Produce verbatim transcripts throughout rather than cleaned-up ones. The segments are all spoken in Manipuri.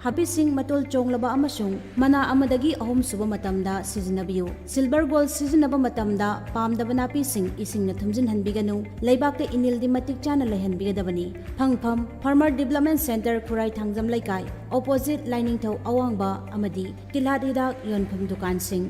ꯍꯥꯄꯤꯁꯤꯡ ꯃꯇꯣꯜ ꯆꯣꯡꯂꯕ ꯑꯃꯁꯨꯡ ꯃꯅꯥ ꯑꯃꯗꯒꯤ ꯑꯍꯨꯝ ꯁꯨꯕ ꯃꯇꯝꯗ ꯁꯤꯖꯤꯟꯅꯕꯤꯌꯨ꯫ Silver Gold ꯁꯤꯖꯤꯟꯅꯕ ꯃꯇꯝꯗ ꯄꯥꯝꯗꯕ ꯅꯥꯄꯤꯁꯤꯡ ꯏꯁꯤꯡꯅ ꯊꯨꯝꯖꯤꯟꯍꯟꯕꯤꯒꯅꯨ꯫ ꯂꯩꯕꯥꯛꯇ ꯏꯅꯤꯜꯗꯤ ꯃꯇꯤꯛ ꯆꯥꯅ ꯂꯩꯍꯟꯕꯤꯒꯗꯕꯅꯤ꯫ ꯐꯪꯐꯝ: Farmer Development Centre, ꯈꯨꯔꯥꯏ ꯊꯥꯡꯖꯝ ꯂꯩꯀꯥꯏ, opposite ꯂꯥꯏꯅꯤꯡꯊꯧ ꯑꯋꯥꯡꯕ ꯑꯃꯗꯤ ꯇꯤꯜꯍꯥꯠ ꯍꯤꯗꯥꯛ ꯌꯣꯟꯐꯝ ꯗꯨꯀꯥꯟꯁꯤꯡ꯫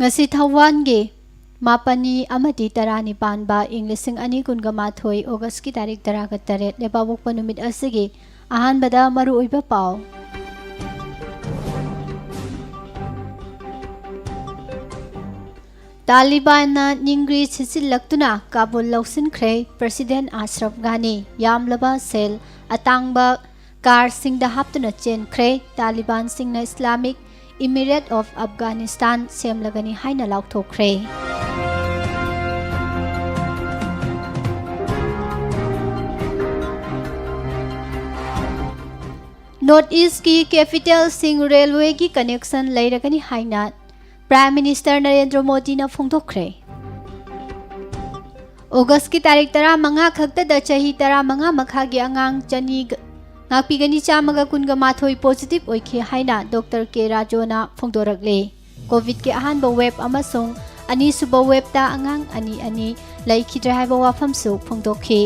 ꯉꯁꯤ ꯊꯧꯋꯥꯟꯒꯤ ꯃꯥꯄꯟꯅꯤ ꯑꯃꯗꯤ ꯇꯔꯥꯅꯤ ꯄꯥꯟꯕ ꯏꯪ ꯂꯤꯁꯤꯡ ꯑꯅꯤ ꯀꯨꯟꯒ ꯃꯥꯊꯣꯏ Augustꯀꯤ ꯇꯥꯔꯤꯛ ꯇꯔꯥꯒ ꯇꯔꯦꯠ ꯂꯩꯕꯥꯛꯄꯣꯛꯄ ꯅꯨꯃꯤꯠ ꯑꯁꯤꯒꯤ ꯑꯍꯥꯟꯕꯗ ꯃꯔꯨꯑꯣꯏꯕ ꯄꯥꯎ꯫ ꯇꯥꯂꯤꯕꯥꯟꯅ ꯅꯤꯡꯒ꯭ꯔꯤ ꯁꯤꯠꯆꯤꯜꯂꯛꯇꯨꯅ ꯀꯥꯕꯨꯜ ꯂꯧꯁꯤꯟꯈ꯭ꯔꯦ꯫ President ꯑꯁ꯭ꯔꯐ ꯘꯥꯅꯤ ꯌꯥꯝꯂꯕ ꯁꯦꯜ ꯑꯇꯥꯡꯕ ꯀꯥꯔꯁꯤꯡꯗ ꯍꯥꯞꯇꯨꯅ ꯆꯦꯟꯈ꯭ꯔꯦ꯫ ꯇꯥꯂꯤꯕꯥꯟꯁꯤꯡꯅ Islamic Emirate of Afghanistan ꯁꯦꯝꯂꯒꯅꯤ ꯍꯥꯏꯅ ꯂꯥꯎꯊꯣꯛꯈ꯭ꯔꯦ꯫ North Eastꯀꯤ capitalꯁꯤꯡ railwayꯒꯤ connection ꯂꯩꯔꯒꯅꯤ ꯍꯥꯏꯅ Prime Minister ꯅꯔꯦꯟꯗ꯭ꯔ ꯃꯣꯗꯤꯅ ꯐꯣꯡꯗꯣꯛꯈ꯭ꯔꯦ꯫ ꯑꯣꯒꯁꯀꯤ ꯇꯥꯔꯤꯛ ꯇꯔꯥꯃꯉꯥ ꯈꯛꯇꯗ ꯆꯍꯤ ꯇꯔꯥꯃꯉꯥ ꯃꯈꯥꯒꯤ ꯑꯉꯥꯡ ꯆꯅꯤ ꯉꯥꯛꯄꯤꯒꯅꯤ ꯆꯥꯝꯃꯒ ꯀꯨꯟꯒ ꯃꯥꯊꯣꯏ positive ꯑꯣꯏꯈꯤ ꯍꯥꯏꯅ ꯗꯣꯛꯇꯔ ꯀꯦ ꯔꯥꯖꯣꯅ ꯐꯣꯡꯗꯣꯔꯛꯂꯦ꯫ ꯀꯣꯚꯤꯗꯀꯤ ꯑꯍꯥꯟꯕ wave ꯑꯃꯁꯨꯡ ꯑꯅꯤꯁꯨꯕ waveꯇ ꯑꯉꯥꯡ ꯑꯅꯤ ꯑꯅꯤ ꯂꯩꯈꯤꯗ꯭ꯔꯦ ꯍꯥꯏꯕ ꯋꯥꯐꯝꯁꯨ ꯐꯣꯡꯗꯣꯛꯈꯤ꯫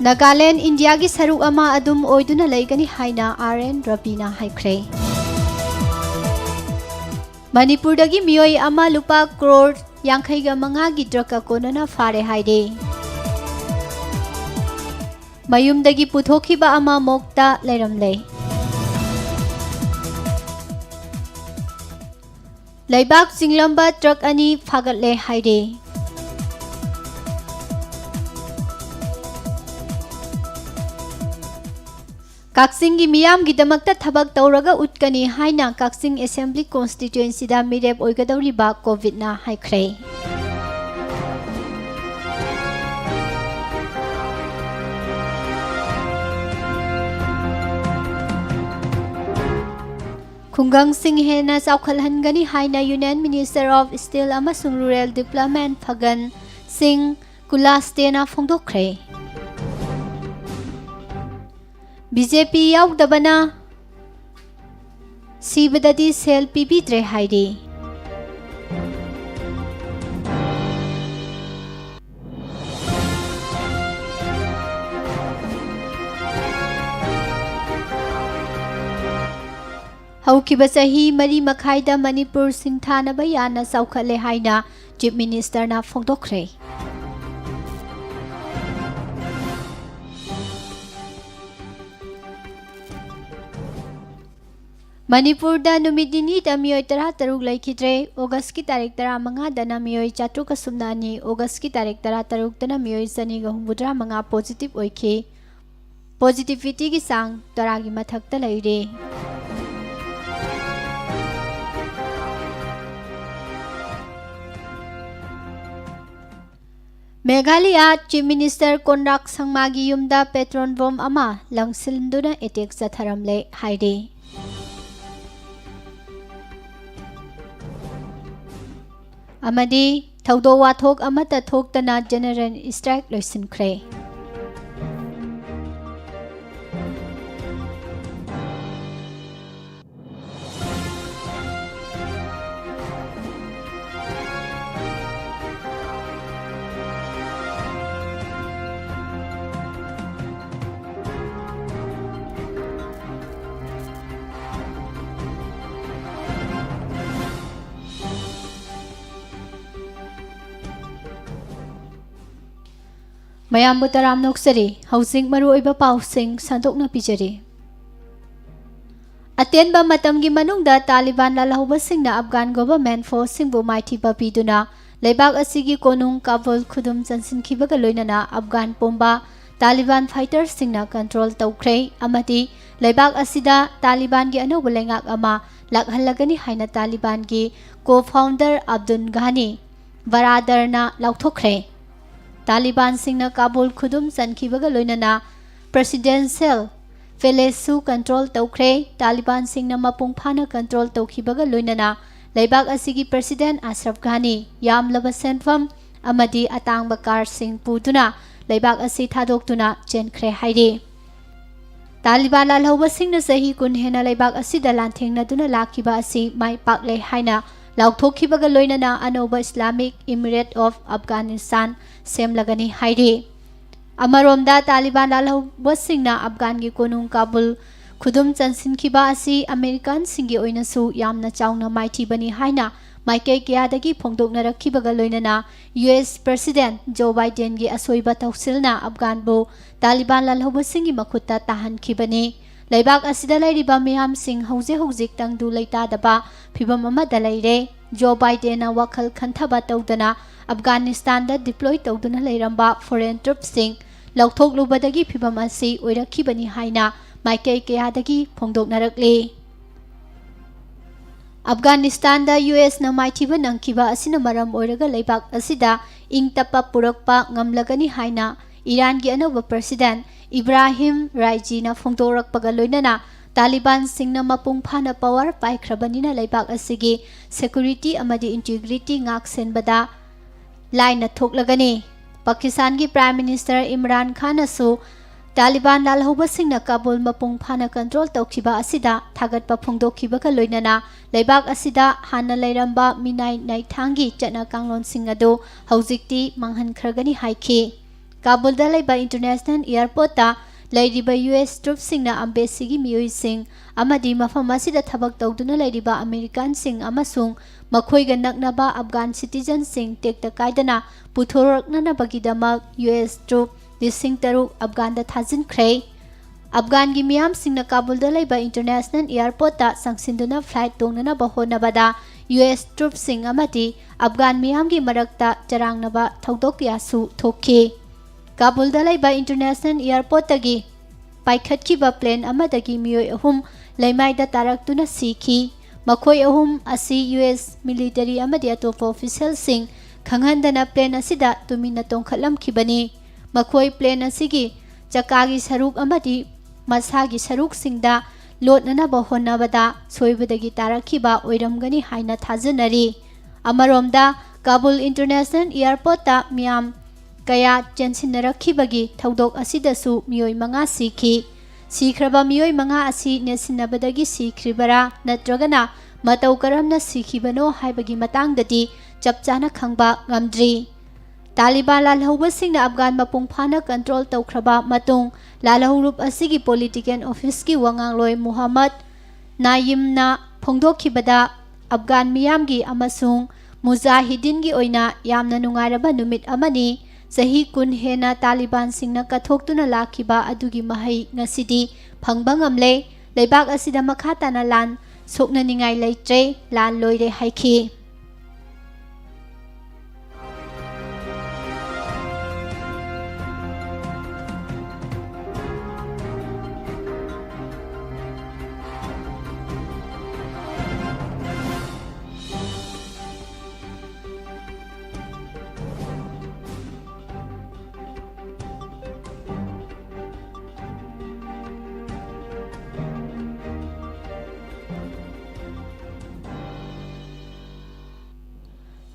ꯅꯥꯒꯥꯂꯦꯟ ꯏꯟꯗꯤꯌꯥꯒꯤ ꯁꯔꯨꯛ ꯑꯃ ꯑꯗꯨꯝ ꯑꯣꯏꯗꯨꯅ ꯂꯩꯒꯅꯤ ꯍꯥꯏꯅ ꯑꯥꯔ ꯑꯦꯟ ꯔꯕꯤꯅ ꯍꯥꯏꯈ꯭ꯔꯦ꯫ ꯃꯅꯤꯄꯨꯔꯗꯒꯤ ꯃꯤꯑꯣꯏ ꯑꯃ ꯂꯨꯄꯥ ꯀ꯭ꯔꯣꯔ ꯌꯥꯡꯈꯩꯒ ꯃꯉꯥꯒꯤ ꯗ꯭ꯔꯒꯀ ꯀꯣꯟꯅꯅ ꯐꯥꯔꯦ ꯍꯥꯏꯔꯦ꯫ ꯃꯌꯨꯝꯗꯒꯤ ꯄꯨꯊꯣꯛꯈꯤꯕ ꯑꯃ ꯃꯣꯛꯇ ꯂꯩꯔꯝꯂꯦ꯫ ꯂꯩꯕꯥꯛ ꯆꯤꯡꯂꯝꯕ ꯇ꯭ꯔꯛ ꯑꯅꯤ ꯐꯥꯒꯠꯂꯦ ꯍꯥꯏꯔꯦ꯫ ꯀꯛꯆꯤꯡꯒꯤ ꯃꯤꯌꯥꯝꯒꯤꯗꯃꯛꯇ ꯊꯕꯛ ꯇꯧꯔꯒ ꯎꯠꯀꯅꯤ ꯍꯥꯏꯅ ꯀꯛꯆꯤꯡ ꯑꯦꯁꯦꯝꯕ꯭ꯂꯤ ꯀꯣꯟꯁꯇꯤꯇ꯭ꯋꯦꯟꯁꯤꯗ ꯃꯤꯔꯦꯞ ꯑꯣꯏꯒꯗꯧꯔꯤꯕ ꯀꯣꯚꯤꯗꯅ ꯍꯥꯏꯈ꯭ꯔꯦ꯫ ꯈꯨꯡꯒꯪꯁꯤꯡ ꯍꯦꯟꯅ ꯆꯥꯎꯈꯠꯍꯟꯒꯅꯤ ꯍꯥꯏꯅ Union Minister of Steel ꯑꯃꯁꯨꯡ Rural Development ꯐꯒꯟ ꯁꯤꯡ ꯀꯨꯂꯥꯁꯇꯦꯅ ꯐꯣꯡꯗꯣꯛꯈ꯭ꯔꯦ꯫ ꯕꯤ ꯖꯦ ꯄꯤ ꯌꯥꯎꯗꯕꯅ ꯁꯤꯕꯗꯗꯤ ꯁꯦꯜ ꯄꯤꯕꯤꯗ꯭ꯔꯦ ꯍꯥꯏꯔꯤ꯫ ꯍꯧꯈꯤꯕ ꯆꯍꯤ ꯃꯔꯤ ꯃꯈꯥꯏꯗ ꯃꯅꯤꯄꯨꯔ ꯁꯤꯡꯊꯥꯅꯕ ꯌꯥꯅ ꯆꯥꯎꯈꯠꯂꯦ ꯍꯥꯏꯅ Chief Ministerꯅ ꯐꯣꯡꯗꯣꯛꯈ꯭ꯔꯦ꯫ ꯃꯅꯤꯄꯨꯔꯗ ꯅꯨꯃꯤꯠ ꯅꯤꯅꯤꯗ ꯃꯤꯑꯣꯏ ꯇꯔꯥꯇꯔꯨꯛ ꯂꯩꯈꯤꯗ꯭ꯔꯦ꯫ ꯑꯣꯒꯁꯀꯤ ꯇꯥꯔꯤꯛ ꯇꯔꯥꯃꯉꯥꯗꯅ ꯃꯤꯑꯣꯏ ꯆꯥꯇ꯭ꯔꯨꯛꯀ ꯁꯨꯞꯅ ꯑꯅꯤ, ꯑꯣꯒꯁꯀꯤ ꯇꯥꯔꯤꯛ ꯇꯔꯥꯇꯔꯨꯛꯇꯅ ꯃꯤꯑꯣꯏ ꯆꯅꯤꯒ ꯍꯨꯝꯐꯨꯇꯔꯥ ꯃꯉꯥ positive ꯑꯣꯏꯈꯤ꯫ Positivityꯒꯤ ꯆꯥꯡ ꯇꯔꯥꯒꯤ ꯃꯊꯛꯇ ꯂꯩꯔꯦ꯫ ꯃꯦꯘꯥꯂꯌ Chief Minister ꯀꯣꯟꯔꯥꯛ ꯁꯪꯃꯥꯒꯤ ꯌꯨꯝꯗ petrol bomb ꯑꯃ ꯂꯪꯁꯤꯟꯗꯨꯅ attack ꯆꯠꯊꯔꯝꯂꯦ ꯍꯥꯏꯔꯤ꯫ ꯑꯃꯗꯤ ꯊꯧꯗꯣꯛ ꯋꯥꯊꯣꯛ ꯑꯃꯠꯇ ꯊꯣꯛꯇꯅ ꯖꯦꯅꯔꯦꯜ ꯁ꯭ꯇ꯭ꯔꯥꯏꯛ ꯂꯣꯏꯁꯤꯟꯈ꯭ꯔꯦ꯫ ꯃꯌꯥꯝꯕꯨ ꯇꯔꯥꯝꯅ ꯑꯣꯛꯆꯔꯤ꯫ ꯍꯧꯖꯤꯛ ꯃꯔꯨꯑꯣꯏꯕ ꯄꯥꯎꯁꯤꯡ ꯁꯟꯗꯣꯛꯅ ꯄꯤꯖꯔꯤ꯫ ꯑꯇꯦꯟꯕ ꯃꯇꯝꯒꯤ ꯃꯅꯨꯡꯗ ꯇꯥꯂꯤꯕꯥꯟ ꯂꯥꯜꯍꯧꯕꯁꯤꯡꯅ ꯑꯐꯒꯥꯟ ꯒꯣꯚꯔꯟꯃꯦꯟꯠ ꯐꯣꯔꯁꯁꯤꯡꯕꯨ ꯃꯥꯏꯊꯤꯕ ꯄꯤꯗꯨꯅ ꯂꯩꯕꯥꯛ ꯑꯁꯤꯒꯤ ꯀꯣꯅꯨꯡ ꯀꯥꯕꯨꯜ ꯈꯨꯗꯨꯝ ꯆꯟꯁꯤꯟꯈꯤꯕꯒ ꯂꯣꯏꯅꯅ ꯑꯐꯒꯥꯟ ꯄꯨꯝꯕ ꯇꯥꯂꯤꯕꯥꯟ ꯐꯥꯏꯇꯔꯁꯤꯡꯅ ꯀꯟꯇ꯭ꯔꯣꯜ ꯇꯧꯈ꯭ꯔꯦ ꯑꯃꯗꯤ ꯂꯩꯕꯥꯛ ꯑꯁꯤꯗ ꯇꯥꯂꯤꯕꯥꯟꯒꯤ ꯑꯅꯧꯕ ꯂꯩꯉꯥꯛ ꯑꯃ ꯂꯥꯛꯍꯜꯂꯒꯅꯤ ꯍꯥꯏꯅ ꯇꯥꯂꯤꯕꯥꯟꯒꯤ ꯀꯣ ꯐꯥꯎꯟꯗꯔ ꯑꯕꯗꯨꯜ ꯘꯥꯅꯤ ꯕꯔꯥꯗꯔꯅ ꯂꯥꯎꯊꯣꯛꯈ꯭ꯔꯦ꯫ ꯇꯥꯂꯤꯕꯥꯟꯁꯤꯡꯅ ꯀꯥꯕꯨꯜ ꯈꯨꯗꯨꯝ ꯆꯟꯈꯤꯕꯒ ꯂꯣꯏꯅꯅ ꯄ꯭ꯔꯦꯁꯤꯗꯦꯟꯁꯤꯌꯦꯜ ꯄꯦꯂꯦꯁꯁꯨ ꯀꯟꯇ꯭ꯔꯣꯜ ꯇꯧꯈ꯭ꯔꯦ꯫ ꯇꯥꯂꯤꯕꯥꯟꯁꯤꯡꯅ ꯃꯄꯨꯡ ꯐꯥꯅ ꯀꯟꯇ꯭ꯔꯣꯜ ꯇꯧꯈꯤꯕꯒ ꯂꯣꯏꯅꯅ ꯂꯩꯕꯥꯛ ꯑꯁꯤꯒꯤ ꯄ꯭ꯔꯦꯁꯤꯗꯦꯟꯠ ꯑꯁꯔꯐ ꯘꯥꯅꯤ ꯌꯥꯝꯂꯕ ꯁꯦꯟꯐꯝ ꯑꯃꯗꯤ ꯑꯇꯥꯡꯕ ꯀꯥꯔꯁꯤꯡ ꯄꯨꯗꯨꯅ ꯂꯩꯕꯥꯛ ꯑꯁꯤ ꯊꯥꯗꯣꯛꯇꯨꯅ ꯆꯦꯟꯈ꯭ꯔꯦ ꯍꯥꯏꯔꯤ꯫ ꯇꯥꯂꯤꯕꯥꯟ ꯂꯥꯜꯍꯧꯕꯁꯤꯡꯅ ꯆꯍꯤ ꯀꯨꯟ ꯍꯦꯟꯅ ꯂꯩꯕꯥꯛ ꯑꯁꯤꯗ ꯂꯥꯟꯊꯦꯡꯅꯗꯨꯅ ꯂꯥꯛꯈꯤꯕ ꯑꯁꯤ ꯃꯥꯏ ꯄꯥꯛꯂꯦ ꯍꯥꯏꯅ ꯂꯥꯎꯊꯣꯛꯈꯤꯕꯒ ꯂꯣꯏꯅꯅ ꯑꯅꯧꯕ ꯏꯁꯂꯥꯃꯤꯛ ꯏꯃꯤꯔꯦꯠ ꯑꯣꯐ ꯑꯐꯒꯥꯅꯤꯁꯇꯥꯟ ꯁꯦꯝꯂꯒꯅꯤ ꯍꯥꯏꯔꯤ꯫ ꯑꯃꯔꯣꯝꯗ ꯇꯥꯂꯤꯕꯥꯟ ꯂꯥꯜꯍꯧꯕꯁꯤꯡꯅ ꯑꯐꯒꯥꯟꯒꯤ ꯀꯣꯅꯨꯡ ꯀꯥꯕꯨꯜ ꯈꯨꯗꯨꯝ ꯆꯟꯁꯤꯟꯈꯤꯕ ꯑꯁꯤ ꯑꯃꯦꯔꯤꯀꯥꯟꯁꯤꯡꯒꯤ ꯑꯣꯏꯅꯁꯨ ꯌꯥꯝꯅ ꯆꯥꯎꯅ ꯃꯥꯏꯊꯤꯕꯅꯤ ꯍꯥꯏꯅ ꯃꯥꯏꯀꯩ ꯀꯌꯥꯗꯒꯤ ꯐꯣꯡꯗꯣꯛꯅꯔꯛꯈꯤꯕꯒ ꯂꯣꯏꯅꯅ ꯌꯨ ꯑꯦꯁ ꯄ꯭ꯔꯦꯁꯤꯗꯦꯟꯠ ꯖꯣ ꯕꯥꯏꯗꯦꯟꯒꯤ ꯑꯁꯣꯏꯕ ꯊꯧꯁꯤꯜꯅ ꯑꯐꯒꯥꯟꯕꯨ ꯇꯥꯂꯤꯕꯥꯟ ꯂꯥꯜꯍꯧꯕꯁꯤꯡꯒꯤ ꯃꯈꯨꯠꯇ ꯇꯥꯍꯟꯈꯤꯕꯅꯤ꯫ ꯂꯩꯕꯥꯛ ꯑꯁꯤꯗ ꯂꯩꯔꯤꯕ ꯃꯤꯌꯥꯝꯁꯤꯡ ꯍꯧꯖꯤꯛ ꯍꯧꯖꯤꯛ ꯇꯪꯗꯨ ꯂꯩꯇꯥꯗꯕ ꯐꯤꯚꯝ ꯑꯃꯗ ꯂꯩꯔꯦ꯫ ꯖꯣ ꯕꯥꯏꯗꯦꯟꯅ ꯋꯥꯈꯜ ꯈꯟꯊꯕ ꯇꯧꯗꯅ ꯑꯐꯒꯥꯅꯤꯁꯇꯥꯟꯗ ꯗꯤꯄ꯭ꯂꯣꯏ ꯇꯧꯗꯨꯅ ꯂꯩꯔꯝꯕ ꯐꯣꯔꯦꯟ ꯇ꯭ꯔꯨꯞꯁꯤꯡ ꯂꯧꯊꯣꯛꯂꯨꯕꯗꯒꯤ ꯐꯤꯚꯝ ꯑꯁꯤ ꯑꯣꯏꯔꯛꯈꯤꯕꯅꯤ ꯍꯥꯏꯅ ꯃꯥꯏꯀꯩ ꯀꯌꯥꯗꯒꯤ ꯐꯣꯡꯗꯣꯛꯅꯔꯛꯂꯤ꯫ ꯑꯐꯒꯥꯅꯤꯁꯇꯥꯟꯗ ꯌꯨ ꯑꯦꯁꯅ ꯃꯥꯏꯊꯤꯕ ꯅꯪꯈꯤꯕ ꯑꯁꯤꯅ ꯃꯔꯝ ꯑꯣꯏꯔꯒ ꯂꯩꯕꯥꯛ ꯑꯁꯤꯗ ꯏꯪ ꯇꯞꯄ ꯄꯨꯔꯛꯄ ꯉꯝꯂꯒꯅꯤ ꯍꯥꯏꯅ ꯏꯔꯥꯟꯒꯤ ꯑꯅꯧꯕ ꯄ꯭ꯔꯦꯁꯤꯗꯦꯟꯠ ꯏꯕ꯭ꯔꯥꯍꯤꯝ ꯔꯥꯏꯖꯤꯅ ꯐꯣꯡꯗꯣꯔꯛꯄꯒ ꯂꯣꯏꯅꯅ ꯇꯥꯂꯤꯕꯥꯟꯁꯤꯡꯅ ꯃꯄꯨꯡ ꯐꯥꯅ ꯄꯋꯥꯔ ꯄꯥꯏꯈ꯭ꯔꯕꯅꯤꯅ ꯂꯩꯕꯥꯛ ꯑꯁꯤꯒꯤ ꯁꯦꯀ꯭ꯌꯨꯔꯤꯇꯤ ꯑꯃꯗꯤ ꯏꯟꯇꯤꯒ꯭ꯔꯤꯇꯤ ꯉꯥꯛ ꯁꯦꯟꯕꯗ ꯂꯥꯏꯅ ꯊꯣꯛꯂꯒꯅꯤ꯫ ꯄꯥꯀꯤꯁꯇꯥꯟꯒꯤ Prime Minister ꯏꯝꯔꯥꯟ ꯈꯥꯟꯅꯁꯨ ꯇꯥꯂꯤꯕꯥꯟ ꯂꯥꯜꯍꯧꯕꯁꯤꯡꯅ ꯀꯥꯕꯨꯜ ꯃꯄꯨꯡ ꯐꯥꯅ control ꯇꯧꯈꯤꯕ ꯑꯁꯤꯗ ꯊꯥꯒꯠꯄ ꯐꯣꯡꯗꯣꯛꯈꯤꯕꯒ ꯂꯣꯏꯅꯅ ꯂꯩꯕꯥꯛ ꯑꯁꯤꯗ ꯍꯥꯟꯅ ꯂꯩꯔꯝꯕ ꯃꯤꯅꯥꯏ ꯅꯥꯏꯊꯥꯡꯒꯤ ꯆꯠꯅ ꯀꯥꯡꯂꯣꯟꯁꯤꯡ ꯑꯗꯨ ꯍꯧꯖꯤꯛꯇꯤ ꯃꯥꯡꯍꯟꯈ꯭ꯔꯒꯅꯤ ꯍꯥꯏꯈꯤ꯫ ꯀꯥꯕꯨꯜꯗ ꯂꯩꯕ International Airportꯇ ꯂꯩꯔꯤꯕ U S troops ꯁꯤꯡꯅ embassy ꯒꯤ ꯃꯤꯑꯣꯏꯁꯤꯡ ꯑꯃꯗꯤ ꯃꯐꯝ ꯑꯁꯤꯗ ꯊꯕꯛ ꯇꯧꯗꯨꯅ ꯂꯩꯔꯤꯕ American ꯁꯤꯡ ꯑꯃꯁꯨꯡ ꯃꯈꯣꯏꯒ ꯅꯛꯅꯕ Afghan citizen ꯁꯤꯡ ꯇꯦꯛꯇ ꯀꯥꯏꯗꯅ ꯄꯨꯊꯣꯔꯛꯅꯅꯕꯒꯤꯗꯃꯛ U S troop ꯂꯤꯁꯤꯡ ꯇꯔꯨꯛ Afghan ꯗ ꯊꯥꯖꯤꯟꯈ꯭ꯔꯦ꯫ Afghan ꯒꯤ ꯃꯤꯌꯥꯝꯁꯤꯡꯅ ꯀꯥꯕꯨꯜꯗ ꯂꯩꯕ International Airportꯇ ꯆꯪꯁꯤꯟꯗꯨꯅ flight ꯇꯣꯡꯅꯅꯕ ꯍꯣꯠꯅꯕꯗ U S troops ꯁꯤꯡ ꯑꯃꯗꯤ Afghan ꯃꯤꯌꯥꯝꯒꯤ ꯃꯔꯛꯇ ꯆꯔꯥꯡꯅꯕ ꯊꯧꯗꯣꯛ ꯀꯌꯥꯁꯨ ꯊꯣꯛꯈꯤ꯫ ꯀꯥꯕꯨꯜꯗ ꯂꯩꯕ International Airportꯇꯒꯤ ꯄꯥꯏꯈꯠꯈꯤꯕ plane ꯑꯃꯗꯒꯤ ꯃꯤꯑꯣꯏ ꯑꯍꯨꯝ ꯂꯩꯃꯥꯏꯗ ꯇꯥꯔꯛꯇꯨꯅ ꯁꯤꯈꯤ꯫ ꯃꯈꯣꯏ ꯑꯍꯨꯝ ꯑꯁꯤ U S military ꯑꯃꯗꯤ ꯑꯇꯣꯞꯄ official ꯁꯤꯡ ꯈꯪꯍꯟꯗꯅ plane ꯑꯁꯤꯗ ꯇꯨꯃꯤꯟꯅ ꯇꯣꯡꯈꯠꯂꯝꯈꯤꯕꯅꯤ꯫ ꯃꯈꯣꯏ plane ꯑꯁꯤꯒꯤ ꯆꯀꯥꯒꯤ ꯁꯔꯨꯛ ꯑꯃꯗꯤ ꯃꯁꯥꯒꯤ ꯁꯔꯨꯛꯁꯤꯡꯗ ꯂꯣꯠꯅꯅꯕ ꯍꯣꯠꯅꯕꯗ ꯁꯣꯏꯕꯗꯒꯤ ꯇꯥꯔꯛꯈꯤꯕ ꯑꯣꯏꯔꯝꯒꯅꯤ ꯍꯥꯏꯅ ꯊꯥꯖꯅꯔꯤ꯫ ꯑꯃꯔꯣꯝꯗ, ꯀꯥꯕꯨꯜ International Airportꯇ ꯃꯤꯌꯥꯝ ꯀꯌꯥ ꯆꯦꯟꯁꯤꯟꯅꯔꯛꯈꯤꯕꯒꯤ ꯊꯧꯗꯣꯛ ꯑꯁꯤꯗꯁꯨ ꯃꯤꯑꯣꯏ ꯃꯉꯥ ꯁꯤꯈꯤ꯫ ꯁꯤꯈ꯭ꯔꯕ ꯃꯤꯑꯣꯏ ꯃꯉꯥ ꯑꯁꯤ ꯅꯦꯠꯁꯤꯟꯅꯕꯗꯒꯤ ꯁꯤꯈ꯭ꯔꯤꯕꯔꯥ ꯅꯠꯇ꯭ꯔꯒꯅ ꯃꯇꯧ ꯀꯔꯝꯅ ꯁꯤꯈꯤꯕꯅꯣ ꯍꯥꯏꯕꯒꯤ ꯃꯇꯥꯡꯗꯗꯤ ꯆꯞ ꯆꯥꯅ ꯈꯪꯕ ꯉꯝꯗ꯭ꯔꯤ꯫ ꯇꯥꯂꯤꯕꯥꯟ ꯂꯥꯜꯍꯧꯕꯁꯤꯡꯅ Afghan ꯃꯄꯨꯡ ꯐꯥꯅ control ꯇꯧꯈ꯭ꯔꯕ ꯃꯇꯨꯡ, ꯂꯥꯜꯍꯧꯂꯨꯞ ꯑꯁꯤꯒꯤ political office ꯀꯤ ꯋꯥꯉꯥꯡꯂꯣꯏ ꯃꯨꯍꯝꯃꯗ ꯅꯥꯌꯤꯝꯅ ꯐꯣꯡꯗꯣꯛꯈꯤꯕꯗ, Afghan ꯃꯤꯌꯥꯝꯒꯤ ꯑꯃꯁꯨꯡ ꯃꯨꯖꯥꯍꯤꯗꯤꯟꯒꯤ ꯑꯣꯏꯅ ꯌꯥꯝꯅ ꯅꯨꯡꯉꯥꯏꯔꯕ ꯅꯨꯃꯤꯠ ꯑꯃꯅꯤ꯫ ꯆꯍꯤ ꯀꯨꯟ ꯍꯦꯟꯅ ꯇꯥꯂꯤꯕꯥꯟꯁꯤꯡꯅ ꯀꯠꯊꯣꯛꯇꯨꯅ ꯂꯥꯛꯈꯤꯕ ꯑꯗꯨꯒꯤ ꯃꯍꯩ ꯉꯁꯤꯗꯤ ꯐꯪꯕ ꯉꯝꯂꯦ꯫ ꯂꯩꯕꯥꯛ ꯑꯁꯤꯗ ꯃꯈꯥ ꯇꯥꯅ ꯂꯥꯟ ꯁꯣꯛꯅꯅꯤꯡꯉꯥꯏ ꯂꯩꯇ꯭ꯔꯦ, ꯂꯥꯟ ꯂꯣꯏꯔꯦ ꯍꯥꯏꯈꯤ꯫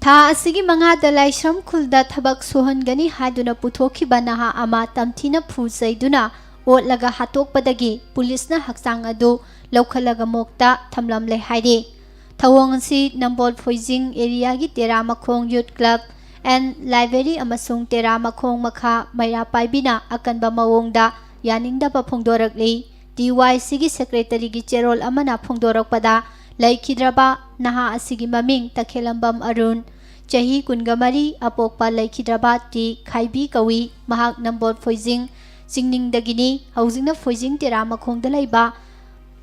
ꯊꯥ ꯑꯁꯤꯒꯤ ꯃꯉꯥꯗ ꯂꯥꯏꯁ꯭ꯔꯝ ꯈꯨꯜꯗ ꯊꯕꯛ ꯁꯨꯍꯟꯒꯅꯤ ꯍꯥꯏꯗꯨꯅ ꯄꯨꯊꯣꯛꯈꯤꯕ ꯅꯍꯥ ꯑꯃ ꯇꯝꯊꯤꯅ ꯐꯨ ꯆꯩꯗꯨꯅ ꯑꯣꯠꯂꯒ ꯍꯥꯠꯇꯣꯛꯄꯗꯒꯤ ꯄꯨꯂꯤꯁꯅ ꯍꯛꯆꯥꯡ ꯑꯗꯨ ꯂꯧꯈꯠꯂꯒ ꯃꯣꯛꯇ ꯊꯝꯂꯝꯂꯦ ꯍꯥꯏꯔꯤ꯫ ꯊꯧꯑꯣꯡ ꯑꯁꯤ ꯅꯝꯕꯣꯜ ꯐꯣꯏꯖꯤꯡ ꯑꯦꯔꯤꯌꯥꯒꯤ ꯇꯦꯔꯥ ꯃꯈꯣꯡ ꯌꯨꯠ ꯀ꯭ꯂꯕ ꯑꯦꯟ ꯂꯥꯏꯕ꯭ꯔꯦꯔꯤ ꯑꯃꯁꯨꯡ ꯇꯦꯔꯥ ꯃꯈꯣꯡ ꯃꯈꯥ ꯃꯩꯔꯥ ꯄꯥꯏꯕꯤꯅ ꯑꯀꯟꯕ ꯃꯑꯣꯡꯗ ꯌꯥꯅꯤꯡꯗꯕ ꯐꯣꯡꯗꯣꯔꯛꯂꯤ꯫ ꯇꯤ ꯋꯥꯏ ꯁꯤꯒꯤ ꯁꯦꯀ꯭ꯔꯦꯇꯔꯤꯒꯤ ꯆꯦꯔꯣꯜ ꯑꯃꯅ ꯐꯣꯡꯗꯣꯔꯛꯄꯗ, ꯂꯩꯈꯤꯗ꯭ꯔꯕ ꯅꯍꯥ ꯑꯁꯤꯒꯤ ꯃꯃꯤꯡ ꯇꯈꯦꯂꯝꯕꯝ ꯑꯔꯨꯟ, ꯆꯍꯤ ꯀꯨꯟꯒ ꯃꯔꯤ, ꯑꯄꯣꯛꯄ ꯂꯩꯈꯤꯗ꯭ꯔꯕ ꯇꯤ ꯈꯥꯏꯕꯤ ꯀꯧꯏ꯫ ꯃꯍꯥꯛ ꯅꯝꯕꯣꯜ ꯐꯣꯏꯖꯤꯡ ꯆꯤꯡꯅꯤꯡꯗꯒꯤꯅꯤ꯫ ꯍꯧꯖꯤꯛꯅ ꯐꯣꯏꯖꯤꯡ ꯇꯦꯔꯥ ꯃꯈꯣꯡꯗ ꯂꯩꯕ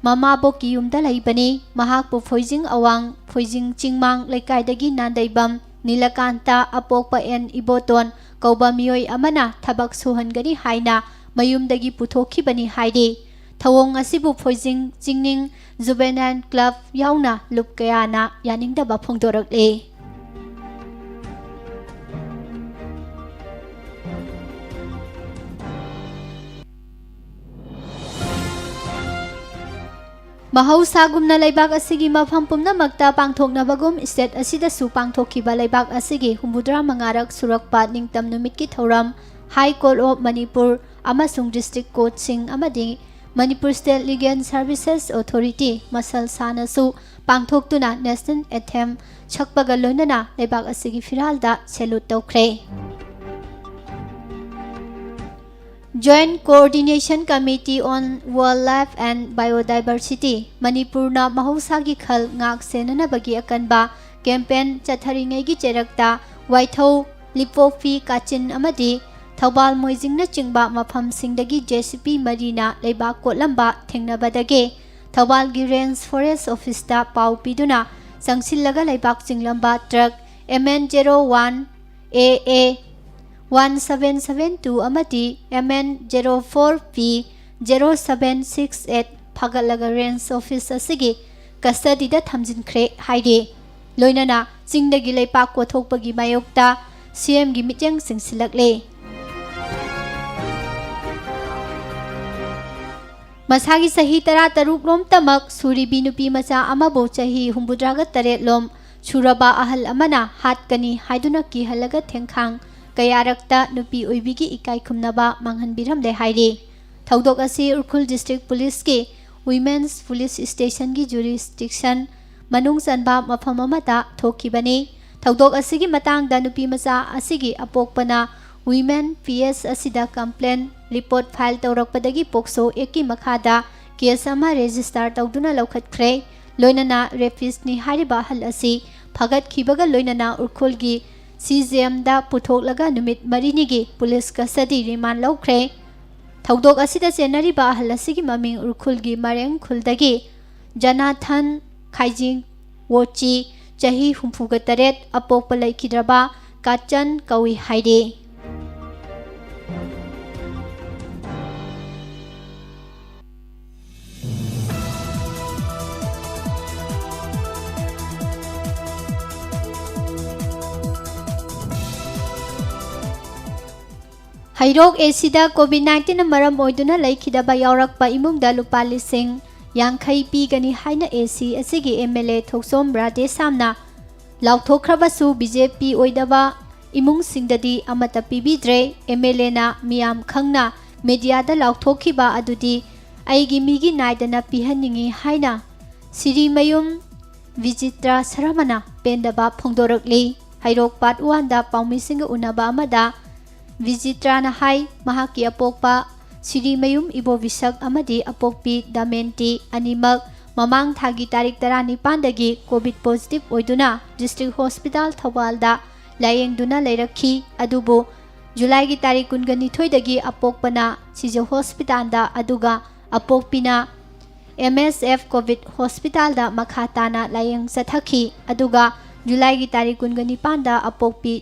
ꯃꯃꯥꯕꯣꯛꯀꯤ ꯌꯨꯝꯗ ꯂꯩꯕꯅꯤ꯫ ꯃꯍꯥꯛꯄꯨ ꯐꯣꯏꯖꯤꯡ ꯑꯋꯥꯡ ꯐꯣꯏꯖꯤꯡ ꯆꯤꯡꯃꯥꯡ ꯂꯩꯀꯥꯏꯗꯒꯤ ꯅꯥꯟꯗꯩꯕꯝ ꯅꯤꯂꯀꯥꯟꯇ, ꯑꯄꯣꯛꯄ ꯑꯦꯟ ꯏꯕꯣꯇꯣꯟ ꯀꯧꯕ ꯃꯤꯑꯣꯏ ꯑꯃꯅ ꯊꯕꯛ ꯁꯨꯍꯟꯒꯅꯤ ꯍꯥꯏꯅ ꯃꯌꯨꯝꯗꯒꯤ ꯄꯨꯊꯣꯛꯈꯤꯕꯅꯤ ꯍꯥꯏꯔꯤ꯫ ꯊꯧꯑꯣꯡ ꯑꯁꯤꯕꯨ ꯐꯣꯏꯖꯤꯡ ꯆꯤꯡꯅꯤꯡ ꯖꯨꯕꯦꯅꯥꯏꯜ ꯀ꯭ꯂꯕ ꯌꯥꯎꯅ ꯂꯨꯞ ꯀꯌꯥꯅ ꯌꯥꯅꯤꯡꯗꯕ ꯐꯣꯡꯗꯣꯔꯛꯂꯤ꯫ ꯃꯍꯧꯁꯥꯒꯨꯝꯅ ꯂꯩꯕꯥꯛ ꯑꯁꯤꯒꯤ ꯃꯐꯝ ꯄꯨꯝꯅꯃꯛꯇ ꯄꯥꯡꯊꯣꯛꯅꯕꯒꯨꯝ, ꯁ꯭ꯇꯦꯠ ꯑꯁꯤꯗꯁꯨ ꯄꯥꯡꯊꯣꯛꯈꯤꯕ ꯂꯩꯕꯥꯛ ꯑꯁꯤꯒꯤ ꯍꯨꯝꯐꯨꯇꯔꯥ ꯃꯉꯥꯔꯛ ꯁꯨꯔꯛꯄ ꯅꯤꯡꯇꯝ ꯅꯨꯃꯤꯠꯀꯤ ꯊꯧꯔꯝ High Court of Manipur ꯑꯃꯁꯨꯡ District Courtꯁꯤꯡ ꯑꯃꯗꯤ Manipur State Legal Services Authority, ꯃꯁꯜꯁꯥꯅꯁꯨ ꯄꯥꯡꯊꯣꯛꯇꯨꯅ National Anthem ꯁꯛꯄꯒ ꯂꯣꯏꯅꯅ ꯂꯩꯕꯥꯛ ꯑꯁꯤꯒꯤ ꯐꯤꯔꯥꯜꯗ salute ꯇꯧꯈ꯭ꯔꯦ꯫ Joint Coordination Committee on Wildlife and Biodiversity, ꯃꯅꯤꯄꯨꯔꯅ ꯃꯍꯧꯁꯥꯒꯤ ꯈꯜ ꯉꯥꯛ ꯁꯦꯟꯅꯅꯕꯒꯤ ꯑꯀꯟꯕ campaign ꯆꯠꯊꯔꯤꯉꯩꯒꯤ ꯆꯩꯔꯛꯇ ꯋꯥꯏꯊꯧ, ꯂꯤꯄꯣꯛꯄꯤ, ꯀꯥꯆꯤꯟ ꯑꯃꯗꯤ ꯊꯧꯕꯥꯜ ꯃꯣꯏꯖꯤꯡꯅꯆꯤꯡꯕ ꯃꯐꯝꯁꯤꯡꯗꯒꯤ J C B ꯃꯔꯤꯅ ꯂꯩꯕꯥꯛ ꯀꯣꯠꯂꯝꯕ ꯊꯦꯡꯅꯕꯗꯒꯤ ꯊꯧꯕꯥꯜꯒꯤ Range Forest Officeꯇ ꯄꯥꯎ ꯄꯤꯗꯨꯅ ꯆꯪꯁꯤꯜꯂꯒ ꯂꯩꯕꯥꯛ ꯆꯤꯡꯂꯝꯕ truck M N zero one A A one seven seven two ꯑꯃꯗꯤ M N zero four P zero seven six eight ꯐꯥꯒꯠꯂꯒ Range Office ꯑꯁꯤꯒꯤ custodyꯗ ꯊꯝꯖꯤꯟꯈ꯭ꯔꯦ ꯍꯥꯏꯔꯤ꯫ ꯂꯣꯏꯅꯅ ꯆꯤꯡꯗꯒꯤ ꯂꯩꯄꯥꯛ ꯀꯣꯊꯣꯛꯄꯒꯤ ꯃꯥꯌꯣꯛꯇ C Mꯒꯤ ꯃꯤꯠꯌꯦꯡ ꯆꯤꯡꯁꯤꯜꯂꯛꯂꯦ꯫ ꯃꯁꯥꯒꯤ ꯆꯍꯤ ꯇꯔꯥꯇꯔꯨꯛ ꯂꯣꯝꯇꯃꯛ ꯁꯨꯔꯤꯕꯤ ꯅꯨꯄꯤ ꯃꯆꯥ ꯑꯃꯕꯨ ꯆꯍꯤ ꯍꯨꯝꯐꯨꯇꯔꯥꯒ ꯇꯔꯦꯠ ꯂꯣꯝ ꯁꯨꯔꯕ ꯑꯍꯜ ꯑꯃꯅ ꯍꯥꯠꯀꯅꯤ ꯍꯥꯏꯗꯨꯅ ꯀꯤꯍꯜꯂꯒ ꯊꯦꯡꯈꯥꯡ ꯀꯌꯥꯔꯛꯇ ꯅꯨꯄꯤ ꯑꯣꯏꯕꯤꯒꯤ ꯏꯀꯥꯏ ꯈꯨꯝꯅꯕ ꯃꯥꯡꯍꯟꯕꯤꯔꯝꯂꯦ ꯍꯥꯏꯔꯤ꯫ ꯊꯧꯗꯣꯛ ꯑꯁꯤ ꯎꯈ꯭ꯔꯨꯜ ꯗꯤꯁꯇ꯭ꯔꯤꯛ ꯄꯨꯂꯤꯁꯀꯤ ꯋꯤꯃꯦꯟꯁ ꯄꯨꯂꯤꯁ ꯁ꯭ꯇꯦꯁꯟꯒꯤ ꯖꯨꯔꯤꯁꯗꯤꯛꯁꯟ ꯃꯅꯨꯡ ꯆꯟꯕ ꯃꯐꯝ ꯑꯃꯗ ꯊꯣꯛꯈꯤꯕꯅꯤ꯫ ꯊꯧꯗꯣꯛ ꯑꯁꯤꯒꯤ ꯃꯇꯥꯡꯗ ꯅꯨꯄꯤ ꯃꯆꯥ ꯑꯁꯤꯒꯤ ꯑꯄꯣꯛꯄꯅ ꯋꯤꯃꯦꯟ ꯄꯤ ꯑꯦꯁ ꯑꯁꯤꯗ ꯀꯝꯄ꯭ꯂꯦꯟ ꯔꯤꯄꯣꯔꯠ ꯐꯥꯏꯜ ꯇꯧꯔꯛꯄꯗꯒꯤ ꯄꯣꯛꯁꯣ ꯑꯦꯛꯀꯤ ꯃꯈꯥꯗ ꯀꯦꯁ ꯑꯃ ꯔꯦꯖꯤꯁꯇꯥꯔ ꯇꯧꯗꯨꯅ ꯂꯧꯈꯠꯈ꯭ꯔꯦ꯫ ꯂꯣꯏꯅꯅ ꯔꯦꯄꯤꯁ꯭ꯠꯅꯤ ꯍꯥꯏꯔꯤꯕ ꯑꯍꯜ ꯑꯁꯤ ꯐꯒꯠꯈꯤꯕꯒ ꯂꯣꯏꯅꯅ ꯎꯈ꯭ꯔꯨꯜꯒꯤ ꯁꯤ ꯖꯤ ꯑꯦꯝꯗ ꯄꯨꯊꯣꯛꯂꯒ ꯅꯨꯃꯤꯠ ꯃꯔꯤꯅꯤꯒꯤ ꯄꯨꯂꯤꯁ ꯀꯁꯇꯗꯤ ꯔꯤꯃꯥꯟ ꯂꯧꯈ꯭ꯔꯦ꯫ ꯊꯧꯗꯣꯛ ꯑꯁꯤꯗ ꯆꯦꯟꯅꯔꯤꯕ ꯑꯍꯜ ꯑꯁꯤꯒꯤ ꯃꯃꯤꯡ ꯎꯈ꯭ꯔꯨꯜꯒꯤ ꯃꯔꯦꯡ ꯈꯨꯜꯗꯒꯤ ꯖꯅꯥꯊꯟ ꯈꯥꯏꯖꯤꯡ ꯋꯣꯆꯤ, ꯆꯍꯤ ꯍꯨꯝꯐꯨꯒ ꯇꯔꯦꯠ, ꯑꯄꯣꯛꯄ ꯂꯩꯈꯤꯗ꯭ꯔꯕ ꯀꯥꯆꯟ ꯀꯧꯏ ꯍꯥꯏꯔꯤ꯫ ꯍꯩꯔꯣꯛ ꯑꯦ ꯁꯤꯗ ꯀꯣꯚꯤꯗ ꯅꯥꯏꯟꯇꯤꯟꯅ ꯃꯔꯝ ꯑꯣꯏꯗꯨꯅ ꯂꯩꯈꯤꯗꯕ ꯌꯥꯎꯔꯛꯄ ꯏꯃꯨꯡꯗ ꯂꯨꯄꯥ ꯂꯤꯁꯤꯡ ꯌꯥꯡꯈꯩ ꯄꯤꯒꯅꯤ ꯍꯥꯏꯅ ꯑꯦ ꯁꯤ ꯑꯁꯤꯒꯤ ꯑꯦꯝ ꯑꯦꯜ ꯑꯦ ꯊꯣꯛꯆꯣꯝ ꯔꯥꯙꯦꯁ꯭ꯌꯥꯝꯅ ꯂꯥꯎꯊꯣꯛꯈ꯭ꯔꯕꯁꯨ, ꯕꯤ ꯖꯦ ꯄꯤ ꯑꯣꯏꯗꯕ ꯏꯃꯨꯡꯁꯤꯡꯗꯗꯤ ꯑꯃꯠꯇ ꯄꯤꯕꯤꯗ꯭ꯔꯦ꯫ ꯑꯦꯝ ꯑꯦꯜ ꯑꯦꯅ ꯃꯤꯌꯥꯝ ꯈꯪꯅ ꯃꯦꯗꯤꯌꯥꯗ ꯂꯥꯎꯊꯣꯛꯈꯤꯕ ꯑꯗꯨꯗꯤ ꯑꯩꯒꯤ ꯃꯤꯒꯤ ꯅꯥꯏꯗꯅ ꯄꯤꯍꯟꯅꯤꯡꯏ ꯍꯥꯏꯅ ꯁꯤꯔꯤꯃꯌꯨꯝ ꯕꯤꯖꯤꯇ꯭ꯔꯥ ꯁꯔꯃꯅ ꯄꯦꯟꯗꯕ ꯐꯣꯡꯗꯣꯔꯛꯂꯤ꯫ ꯍꯩꯔꯣꯛ ꯄꯥꯔꯠ ꯋꯥꯟꯗ ꯄꯥꯎꯃꯤꯁꯤꯡꯒ ꯎꯅꯕ ꯑꯃꯗ ꯕꯤꯖꯤꯇ꯭ꯔꯥꯅ ꯍꯥꯏ, ꯃꯍꯥꯛꯀꯤ ꯑꯄꯣꯛꯄ ꯁꯤꯔꯤꯃꯌꯨꯝ ꯏꯕꯣꯕꯤꯁꯛ ꯑꯃꯗꯤ ꯑꯄꯣꯛꯄꯤ ꯗꯃꯦꯟꯇꯤ ꯑꯅꯤꯃꯛ ꯃꯃꯥꯡ ꯊꯥꯒꯤ ꯇꯥꯔꯤꯛ ꯇꯔꯥꯅꯤꯄꯥꯟꯗꯒꯤ ꯀꯣꯚꯤꯗ ꯄꯣꯖꯤꯇꯤꯚ ꯑꯣꯏꯗꯨꯅ ꯗꯤꯁꯇ꯭ꯔꯤꯛ ꯍꯣꯁꯄꯤꯇꯥꯜ ꯊꯧꯕꯥꯜꯗ ꯂꯥꯌꯦꯡꯗꯨꯅ ꯂꯩꯔꯛꯈꯤ꯫ ꯑꯗꯨꯕꯨ ꯖꯨꯂꯥꯏꯒꯤ ꯇꯥꯔꯤꯛ ꯀꯨꯟꯒ ꯅꯤꯊꯣꯏꯗꯒꯤ ꯑꯄꯣꯛꯄꯅ ꯁꯤꯖ ꯍꯣꯁꯄꯤꯇꯥꯜꯗ, ꯑꯗꯨꯒ ꯑꯄꯣꯛꯄꯤꯅ ꯑꯦꯝ ꯑꯦꯁ ꯑꯦꯐ ꯀꯣꯚꯤꯗ ꯍꯣꯁꯄꯤꯇꯥꯜꯗ ꯃꯈꯥ ꯇꯥꯅ ꯂꯥꯌꯦꯡ ꯆꯠꯊꯈꯤ꯫ ꯑꯗꯨꯒ ꯖꯨꯂꯥꯏꯒꯤ ꯇꯥꯔꯤꯛ ꯀꯨꯟꯒ ꯅꯤꯄꯥꯟꯗ ꯑꯄꯣꯛꯄꯤ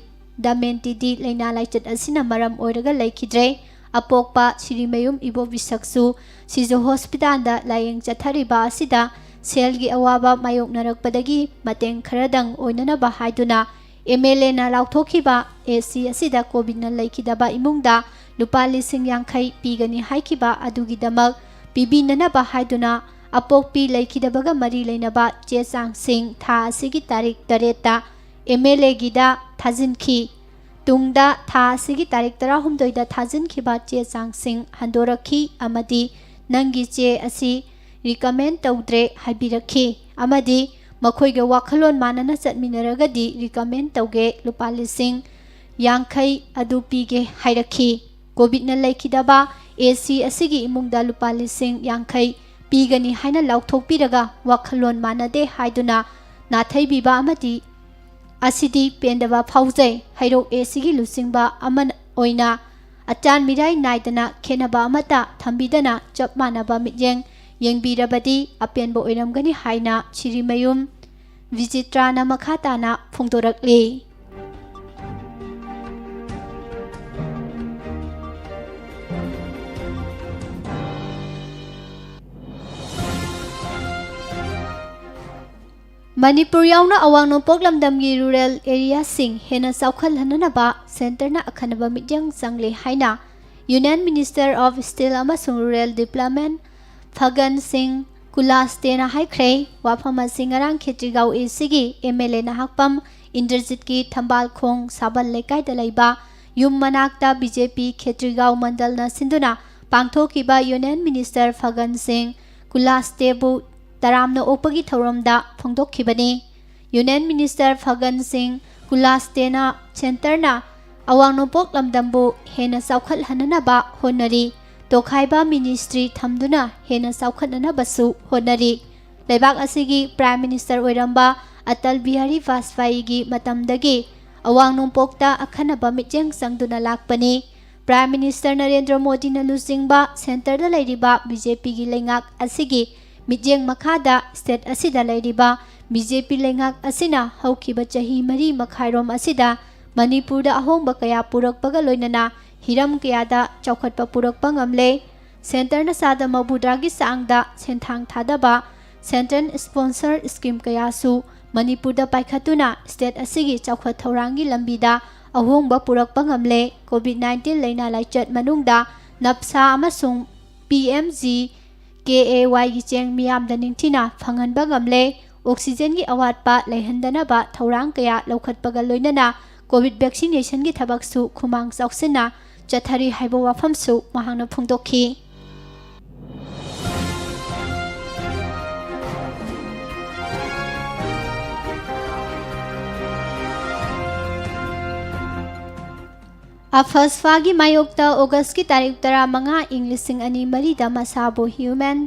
ꯗꯃꯦꯟꯇꯤꯗꯤ ꯂꯥꯏꯅꯥ ꯂꯥꯏꯆꯠ ꯑꯁꯤꯅ ꯃꯔꯝ ꯑꯣꯏꯔꯒ ꯂꯩꯈꯤꯗ꯭ꯔꯦ꯫ ꯑꯄꯣꯛꯄ ꯁꯤꯔꯤꯃꯌꯨꯝ ꯏꯕꯣꯕꯤꯁꯛꯁꯨ ꯁꯤꯖ ꯍꯣꯁꯄꯤꯇꯥꯜꯗ ꯂꯥꯌꯦꯡ ꯆꯠꯊꯔꯤꯕ ꯑꯁꯤꯗ ꯁꯦꯜꯒꯤ ꯑꯋꯥꯕ ꯃꯥꯌꯣꯛꯅꯔꯛꯄꯗꯒꯤ ꯃꯇꯦꯡ ꯈꯔꯗꯪ ꯑꯣꯏꯅꯅꯕ ꯍꯥꯏꯗꯨꯅ ꯑꯦꯝ ꯑꯦꯜ ꯑꯦꯅ ꯂꯥꯎꯊꯣꯛꯈꯤꯕ ꯑꯦ ꯁꯤ ꯑꯁꯤꯗ ꯀꯣꯚꯤꯗꯅ ꯂꯩꯈꯤꯗꯕ ꯏꯃꯨꯡꯗ ꯂꯨꯄꯥ ꯂꯤꯁꯤꯡ ꯌꯥꯡꯈꯩ ꯄꯤꯒꯅꯤ ꯍꯥꯏꯈꯤꯕ ꯑꯗꯨꯒꯤꯗꯃꯛ ꯄꯤꯕꯤꯅꯅꯕ ꯍꯥꯏꯗꯨꯅ ꯑꯄꯣꯛꯄꯤ ꯂꯩꯈꯤꯗꯕꯒ ꯃꯔꯤ ꯂꯩꯅꯕ ꯆꯦ ꯆꯥꯡꯁꯤꯡ ꯊꯥ ꯑꯁꯤꯒꯤ ꯇꯥꯔꯤꯛ ꯇꯔꯦꯠꯇ ꯑꯦꯝ ꯑꯦꯜ ꯑꯦꯒꯤꯗ ꯊꯥꯖꯤꯟꯈꯤ꯫ ꯇꯨꯡꯗ ꯊꯥ ꯑꯁꯤꯒꯤ ꯇꯥꯔꯤꯛ ꯇꯔꯥꯍꯨꯝꯗꯣꯏꯗ ꯊꯥꯖꯤꯟꯈꯤꯕ ꯆꯦ ꯆꯥꯡꯁꯤꯡ ꯍꯟꯗꯣꯔꯛꯈꯤ ꯑꯃꯗꯤ ꯅꯪꯒꯤ ꯆꯦ ꯑꯁꯤ recommend ꯇꯧꯗ꯭ꯔꯦ ꯍꯥꯏꯕꯤꯔꯛꯈꯤ ꯑꯃꯗꯤ ꯃꯈꯣꯏꯒ ꯋꯥꯈꯜꯂꯣꯟ ꯃꯥꯟꯅꯅ ꯆꯠꯃꯤꯟꯅꯔꯒꯗꯤ recommend ꯇꯧꯒꯦ, ꯂꯨꯄꯥ ꯂꯤꯁꯤꯡ ꯌꯥꯡꯈꯩ ꯑꯗꯨ ꯄꯤꯒꯦ ꯍꯥꯏꯔꯛꯈꯤ꯫ ꯀꯣꯚꯤꯗꯅ ꯂꯩꯈꯤꯗꯕ ꯑꯦ ꯁꯤ ꯑꯁꯤꯒꯤ ꯏꯃꯨꯡꯗ ꯂꯨꯄꯥ ꯂꯤꯁꯤꯡ ꯌꯥꯡꯈꯩ ꯄꯤꯒꯅꯤ ꯍꯥꯏꯅ ꯂꯥꯎꯊꯣꯛꯄꯤꯔꯒ ꯋꯥꯈꯜꯂꯣꯟ ꯃꯥꯟꯅꯗꯦ ꯍꯥꯏꯗꯨꯅ ꯅꯥꯊꯩꯕꯤꯕ ꯑꯃꯗꯤ ꯑꯁꯤꯗꯤ ꯄꯦꯟꯗꯕ ꯐꯥꯎꯖꯩ꯫ ꯍꯩꯔꯣꯛ ꯑꯦ ꯁꯤꯒꯤ ꯂꯨꯆꯤꯡꯕ ꯑꯃ ꯑꯣꯏꯅ ꯑꯆꯥꯟ ꯃꯤꯔꯥꯏ ꯅꯥꯏꯗꯅ ꯈꯦꯠꯅꯕ ꯑꯃꯠꯇ ꯊꯝꯕꯤꯗꯅ ꯆꯞ ꯃꯥꯟꯅꯕ ꯃꯤꯠꯌꯦꯡ ꯌꯦꯡꯕꯤꯔꯕꯗꯤ ꯑꯄꯦꯟꯕ ꯑꯣꯏꯔꯝꯒꯅꯤ ꯍꯥꯏꯅ ꯁꯤꯔꯤꯃꯌꯨꯝ ꯕꯤꯖꯤꯇ꯭ꯔꯥꯅ ꯃꯈꯥ ꯇꯥꯅ ꯐꯣꯡꯗꯣꯔꯛꯂꯤ꯫ ꯃꯅꯤꯄꯨꯔ ꯌꯥꯎꯅ ꯑꯋꯥꯡ ꯅꯣꯡꯄꯣꯛ ꯂꯝꯗꯝꯒꯤ ꯔꯨꯔꯦꯜ ꯑꯦꯔꯤꯌꯥꯁꯤꯡ ꯍꯦꯟꯅ ꯆꯥꯎꯈꯠꯍꯟꯅꯅꯕ ꯁꯦꯟꯇꯔꯅ ꯑꯈꯟꯅꯕ ꯃꯤꯠꯌꯦꯡ ꯆꯪꯂꯦ ꯍꯥꯏꯅ ꯌꯨꯅꯤꯌꯟ ꯃꯤꯅꯤꯁꯇꯔ ꯑꯣꯐ ꯁ꯭ꯇꯤꯜ ꯑꯃꯁꯨꯡ ꯔꯨꯔꯦꯜ ꯗꯤꯕ꯭ꯂꯞꯃꯦꯟ ꯐꯒꯟ ꯁꯤꯡ ꯀꯨꯂꯥꯁꯇꯦꯅ ꯍꯥꯏꯈ꯭ꯔꯦ꯫ ꯋꯥꯐꯝ ꯑꯁꯤ ꯉꯔꯥꯡ ꯈꯦꯇ꯭ꯔꯤꯒꯥꯎ ꯑꯦ ꯁꯤꯒꯤ ꯑꯦꯝ ꯑꯦꯜ ꯑꯦ ꯅꯍꯥꯛꯄꯝ ꯏꯟꯗ꯭ꯔꯖꯤꯠꯀꯤ ꯊꯝꯕꯥꯜꯈꯣꯡ ꯁꯥꯕꯜ ꯂꯩꯀꯥꯏꯗ ꯂꯩꯕ ꯌꯨꯝ ꯃꯅꯥꯛꯇ ꯕꯤ ꯖꯦ ꯄꯤ ꯈꯦꯇ꯭ꯔꯤꯒꯥꯎ ꯃꯟꯗꯜꯅ ꯁꯤꯟꯗꯨꯅ ꯄꯥꯡꯊꯣꯛꯈꯤꯕ ꯌꯨꯅꯤꯌꯟ ꯃꯤꯅꯤꯁꯇꯔ ꯐꯒꯟ ꯁꯤꯡ ꯀꯨꯂꯥꯁꯇꯦꯕꯨ ꯇꯔꯥꯝꯅ ꯑꯣꯛꯄꯒꯤ ꯊꯧꯔꯝꯗ ꯐꯣꯡꯗꯣꯛꯈꯤꯕꯅꯤ꯫ ꯌꯨꯅꯤꯌꯟ ꯃꯤꯅꯤꯁꯇꯔ ꯐꯒꯟ ꯁꯤꯡ ꯀꯨꯂꯥꯁꯇꯦꯅ ꯁꯦꯟꯇꯔꯅ ꯑꯋꯥꯡ ꯅꯣꯡꯄꯣꯛ ꯂꯝꯗꯝꯕꯨ ꯍꯦꯟꯅ ꯆꯥꯎꯈꯠꯍꯟꯅꯅꯕ ꯍꯣꯠꯅꯔꯤ, ꯇꯣꯈꯥꯏꯕ ꯃꯤꯅꯤꯁꯇ꯭ꯔꯤ ꯊꯝꯗꯨꯅ ꯍꯦꯟꯅ ꯆꯥꯎꯈꯠꯅꯅꯕꯁꯨ ꯍꯣꯠꯅꯔꯤ꯫ ꯂꯩꯕꯥꯛ ꯑꯁꯤꯒꯤ ꯄ꯭ꯔꯥꯏꯝ ꯃꯤꯅꯤꯁꯇꯔ ꯑꯣꯏꯔꯝꯕ ꯑꯇꯜ ꯕꯤꯍꯥꯔꯤ ꯕꯥꯖꯄꯥꯏꯒꯤ ꯃꯇꯝꯗꯒꯤ ꯑꯋꯥꯡ ꯅꯣꯡꯄꯣꯛꯇ ꯑꯈꯟꯅꯕ ꯃꯤꯠꯌꯦꯡ ꯆꯪꯗꯨꯅ ꯂꯥꯛꯄꯅꯤ꯫ ꯄ꯭ꯔꯥꯏꯝ ꯃꯤꯅꯤꯁꯇꯔ ꯅꯔꯦꯟꯗ꯭ꯔ ꯃꯣꯗꯤꯅ ꯂꯨꯆꯤꯡꯕ ꯁꯦꯟꯇꯔꯗ ꯂꯩꯔꯤꯕ ꯕꯤ ꯖꯦ ꯄꯤꯒꯤ ꯂꯩꯉꯥꯛ ꯑꯁꯤꯒꯤ ꯃꯤꯠꯌꯦꯡ ꯃꯈꯥꯗ ꯁ꯭ꯇꯦꯠ ꯑꯁꯤꯗ ꯂꯩꯔꯤꯕ ꯕꯤ ꯖꯦ ꯄꯤ ꯂꯩꯉꯥꯛ ꯑꯁꯤꯅ ꯍꯧꯈꯤꯕ ꯆꯍꯤ ꯃꯔꯤ ꯃꯈꯥꯏꯔꯣꯝ ꯑꯁꯤꯗ ꯃꯅꯤꯄꯨꯔꯗ ꯑꯍꯣꯡꯕ ꯀꯌꯥ ꯄꯨꯔꯛꯄꯒ ꯂꯣꯏꯅꯅ ꯍꯤꯔꯝ ꯀꯌꯥꯗ ꯆꯥꯎꯈꯠꯄ ꯄꯨꯔꯛꯄ ꯉꯝꯂꯦ꯫ ꯁꯦꯟꯇꯔꯅ ꯆꯥꯗ ꯃꯧꯗ꯭ꯔꯥꯒꯤ ꯆꯥꯡꯗ ꯁꯦꯟꯊꯥꯡ ꯊꯥꯗꯕ, ꯁꯦꯟꯇ꯭ꯔꯦꯜ ꯁ꯭ꯄꯣꯟꯁꯔ ꯁ꯭ꯀꯤꯝ ꯀꯌꯥꯁꯨ ꯃꯅꯤꯄꯨꯔꯗ ꯄꯥꯏꯈꯠꯇꯨꯅ ꯁ꯭ꯇꯦꯠ ꯑꯁꯤꯒꯤ ꯆꯥꯎꯈꯠ ꯊꯧꯔꯥꯡꯒꯤ ꯂꯝꯕꯤꯗ ꯑꯍꯣꯡꯕ ꯄꯨꯔꯛꯄ ꯉꯝꯂꯦ꯫ ꯀꯣꯚꯤꯗ ꯅꯥꯏꯟꯇꯤꯟ ꯂꯥꯏꯅꯥ ꯂꯥꯏꯆꯠ ꯃꯅꯨꯡꯗ ꯅꯞꯁꯥ ꯑꯃꯁꯨꯡ P M G K A ꯋꯥꯏꯒꯤ ꯆꯦꯡ ꯃꯤꯌꯥꯝꯗ ꯅꯤꯡꯊꯤꯅ ꯐꯪꯍꯟꯕ ꯉꯝꯂꯦ꯫ ꯑꯣꯛꯁꯤꯖꯦꯟꯒꯤ ꯑꯋꯥꯠꯄ ꯂꯩꯍꯟꯗꯅꯕ ꯊꯧꯔꯥꯡ ꯀꯌꯥ ꯂꯧꯈꯠꯄꯒ ꯂꯣꯏꯅꯅ ꯀꯣꯚꯤꯗ ꯚꯦꯛꯁꯤꯅꯦꯁꯟꯒꯤ ꯊꯕꯛꯁꯨ ꯈꯨꯃꯥꯡ ꯆꯥꯎꯁꯤꯟꯅ ꯆꯠꯊꯔꯤ ꯍꯥꯏꯕ ꯋꯥꯐꯝꯁꯨ ꯃꯍꯥꯛꯅ ꯐꯣꯡꯗꯣꯛꯈꯤ꯫ ꯑꯐꯁꯐꯥꯒꯤ ꯃꯥꯌꯣꯛꯇ ꯑꯣꯒꯁꯀꯤ ꯇꯥꯔꯤꯛ ꯇꯔꯥꯃꯉꯥ, ꯏꯪ ꯂꯤꯁꯤꯡ ꯑꯅꯤ ꯃꯔꯤꯗ ꯃꯁꯥꯕꯨ ꯍ꯭ꯌꯨꯃꯦꯟ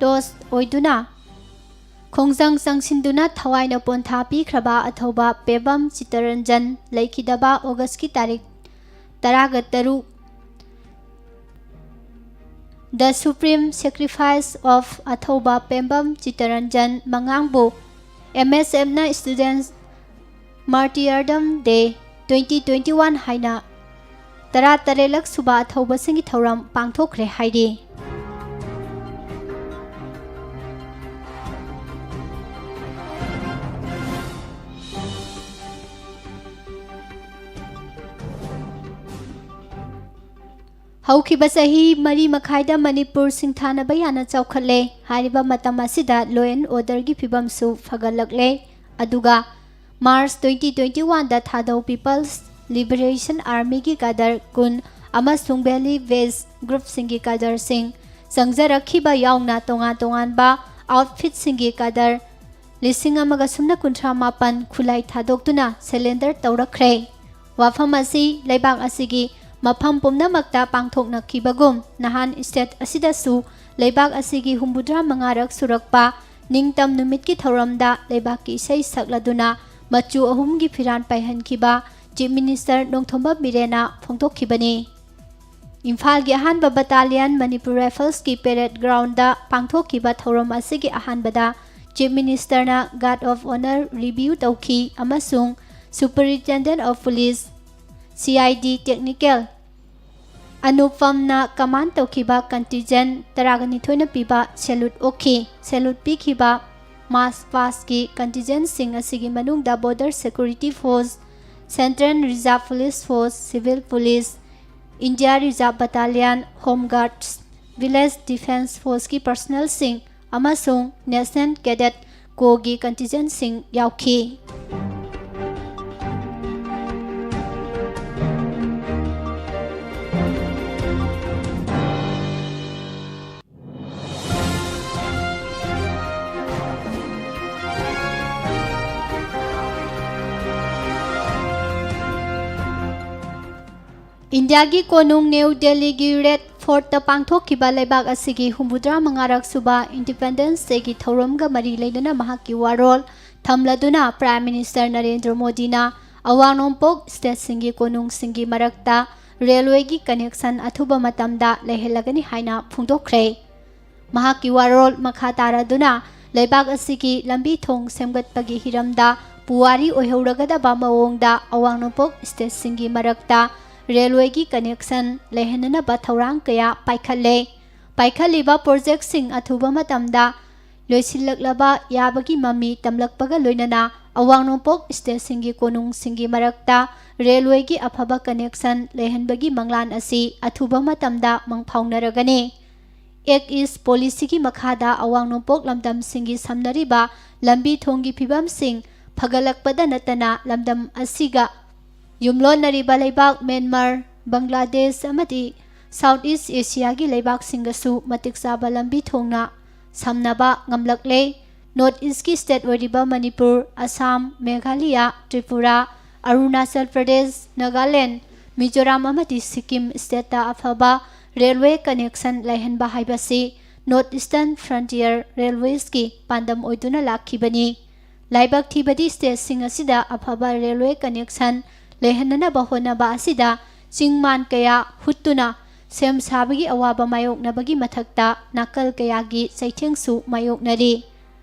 ꯇꯣꯁ ꯑꯣꯏꯗꯨꯅ ꯈꯣꯡꯖꯪ ꯆꯪꯁꯤꯟꯗꯨꯅ ꯊꯋꯥꯏꯅ ꯄꯣꯟꯊꯥ ꯄꯤꯈ꯭ꯔꯕ ꯑꯊꯧꯕ ꯄꯦꯕꯝ ꯆꯤꯇꯔꯟꯖꯟ ꯂꯩꯈꯤꯗꯕ ꯑꯣꯒꯁꯀꯤ ꯇꯥꯔꯤꯛ ꯇꯔꯥꯒ ꯇꯔꯨꯛ, The Supreme Sacrifice of ꯑꯊꯧꯕ ꯄꯦꯝꯕꯝ ꯆꯤꯇꯔꯟꯖꯟ ꯃꯉꯥꯡꯕꯨ ꯑꯦꯝ ꯑꯦꯁ ꯑꯦꯐꯅ Students Martyrdom Day twenty twenty-one ꯍꯥꯏꯅ ꯇꯔꯥꯇꯔꯦꯠꯂꯛ ꯁꯨꯕ ꯑꯊꯧꯕꯁꯤꯡꯒꯤ ꯊꯧꯔꯝ ꯄꯥꯡꯊꯣꯛꯈ꯭ꯔꯦ ꯍꯥꯏꯔꯤ꯫ ꯍꯧꯈꯤꯕ ꯆꯍꯤ ꯃꯔꯤ ꯃꯈꯥꯏꯗ ꯃꯅꯤꯄꯨꯔ ꯁꯤꯡꯊꯥꯅꯕ ꯌꯥꯅ ꯆꯥꯎꯈꯠꯂꯦ꯫ ꯍꯥꯏꯔꯤꯕ ꯃꯇꯝ ꯑꯁꯤꯗ law and orderꯒꯤ ꯐꯤꯕꯝꯁꯨ ꯐꯒꯠꯂꯛꯂꯦ꯫ ꯑꯗꯨꯒ March twenty twenty-oneꯗ ꯊꯥꯗꯧ People's Liberation Armyꯒꯤ cadre ꯀꯨꯟ ꯑꯃꯁꯨꯡ Valley Based Groupꯁꯤꯡꯒꯤ cadreꯁꯤꯡ ꯆꯪꯖꯔꯛꯈꯤꯕ ꯌꯥꯎꯅ ꯇꯣꯉꯥꯟ ꯇꯣꯉꯥꯟꯕ outfitꯁꯤꯡꯒꯤ cadre ꯂꯤꯁꯤꯡ ꯑꯃꯒ ꯁꯨꯞꯅ ꯀꯨꯟꯊ꯭ꯔꯥ ꯃꯥꯄꯟ ꯈꯨꯠꯂꯥꯏ ꯊꯥꯗꯣꯛꯇꯨꯅ surrender ꯇꯧꯔꯛꯈ꯭ꯔꯦ꯫ ꯋꯥꯐꯝ ꯑꯁꯤ ꯂꯩꯕꯥꯛ ꯑꯁꯤꯒꯤ ꯃꯐꯝ ꯄꯨꯝꯅꯃꯛꯇ ꯄꯥꯡꯊꯣꯛꯅꯈꯤꯕꯒꯨꯝ, ꯅꯍꯥꯟ state ꯑꯁꯤꯗꯁꯨ ꯂꯩꯕꯥꯛ ꯑꯁꯤꯒꯤ ꯍꯨꯝꯐꯨꯇꯔꯥ ꯃꯉꯥꯔꯛ ꯁꯨꯔꯛꯄ ꯅꯤꯡꯇꯝ ꯅꯨꯃꯤꯠꯀꯤ ꯊꯧꯔꯝꯗ ꯂꯩꯕꯥꯛꯀꯤ ꯏꯁꯩ ꯁꯛꯂꯗꯨꯅ ꯃꯆꯨ ꯑꯍꯨꯝꯒꯤ ꯐꯤꯔꯥꯟ ꯄꯥꯏꯍꯟꯈꯤꯕ Chief Minister ꯅꯣꯡꯊꯣꯝꯕꯝ ꯕꯤꯔꯦꯟꯅ ꯐꯣꯡꯗꯣꯛꯈꯤꯕꯅꯤ꯫ ꯏꯝꯐꯥꯜꯒꯤ ꯑꯍꯥꯟꯕ battalion ꯃꯅꯤꯄꯨꯔ Riflesꯀꯤ parade groundꯗ ꯄꯥꯡꯊꯣꯛꯈꯤꯕ ꯊꯧꯔꯝ ꯑꯁꯤꯒꯤ ꯑꯍꯥꯟꯕꯗ Chief Ministerꯅ Guard of Honour review ꯇꯧꯈꯤ ꯑꯃꯁꯨꯡ Superintendent of Police, C I D Technical ꯑꯅꯨꯄꯝꯅ command ꯇꯧꯈꯤꯕ contingent ꯇꯔꯥꯒ ꯅꯤꯊꯣꯏꯅ ꯄꯤꯕ salute ꯑꯣꯛꯈꯤ꯫ Salute ꯄꯤꯈꯤꯕ march pastꯀꯤ contingentꯁꯤꯡ ꯑꯁꯤꯒꯤ ꯃꯅꯨꯡꯗ Border Security Force, Central Reserve Police Force, Civil Police, India Reserve Battalion, Home Guards, Village Defence Forceꯀꯤ personnelꯁꯤꯡ ꯑꯃꯁꯨꯡ National Cadet Corps ꯀꯤ contingentꯁꯤꯡ ꯌꯥꯎꯈꯤ꯫ ꯏꯟꯗꯤꯌꯥꯒꯤ ꯀꯣꯅꯨꯡ ꯅ꯭ꯌꯨ ꯗꯦꯜꯂꯤꯒꯤ Red Fortꯇ ꯄꯥꯡꯊꯣꯛꯈꯤꯕ ꯂꯩꯕꯥꯛ ꯑꯁꯤꯒꯤ ꯍꯨꯝꯐꯨꯇꯔꯥ ꯃꯉꯥꯔꯛ ꯁꯨꯕ Independence Dayꯒꯤ ꯊꯧꯔꯝꯒ ꯃꯔꯤ ꯂꯩꯅꯅ ꯃꯍꯥꯛꯀꯤ ꯋꯥꯔꯣꯜ ꯊꯝꯂꯗꯨꯅ Prime Minister ꯅꯔꯦꯟꯗ꯭ꯔ ꯃꯣꯗꯤꯅ ꯑꯋꯥꯡ ꯅꯣꯡꯄꯣꯛ stateꯁꯤꯡꯒꯤ ꯀꯣꯅꯨꯡꯁꯤꯡꯒꯤ ꯃꯔꯛꯇ railwayꯒꯤ connection ꯑꯊꯨꯕ ꯃꯇꯝꯗ ꯂꯩꯍꯜꯂꯒꯅꯤ ꯍꯥꯏꯅ ꯐꯣꯡꯗꯣꯛꯈ꯭ꯔꯦ꯫ ꯃꯍꯥꯛꯀꯤ ꯋꯥꯔꯣꯜ ꯃꯈꯥ ꯇꯥꯔꯗꯨꯅ ꯂꯩꯕꯥꯛ ꯑꯁꯤꯒꯤ ꯂꯝꯕꯤ ꯊꯣꯡ ꯁꯦꯝꯒꯠꯄꯒꯤ ꯍꯤꯔꯝꯗ ꯄꯨꯋꯥꯔꯤ ꯑꯣꯏꯍꯧꯔꯒꯗꯕ ꯃꯑꯣꯡꯗ ꯑꯋꯥꯡ ꯅꯣꯡꯄꯣꯛ stateꯁꯤꯡꯒꯤ ꯃꯔꯛꯇ railwayꯒꯤ connection ꯂꯩꯍꯟꯅꯅꯕ ꯊꯧꯔꯥꯡ ꯀꯌꯥ ꯄꯥꯏꯈꯠꯂꯦ꯫ ꯄꯥꯏꯈꯠꯂꯤꯕ projectꯁꯤꯡ ꯑꯊꯨꯕ ꯃꯇꯝꯗ ꯂꯣꯏꯁꯤꯜꯂꯛꯂꯕ ꯌꯥꯕꯒꯤ ꯃꯃꯤ ꯇꯝꯂꯛꯄꯒ ꯂꯣꯏꯅꯅ ꯑꯋꯥꯡ ꯅꯣꯡꯄꯣꯛ stateꯁꯤꯡꯒꯤ ꯀꯣꯅꯨꯡꯁꯤꯡꯒꯤ ꯃꯔꯛꯇ railwayꯒꯤ ꯑꯐꯕ connection ꯂꯩꯍꯟꯕꯒꯤ ꯃꯪꯂꯥꯟ ꯑꯁꯤ ꯑꯊꯨꯕ ꯃꯇꯝꯗ ꯃꯪꯐꯥꯎꯅꯔꯒꯅꯤ꯫ Act East policyꯒꯤ ꯃꯈꯥꯗ ꯑꯋꯥꯡ ꯅꯣꯡꯄꯣꯛ ꯂꯝꯗꯝꯁꯤꯡꯒꯤ ꯁꯝꯅꯔꯤꯕ ꯂꯝꯕꯤ ꯊꯣꯡꯒꯤ ꯐꯤꯕꯝꯁꯤꯡ ꯐꯒꯠꯂꯛꯄꯗ ꯅꯠꯇꯅ ꯂꯝꯗꯝ ꯑꯁꯤꯒ ꯌꯨꯝꯂꯣꯟꯅꯔꯤꯕ ꯂꯩꯕꯥꯛ ꯃ꯭ꯌꯥꯟꯃꯥꯔ, ꯕꯪꯒ꯭ꯂꯥꯗꯦꯁ ꯑꯃꯗꯤ South East Asiaꯒꯤ ꯂꯩꯕꯥꯛꯁꯤꯡꯒꯁꯨ ꯃꯇꯤꯛ ꯆꯥꯕ ꯂꯝꯕꯤ ꯊꯣꯡꯅ ꯁꯝꯅꯕ ꯉꯝꯂꯛꯂꯦ꯫ North Eastꯀꯤ state ꯑꯣꯏꯔꯤꯕ ꯃꯅꯤꯄꯨꯔ, ꯑꯁꯥꯝ, ꯃꯦꯘꯥꯂꯌꯥ, ꯇ꯭ꯔꯤꯄꯨꯔꯥ, ꯑꯔꯨꯅꯥꯆꯜ ꯄ꯭ꯔꯗꯦꯁ, ꯅꯥꯒꯥꯂꯦꯟ, ꯃꯤꯖꯣꯔꯥꯝ ꯑꯃꯗꯤ ꯁꯤꯛꯀꯤꯝ stateꯇ ꯑꯐꯕ railway connection ꯂꯩꯍꯟꯕ ꯍꯥꯏꯕꯁꯤ North Eastern Frontier Railwaysꯀꯤ ꯄꯥꯟꯗꯝ ꯑꯣꯏꯗꯨꯅ ꯂꯥꯛꯈꯤꯕꯅꯤ꯫ ꯂꯥꯏꯕꯛ ꯊꯤꯕꯗꯤ stateꯁꯤꯡ ꯑꯁꯤꯗ ꯑꯐꯕ railway connection ꯂꯩꯍꯟꯅꯅꯕ ꯍꯣꯠꯅꯕ ꯑꯁꯤꯗ ꯆꯤꯡ ꯃꯥꯟ ꯀꯌꯥ ꯍꯨꯠꯇꯨꯅ ꯁꯦꯝ ꯁꯥꯕꯒꯤ ꯑꯋꯥꯕ ꯃꯥꯌꯣꯛꯅꯕꯒꯤ ꯃꯊꯛꯇ ꯅꯥꯀꯜ ꯀꯌꯥꯒꯤ ꯆꯩꯊꯦꯡꯁꯨ ꯃꯥꯌꯣꯛꯅꯔꯤ꯫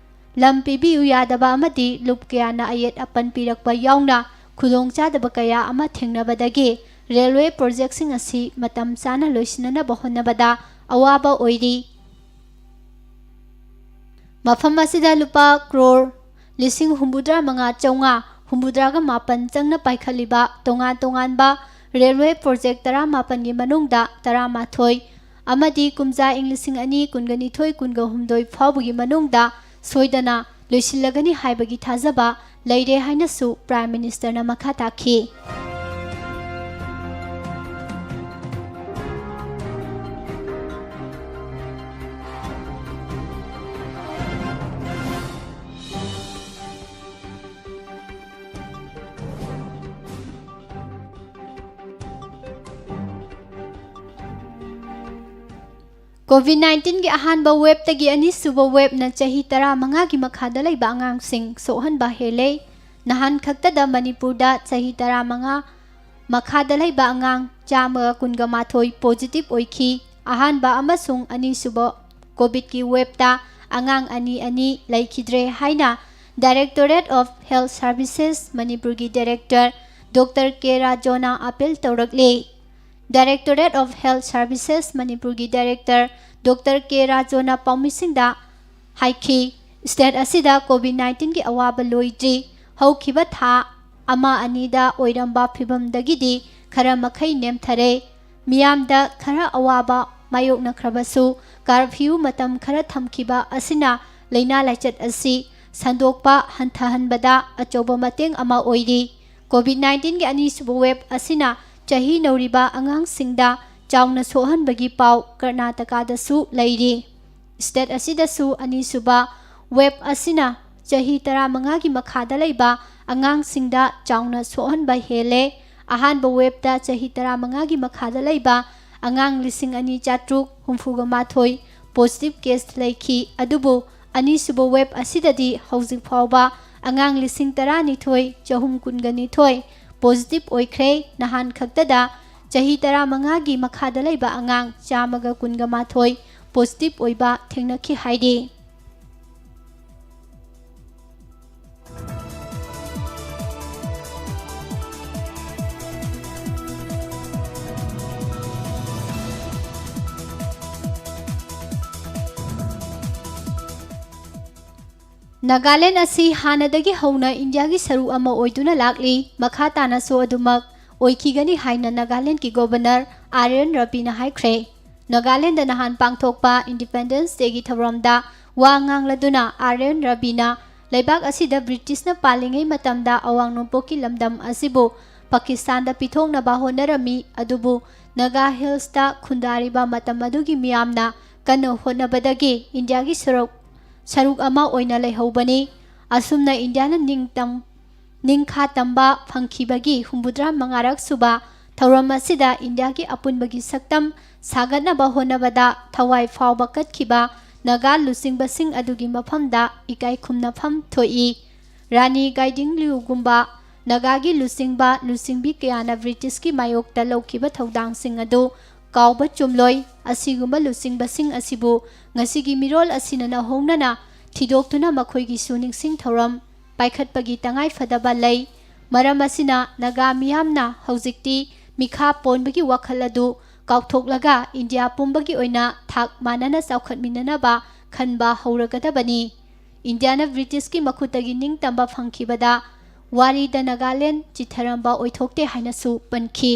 ꯂꯝ ꯄꯤꯕꯤꯌꯨ ꯌꯥꯗꯕ ꯑꯃꯗꯤ ꯂꯨꯞ ꯀꯌꯥꯅ ꯑꯌꯦꯠ ꯑꯄꯟ ꯄꯤꯔꯛꯄ ꯌꯥꯎꯅ ꯈꯨꯗꯣꯡꯆꯥꯗꯕ ꯀꯌꯥ ꯑꯃ ꯊꯦꯡꯅꯕꯗꯒꯤ railway projectꯁꯤꯡ ꯑꯁꯤ ꯃꯇꯝ ꯆꯥꯅ ꯂꯣꯏꯁꯤꯟꯅꯅꯕ ꯍꯣꯠꯅꯕꯗ ꯑꯋꯥꯕ ꯑꯣꯏꯔꯤ꯫ ꯃꯐꯝ ꯑꯁꯤꯗ ꯂꯨꯄꯥ ꯀ꯭ꯔꯣꯔ ꯂꯤꯁꯤꯡ ꯍꯨꯝꯐꯨꯇꯔꯥ ꯃꯉꯥ ꯆꯥꯝꯃꯉꯥ ꯍꯨꯝꯐꯨꯇꯔꯥꯒ ꯃꯥꯄꯟ ꯆꯪꯅ ꯄꯥꯏꯈꯠꯂꯤꯕ ꯇꯣꯉꯥꯟ ꯇꯣꯉꯥꯟꯕ railway project ꯇꯔꯥꯃꯥꯄꯟꯒꯤ ꯃꯅꯨꯡꯗ ꯇꯔꯥꯃꯥꯊꯣꯏ ꯑꯃꯗꯤ ꯀꯨꯝꯖꯥ ꯏꯪ ꯂꯤꯁꯤꯡ ꯑꯅꯤ ꯀꯨꯟꯒ ꯅꯤꯊꯣꯏ ꯀꯨꯟꯒ ꯍꯨꯝꯗꯣꯏ ꯐꯥꯎꯕꯒꯤ ꯃꯅꯨꯡꯗ ꯁꯣꯏꯗꯅ ꯂꯣꯏꯁꯤꯜꯂꯒꯅꯤ ꯍꯥꯏꯕꯒꯤ ꯊꯥꯖꯕ ꯂꯩꯔꯦ ꯍꯥꯏꯅꯁꯨ Prime Ministerꯅ ꯃꯈꯥ ꯇꯥꯈꯤ꯫ COVID nineteenꯒꯤ ꯑꯍꯥꯟꯕ waveꯇꯒꯤ ꯑꯅꯤꯁꯨꯕ waveꯅ ꯆꯍꯤ ꯇꯔꯥꯃꯉꯥꯒꯤ ꯃꯈꯥꯗ ꯂꯩꯕ ꯑꯉꯥꯡꯁꯤꯡ ꯁꯣꯛꯍꯟꯕ ꯍꯦꯜꯂꯦ꯫ ꯅꯍꯥꯟ ꯈꯛꯇꯗ ꯃꯅꯤꯄꯨꯔꯗ ꯆꯍꯤ ꯇꯔꯥꯃꯉꯥ ꯃꯈꯥꯗ ꯂꯩꯕ ꯑꯉꯥꯡ ꯆꯥꯝꯃꯒ ꯀꯨꯟꯒ ꯃꯥꯊꯣꯏ positive ꯑꯣꯏꯈꯤ꯫ ꯑꯍꯥꯟꯕ ꯑꯃꯁꯨꯡ ꯑꯅꯤꯁꯨꯕ COVIDꯀꯤ waveꯇ ꯑꯉꯥꯡ ꯑꯅꯤ ꯑꯅꯤ ꯂꯩꯈꯤꯗ꯭ꯔꯦ ꯍꯥꯏꯅ Directorate of Health Services ꯃꯅꯤꯄꯨꯔꯒꯤ Director Doctor K ꯔꯥꯖꯣꯅ appeal ꯇꯧꯔꯛꯂꯤ꯫ Directorate of Health Services ꯃꯅꯤꯄꯨꯔꯒꯤ Director Doctor ꯀꯦ ꯔꯥꯖꯣꯅ ꯄꯥꯎꯃꯤꯁꯤꯡꯗ ꯍꯥꯏꯈꯤ, state ꯑꯁꯤꯗ COVID nineteenꯒꯤ ꯑꯋꯥꯕ ꯂꯣꯏꯗ꯭ꯔꯤ꯫ ꯍꯧꯈꯤꯕ ꯊꯥ ꯑꯃ ꯑꯅꯤꯗ ꯑꯣꯏꯔꯝꯕ ꯐꯤꯚꯝꯗꯒꯤꯗꯤ ꯈꯔ ꯃꯈꯩ ꯅꯦꯝꯊꯔꯦ꯫ ꯃꯤꯌꯥꯝꯗ ꯈꯔ ꯑꯋꯥꯕ ꯃꯥꯌꯣꯛꯅꯈ꯭ꯔꯕꯁꯨ, curfew ꯃꯇꯝ ꯈꯔ ꯊꯝꯈꯤꯕ ꯑꯁꯤꯅ ꯂꯥꯏꯅꯥ ꯂꯥꯏꯆꯠ ꯑꯁꯤ ꯁꯟꯗꯣꯛꯄ ꯍꯟꯊꯍꯟꯕꯗ ꯑꯆꯧꯕ ꯃꯇꯦꯡ ꯑꯃ ꯑꯣꯏꯔꯤ꯫ COVID nineteenꯒꯤ ꯑꯅꯤꯁꯨꯕ wave ꯑꯁꯤꯅ ꯆꯍꯤ ꯅꯧꯔꯤꯕ ꯑꯉꯥꯡꯁꯤꯡꯗ ꯆꯥꯎꯅ ꯁꯣꯛꯍꯟꯕꯒꯤ ꯄꯥꯎ ꯀꯔꯅꯥꯇꯀꯥꯗꯁꯨ ꯂꯩꯔꯤ꯫ State ꯑꯁꯤꯗꯁꯨ ꯑꯅꯤꯁꯨꯕ wave ꯑꯁꯤꯅ ꯆꯍꯤ ꯇꯔꯥꯃꯉꯥꯒꯤ ꯃꯈꯥꯗ ꯂꯩꯕ ꯑꯉꯥꯡꯁꯤꯡꯗ ꯆꯥꯎꯅ ꯁꯣꯛꯍꯟꯕ ꯍꯦꯜꯂꯦ꯫ ꯑꯍꯥꯟꯕ waveꯇ ꯆꯍꯤ ꯇꯔꯥꯃꯉꯥꯒꯤ ꯃꯈꯥꯗ ꯂꯩꯕ ꯑꯉꯥꯡ ꯂꯤꯁꯤꯡ ꯑꯅꯤ ꯆꯥꯇ꯭ꯔꯨꯛ ꯍꯨꯝꯐꯨꯒ ꯃꯥꯊꯣꯏ positive case ꯂꯩꯈꯤ, ꯑꯗꯨꯕꯨ ꯑꯅꯤꯁꯨꯕ wave ꯑꯁꯤꯗꯗꯤ ꯍꯧꯖꯤꯛ ꯐꯥꯎꯕ ꯑꯉꯥꯡ ꯂꯤꯁꯤꯡ ꯇꯔꯥꯅꯤꯊꯣꯏ ꯆꯍꯨꯝ ꯀꯨꯟꯒ ꯅꯤꯊꯣꯏ positive ꯑꯣꯏꯈ꯭ꯔꯦ꯫ ꯅꯍꯥꯟ ꯈꯛꯇꯗ ꯆꯍꯤ ꯇꯔꯥꯃꯉꯥꯒꯤ ꯃꯈꯥꯗ ꯂꯩꯕ ꯑꯉꯥꯡ ꯆꯥꯝꯃꯒ ꯀꯨꯟꯒ ꯃꯥꯊꯣꯏ positive ꯑꯣꯏꯕ ꯊꯦꯡꯅꯈꯤ ꯍꯥꯏꯔꯤ꯫ ꯅꯥꯒꯥꯂꯦꯟ ꯑꯁꯤ ꯍꯥꯟꯅꯗꯒꯤ ꯍꯧꯅ ꯏꯟꯗꯤꯌꯥꯒꯤ ꯁꯔꯨꯛ ꯑꯃ ꯑꯣꯏꯗꯨꯅ ꯂꯥꯛꯂꯤ, ꯃꯈꯥ ꯇꯥꯅꯁꯨ ꯑꯗꯨꯃꯛ ꯑꯣꯏꯈꯤꯒꯅꯤ ꯍꯥꯏꯅ ꯅꯥꯒꯥꯂꯦꯟꯒꯤ Governor ꯑꯥꯔ ꯑꯦꯟ ꯔꯕꯤꯅ ꯍꯥꯏꯈ꯭ꯔꯦ꯫ ꯅꯥꯒꯥꯂꯦꯟꯗ ꯅꯍꯥꯟ ꯄꯥꯡꯊꯣꯛꯄ Independence Dayꯒꯤ ꯊꯧꯔꯝꯗ ꯋꯥ ꯉꯥꯡꯂꯗꯨꯅ ꯑꯥꯔ ꯑꯦꯟ ꯔꯕꯤꯅ ꯂꯩꯕꯥꯛ ꯑꯁꯤꯗ ꯕ꯭ꯔꯤꯇꯤꯁꯅ ꯄꯥꯜꯂꯤꯉꯩ ꯃꯇꯝꯗ ꯑꯋꯥꯡ ꯅꯣꯡꯄꯣꯛꯀꯤ ꯂꯝꯗꯝ ꯑꯁꯤꯕꯨ ꯄꯥꯀꯤꯁꯇꯥꯟꯗ ꯄꯤꯊꯣꯛꯅꯕ ꯍꯣꯠꯅꯔꯝꯃꯤ, ꯑꯗꯨꯕꯨ ꯅꯥꯒꯥ ꯍꯤꯜꯁꯇ ꯈꯨꯟꯗꯥꯔꯤꯕ ꯃꯇꯝ ꯑꯗꯨꯒꯤ ꯃꯤꯌꯥꯝꯅ ꯀꯟꯅ ꯍꯣꯠꯅꯕꯗꯒꯤ ꯏꯟꯗꯤꯌꯥꯒꯤ ꯁꯔꯨꯛ, ꯁꯔꯨꯛ ꯑꯃ ꯑꯣꯏꯅ ꯂꯩꯍꯧꯕꯅꯤ꯫ ꯑꯁꯨꯝꯅ ꯏꯟꯗꯤꯌꯥꯅ ꯅꯤꯡꯇꯝ, ꯅꯤꯡꯈꯥ ꯇꯝꯕ ꯐꯪꯈꯤꯕꯒꯤ ꯍꯨꯝꯐꯨꯇꯔꯥ ꯃꯉꯥꯔꯛ ꯁꯨꯕ ꯊꯧꯔꯝ ꯑꯁꯤꯗ ꯏꯟꯗꯤꯌꯥꯒꯤ ꯑꯄꯨꯟꯕꯒꯤ ꯁꯛꯇꯝ ꯁꯥꯒꯠꯅꯕ ꯍꯣꯠꯅꯕꯗ ꯊꯋꯥꯏ ꯐꯥꯎꯕ ꯀꯠꯈꯤꯕ ꯅꯥꯒꯥ ꯂꯨꯆꯤꯡꯕꯁꯤꯡ ꯑꯗꯨꯒꯤ ꯃꯐꯝꯗ ꯏꯀꯥꯏ ꯈꯨꯝꯅꯐꯝ ꯊꯣꯛꯏ꯫ ꯔꯥꯅꯤ ꯒꯥꯏꯗꯤꯡꯂꯤꯌꯨꯒꯨꯝꯕ ꯅꯥꯒꯥꯒꯤ ꯂꯨꯆꯤꯡꯕ, ꯂꯨꯆꯤꯡꯕꯤ ꯀꯌꯥꯅ ꯕ꯭ꯔꯤꯇꯤꯁꯀꯤ ꯃꯥꯌꯣꯛꯇ ꯂꯧꯈꯤꯕ ꯊꯧꯗꯥꯡꯁꯤꯡ ꯑꯗꯨ ꯀꯥꯎꯕ ꯆꯨꯝꯂꯣꯏ꯫ ꯑꯁꯤꯒꯨꯝꯕ ꯂꯨꯆꯤꯡꯕꯁꯤꯡ ꯑꯁꯤꯕꯨ ꯉꯁꯤꯒꯤ ꯃꯤꯔꯣꯜ ꯑꯁꯤꯅ ꯅꯧꯍꯧꯅꯅ ꯊꯤꯗꯣꯛꯇꯨꯅ ꯃꯈꯣꯏꯒꯤꯁꯨ ꯅꯤꯡꯁꯤꯡ ꯊꯧꯔꯝ ꯄꯥꯏꯈꯠꯄꯒꯤ ꯇꯉꯥꯏ ꯐꯗꯕ ꯂꯩ꯫ ꯃꯔꯝ ꯑꯁꯤꯅ ꯅꯥꯒꯥ ꯃꯤꯌꯥꯝꯅ ꯍꯧꯖꯤꯛꯇꯤ ꯃꯤꯈꯥ ꯄꯣꯟꯕꯒꯤ ꯋꯥꯈꯜ ꯑꯗꯨ ꯀꯥꯎꯊꯣꯛꯂꯒ ꯏꯟꯗꯤꯌꯥ ꯄꯨꯝꯕꯒꯤ ꯑꯣꯏꯅ ꯊꯥꯛ ꯃꯥꯟꯅꯅ ꯆꯥꯎꯈꯠꯃꯤꯟꯅꯅꯕ ꯈꯟꯕ ꯍꯧꯔꯒꯗꯕꯅꯤ꯫ ꯏꯟꯗꯤꯌꯥꯅ ꯕ꯭ꯔꯤꯇꯤꯁꯀꯤ ꯃꯈꯨꯠꯇꯒꯤ ꯅꯤꯡꯇꯝꯕ ꯐꯪꯈꯤꯕꯗ ꯋꯥꯔꯤꯗ ꯅꯥꯒꯥꯂꯦꯟ ꯆꯤꯠꯊꯔꯝꯕ ꯑꯣꯏꯊꯣꯛꯇꯦ ꯍꯥꯏꯅꯁꯨ ꯄꯟꯈꯤ꯫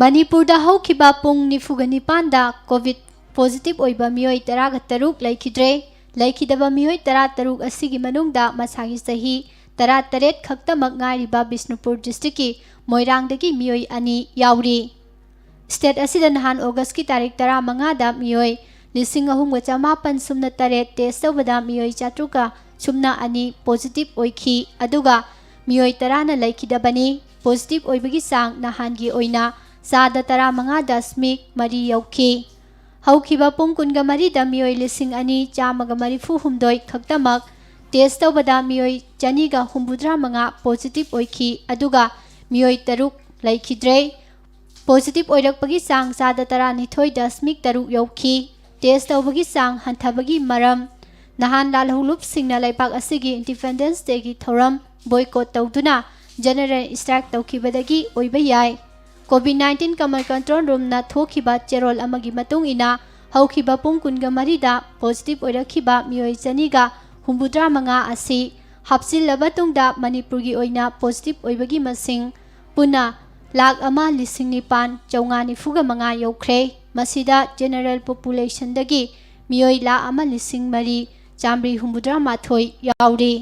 ꯃꯅꯤꯄꯨꯔꯗ ꯍꯧꯈꯤꯕ ꯄꯨꯡ ꯅꯤꯐꯨꯒ ꯅꯤꯄꯥꯟꯗ ꯀꯣꯚꯤꯗ ꯄꯣꯖꯤꯇꯤꯚ ꯑꯣꯏꯕ ꯃꯤꯑꯣꯏ ꯇꯔꯥꯒ ꯇꯔꯨꯛ ꯂꯩꯈꯤꯗ꯭ꯔꯦ꯫ ꯂꯩꯈꯤꯗꯕ ꯃꯤꯑꯣꯏ ꯇꯔꯥ ꯇꯔꯨꯛ ꯑꯁꯤꯒꯤ ꯃꯅꯨꯡꯗ ꯃꯁꯥꯒꯤ ꯆꯍꯤ ꯇꯔꯥ ꯇꯔꯦꯠ ꯈꯛꯇꯃꯛ ꯉꯥꯏꯔꯤꯕ ꯕꯤꯁꯅꯨꯄꯨꯔ ꯗꯤꯁꯇ꯭ꯔꯤꯛꯀꯤ ꯃꯣꯏꯔꯥꯡꯗꯒꯤ ꯃꯤꯑꯣꯏ ꯑꯅꯤ ꯌꯥꯎꯔꯤ꯫ ꯁ꯭ꯇꯦꯠ ꯑꯁꯤꯗ ꯅꯍꯥꯟ ꯑꯣꯒꯁꯀꯤ ꯇꯥꯔꯤꯛ ꯇꯔꯥꯃꯉꯥꯗ ꯃꯤꯑꯣꯏ ꯂꯤꯁꯤꯡ ꯑꯍꯨꯝꯒ ꯆꯃꯥꯄꯟ ꯁꯨꯞꯅ ꯇꯔꯦꯠ ꯇꯦꯁ ꯇꯧꯕꯗ ꯃꯤꯑꯣꯏ ꯆꯥꯇ꯭ꯔꯨꯛꯀ ꯁꯨꯞꯅ ꯑꯅꯤ ꯄꯣꯖꯤꯇꯤꯚ ꯑꯣꯏꯈꯤ, ꯑꯗꯨꯒ ꯃꯤꯑꯣꯏ ꯇꯔꯥꯅ ꯂꯩꯈꯤꯗꯕꯅꯤ꯫ ꯄꯣꯖꯤꯇꯤꯚ ꯑꯣꯏꯕꯒꯤ ꯆꯥꯡ ꯅꯍꯥꯟꯒꯤ ꯑꯣꯏꯅ ꯆꯥꯗ ꯇꯔꯥꯃꯉꯥ ꯗꯁꯃꯤꯛ ꯃꯔꯤ ꯌꯧꯈꯤ꯫ ꯍꯧꯈꯤꯕ ꯄꯨꯡ ꯀꯨꯟꯒ ꯃꯔꯤꯗ ꯃꯤꯑꯣꯏ ꯂꯤꯁꯤꯡ ꯑꯅꯤ ꯆꯥꯝꯃꯒ ꯃꯔꯤꯐꯨ ꯍꯨꯝꯗꯣꯏ ꯈꯛꯇꯃꯛ ꯇꯦꯁ ꯇꯧꯕꯗ ꯃꯤꯑꯣꯏ ꯆꯅꯤꯒ ꯍꯨꯝꯐꯨꯇꯔꯥ ꯃꯉꯥ ꯄꯣꯖꯤꯇꯤꯚ ꯑꯣꯏꯈꯤ, ꯑꯗꯨꯒ ꯃꯤꯑꯣꯏ ꯇꯔꯨꯛ ꯂꯩꯈꯤꯗ꯭ꯔꯦ꯫ ꯄꯣꯖꯤꯇꯤꯚ ꯑꯣꯏꯔꯛꯄꯒꯤ ꯆꯥꯡ ꯆꯥꯗ ꯇꯔꯥꯅꯤꯊꯣꯏ ꯗꯁꯃꯤꯛ ꯇꯔꯨꯛ ꯌꯧꯈꯤ꯫ ꯇꯦꯁ ꯇꯧꯕꯒꯤ ꯆꯥꯡ ꯍꯟꯊꯕꯒꯤ ꯃꯔꯝ, ꯅꯍꯥꯟ ꯂꯥꯜꯍꯧꯂꯨꯞꯁꯤꯡꯅ ꯂꯩꯕꯥꯛ ꯑꯁꯤꯒꯤ ꯏꯟꯗꯤꯄꯦꯟꯗꯦꯟꯁ ꯗꯦꯒꯤ ꯊꯧꯔꯝ ꯕꯣꯏꯀꯣꯠ ꯇꯧꯗꯨꯅ ꯖꯦꯅꯔꯦꯜ ꯁ꯭ꯇ꯭ꯔꯥꯏꯛ ꯇꯧꯈꯤꯕꯗꯒꯤ ꯑꯣꯏꯕ ꯌꯥꯏ꯫ ꯀꯣꯚꯤꯗ ꯅꯥꯏꯟꯇꯤꯟ ꯀꯃꯟ ꯀꯟꯇ꯭ꯔꯣꯜ ꯔꯨꯝꯅ ꯊꯣꯛꯈꯤꯕ ꯆꯦꯔꯣꯜ ꯑꯃꯒꯤ ꯃꯇꯨꯡ ꯏꯟꯅ, ꯍꯧꯈꯤꯕ ꯄꯨꯡ ꯀꯨꯟꯒ ꯃꯔꯤꯗ positive ꯑꯣꯏꯔꯛꯈꯤꯕ ꯃꯤꯑꯣꯏ ꯆꯅꯤꯒ ꯍꯨꯝꯐꯨꯇꯔꯥ ꯃꯉꯥ ꯑꯁꯤ ꯍꯥꯞꯆꯤꯜꯂꯕ ꯇꯨꯡꯗ ꯃꯅꯤꯄꯨꯔꯒꯤ ꯑꯣꯏꯅ positive ꯑꯣꯏꯕꯒꯤ ꯃꯁꯤꯡ ꯄꯨꯟꯅ ꯂꯥꯈ ꯑꯃ ꯂꯤꯁꯤꯡ ꯅꯤꯄꯥꯟ ꯆꯥꯝꯃꯉꯥ ꯅꯤꯐꯨꯒ ꯃꯉꯥ ꯌꯧꯈ꯭ꯔꯦ꯫ ꯃꯁꯤꯗ general populationꯗꯒꯤ ꯃꯤꯑꯣꯏ ꯂꯥꯈ ꯑꯃ ꯂꯤꯁꯤꯡ ꯃꯔꯤ ꯆꯥꯃꯔꯤ ꯍꯨꯝꯐꯨꯇꯔꯥ ꯃꯥꯊꯣꯏ ꯌꯥꯎꯔꯤ꯫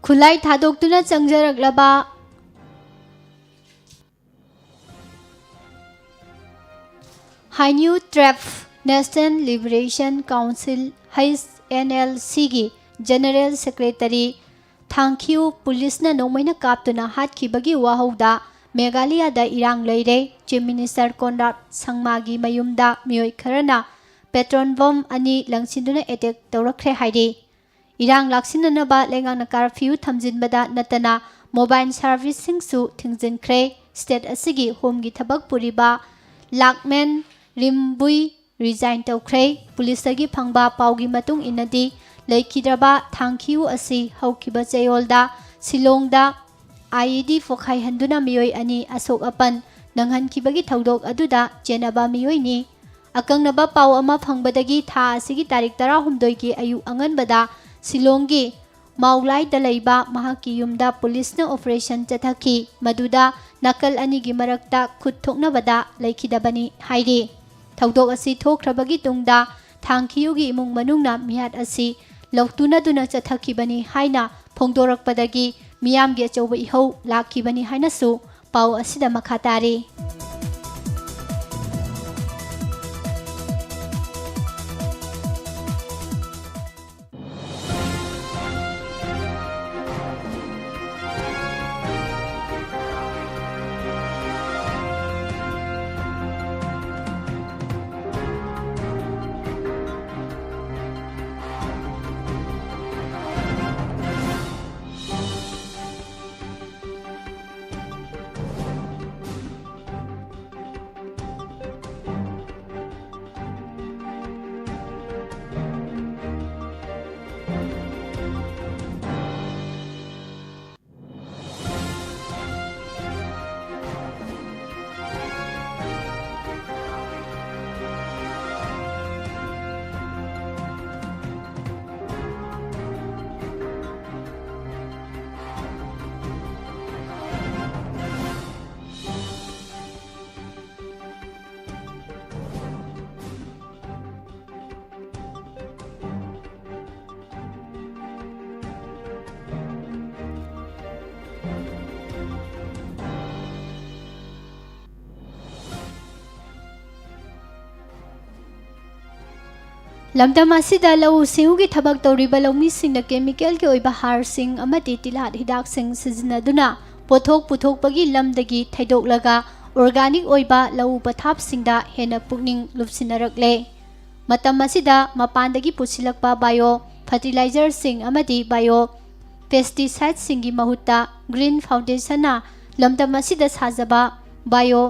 ꯈꯨꯠꯂꯥꯏ ꯊꯥꯗꯣꯛꯇꯨꯅ ꯆꯪꯖꯔꯛꯂꯕ ꯍꯥꯏꯅ꯭ꯌꯨ ꯇ꯭ꯔꯦꯞ National Liberation Council, H N L Cꯒꯤ General Secretary ꯊꯥꯡꯈꯤꯌꯨ ꯄꯨꯂꯤꯁꯅ ꯅꯣꯡꯃꯩꯅ ꯀꯥꯞꯇꯨꯅ ꯍꯥꯠꯈꯤꯕꯒꯤ ꯋꯥꯍꯧꯗ ꯃꯦꯘꯥꯂꯌꯥꯗ ꯏꯔꯥꯡ ꯂꯩꯔꯦ꯫ Chief Minister ꯀꯣꯟꯔꯥꯗ ꯁꯪꯃꯥꯒꯤ ꯃꯌꯨꯝꯗ ꯃꯤꯑꯣꯏ ꯈꯔꯅ petrol bomb ꯑꯅꯤ ꯂꯪꯁꯤꯟꯗꯨꯅ attack ꯇꯧꯔꯛꯈ꯭ꯔꯦ ꯍꯥꯏꯔꯤ꯫ ꯏꯔꯥꯡ ꯂꯥꯛꯁꯤꯟꯅꯅꯕ ꯂꯩꯉꯥꯛꯅ curfew ꯊꯝꯖꯤꯟꯕꯗ ꯅꯠꯇꯅ mobile serviceꯁꯤꯡꯁꯨ ꯊꯤꯡꯖꯤꯟꯈ꯭ꯔꯦ꯫ State ꯑꯁꯤꯒꯤ Homeꯒꯤ ꯊꯕꯛ ꯄꯨꯔꯤꯕ ꯂꯥꯛꯃꯦꯟ ꯔꯤꯝꯕꯨꯏ resign ꯇꯧꯈ꯭ꯔꯦ꯫ ꯄꯨꯂꯤꯁꯇꯒꯤ ꯐꯪꯕ ꯄꯥꯎꯒꯤ ꯃꯇꯨꯡ ꯏꯟꯅꯗꯤ, ꯂꯩꯈꯤꯗ꯭ꯔꯕ ꯊꯥꯡꯈꯤꯌꯨ ꯑꯁꯤ ꯍꯧꯈꯤꯕ ꯆꯌꯣꯜꯗ ꯁꯤꯂꯣꯡꯗ I E D ꯄꯣꯈꯥꯏꯍꯟꯗꯨꯅ ꯃꯤꯑꯣꯏ ꯑꯅꯤ ꯑꯁꯣꯛ ꯑꯄꯟ ꯅꯪꯍꯟꯈꯤꯕꯒꯤ ꯊꯧꯗꯣꯛ ꯑꯗꯨꯗ ꯆꯦꯟꯅꯕ ꯃꯤꯑꯣꯏꯅꯤ꯫ ꯑꯀꯛꯅꯕ ꯄꯥꯎ ꯑꯃ ꯐꯪꯕꯗꯒꯤ ꯊꯥ ꯑꯁꯤꯒꯤ ꯇꯥꯔꯤꯛ ꯇꯔꯥꯍꯨꯝꯗꯣꯏꯒꯤ ꯑꯌꯨꯛ ꯑꯉꯟꯕꯗ ꯁꯤꯂꯣꯡꯒꯤ ꯃꯥꯎꯂꯥꯏꯗ ꯂꯩꯕ ꯃꯍꯥꯛꯀꯤ ꯌꯨꯝꯗ ꯄꯨꯂꯤꯁꯅ operation ꯆꯠꯊꯈꯤ꯫ ꯃꯗꯨꯗ ꯅꯥꯀꯜ ꯑꯅꯤꯒꯤ ꯃꯔꯛꯇ ꯈꯨꯠ ꯊꯣꯛꯅꯕꯗ ꯂꯩꯈꯤꯗꯕꯅꯤ ꯍꯥꯏꯔꯤ꯫ ꯊꯧꯗꯣꯛ ꯑꯁꯤ ꯊꯣꯛꯈ꯭ꯔꯕꯒꯤ ꯇꯨꯡꯗ ꯊꯥꯡꯈꯤꯌꯨꯒꯤ ꯏꯃꯨꯡ ꯃꯅꯨꯡꯅ ꯃꯤꯍꯥꯠ ꯑꯁꯤ ꯂꯧꯇꯨꯅꯗꯨꯅ ꯆꯠꯊꯈꯤꯕꯅꯤ ꯍꯥꯏꯅ ꯐꯣꯡꯗꯣꯔꯛꯄꯗꯒꯤ ꯃꯤꯌꯥꯝꯒꯤ ꯑꯆꯧꯕ ꯏꯍꯧ ꯂꯥꯛꯈꯤꯕꯅꯤ ꯍꯥꯏꯅꯁꯨ ꯄꯥꯎ ꯑꯁꯤꯗ ꯃꯈꯥ ꯇꯥꯔꯤ꯫ ꯂꯝꯗꯝ ꯑꯁꯤꯗ ꯂꯧꯎ ꯁꯤꯡꯎꯒꯤ ꯊꯕꯛ ꯇꯧꯔꯤꯕ ꯂꯧꯃꯤꯁꯤꯡꯅ chemical ꯒꯤ ꯑꯣꯏꯕ ꯍꯥꯔꯁꯤꯡ ꯑꯃꯗꯤ ꯇꯤꯜꯍꯥꯠ ꯍꯤꯗꯥꯛꯁꯤꯡ ꯁꯤꯖꯤꯟꯅꯗꯨꯅ ꯄꯣꯠꯊꯣꯛ ꯄꯨꯊꯣꯛꯄꯒꯤ ꯂꯝꯗꯒꯤ ꯊꯩꯗꯣꯛꯂꯒ organic ꯑꯣꯏꯕ ꯂꯧꯎ ꯄꯊꯥꯞꯁꯤꯡꯗ ꯍꯦꯟꯅ ꯄꯨꯛꯅꯤꯡ ꯂꯨꯞꯁꯤꯟꯅꯔꯛꯂꯦ꯫ ꯃꯇꯝ ꯑꯁꯤꯗ ꯃꯄꯥꯟꯗꯒꯤ ꯄꯨꯁꯤꯜꯂꯛꯄ bio fertilizer ꯁꯤꯡ ꯑꯃꯗꯤ bio pesticide ꯁꯤꯡꯒꯤ ꯃꯍꯨꯠꯇ Green Foundation ꯅ ꯂꯝꯗꯝ ꯑꯁꯤꯗ ꯁꯥꯖꯕ bio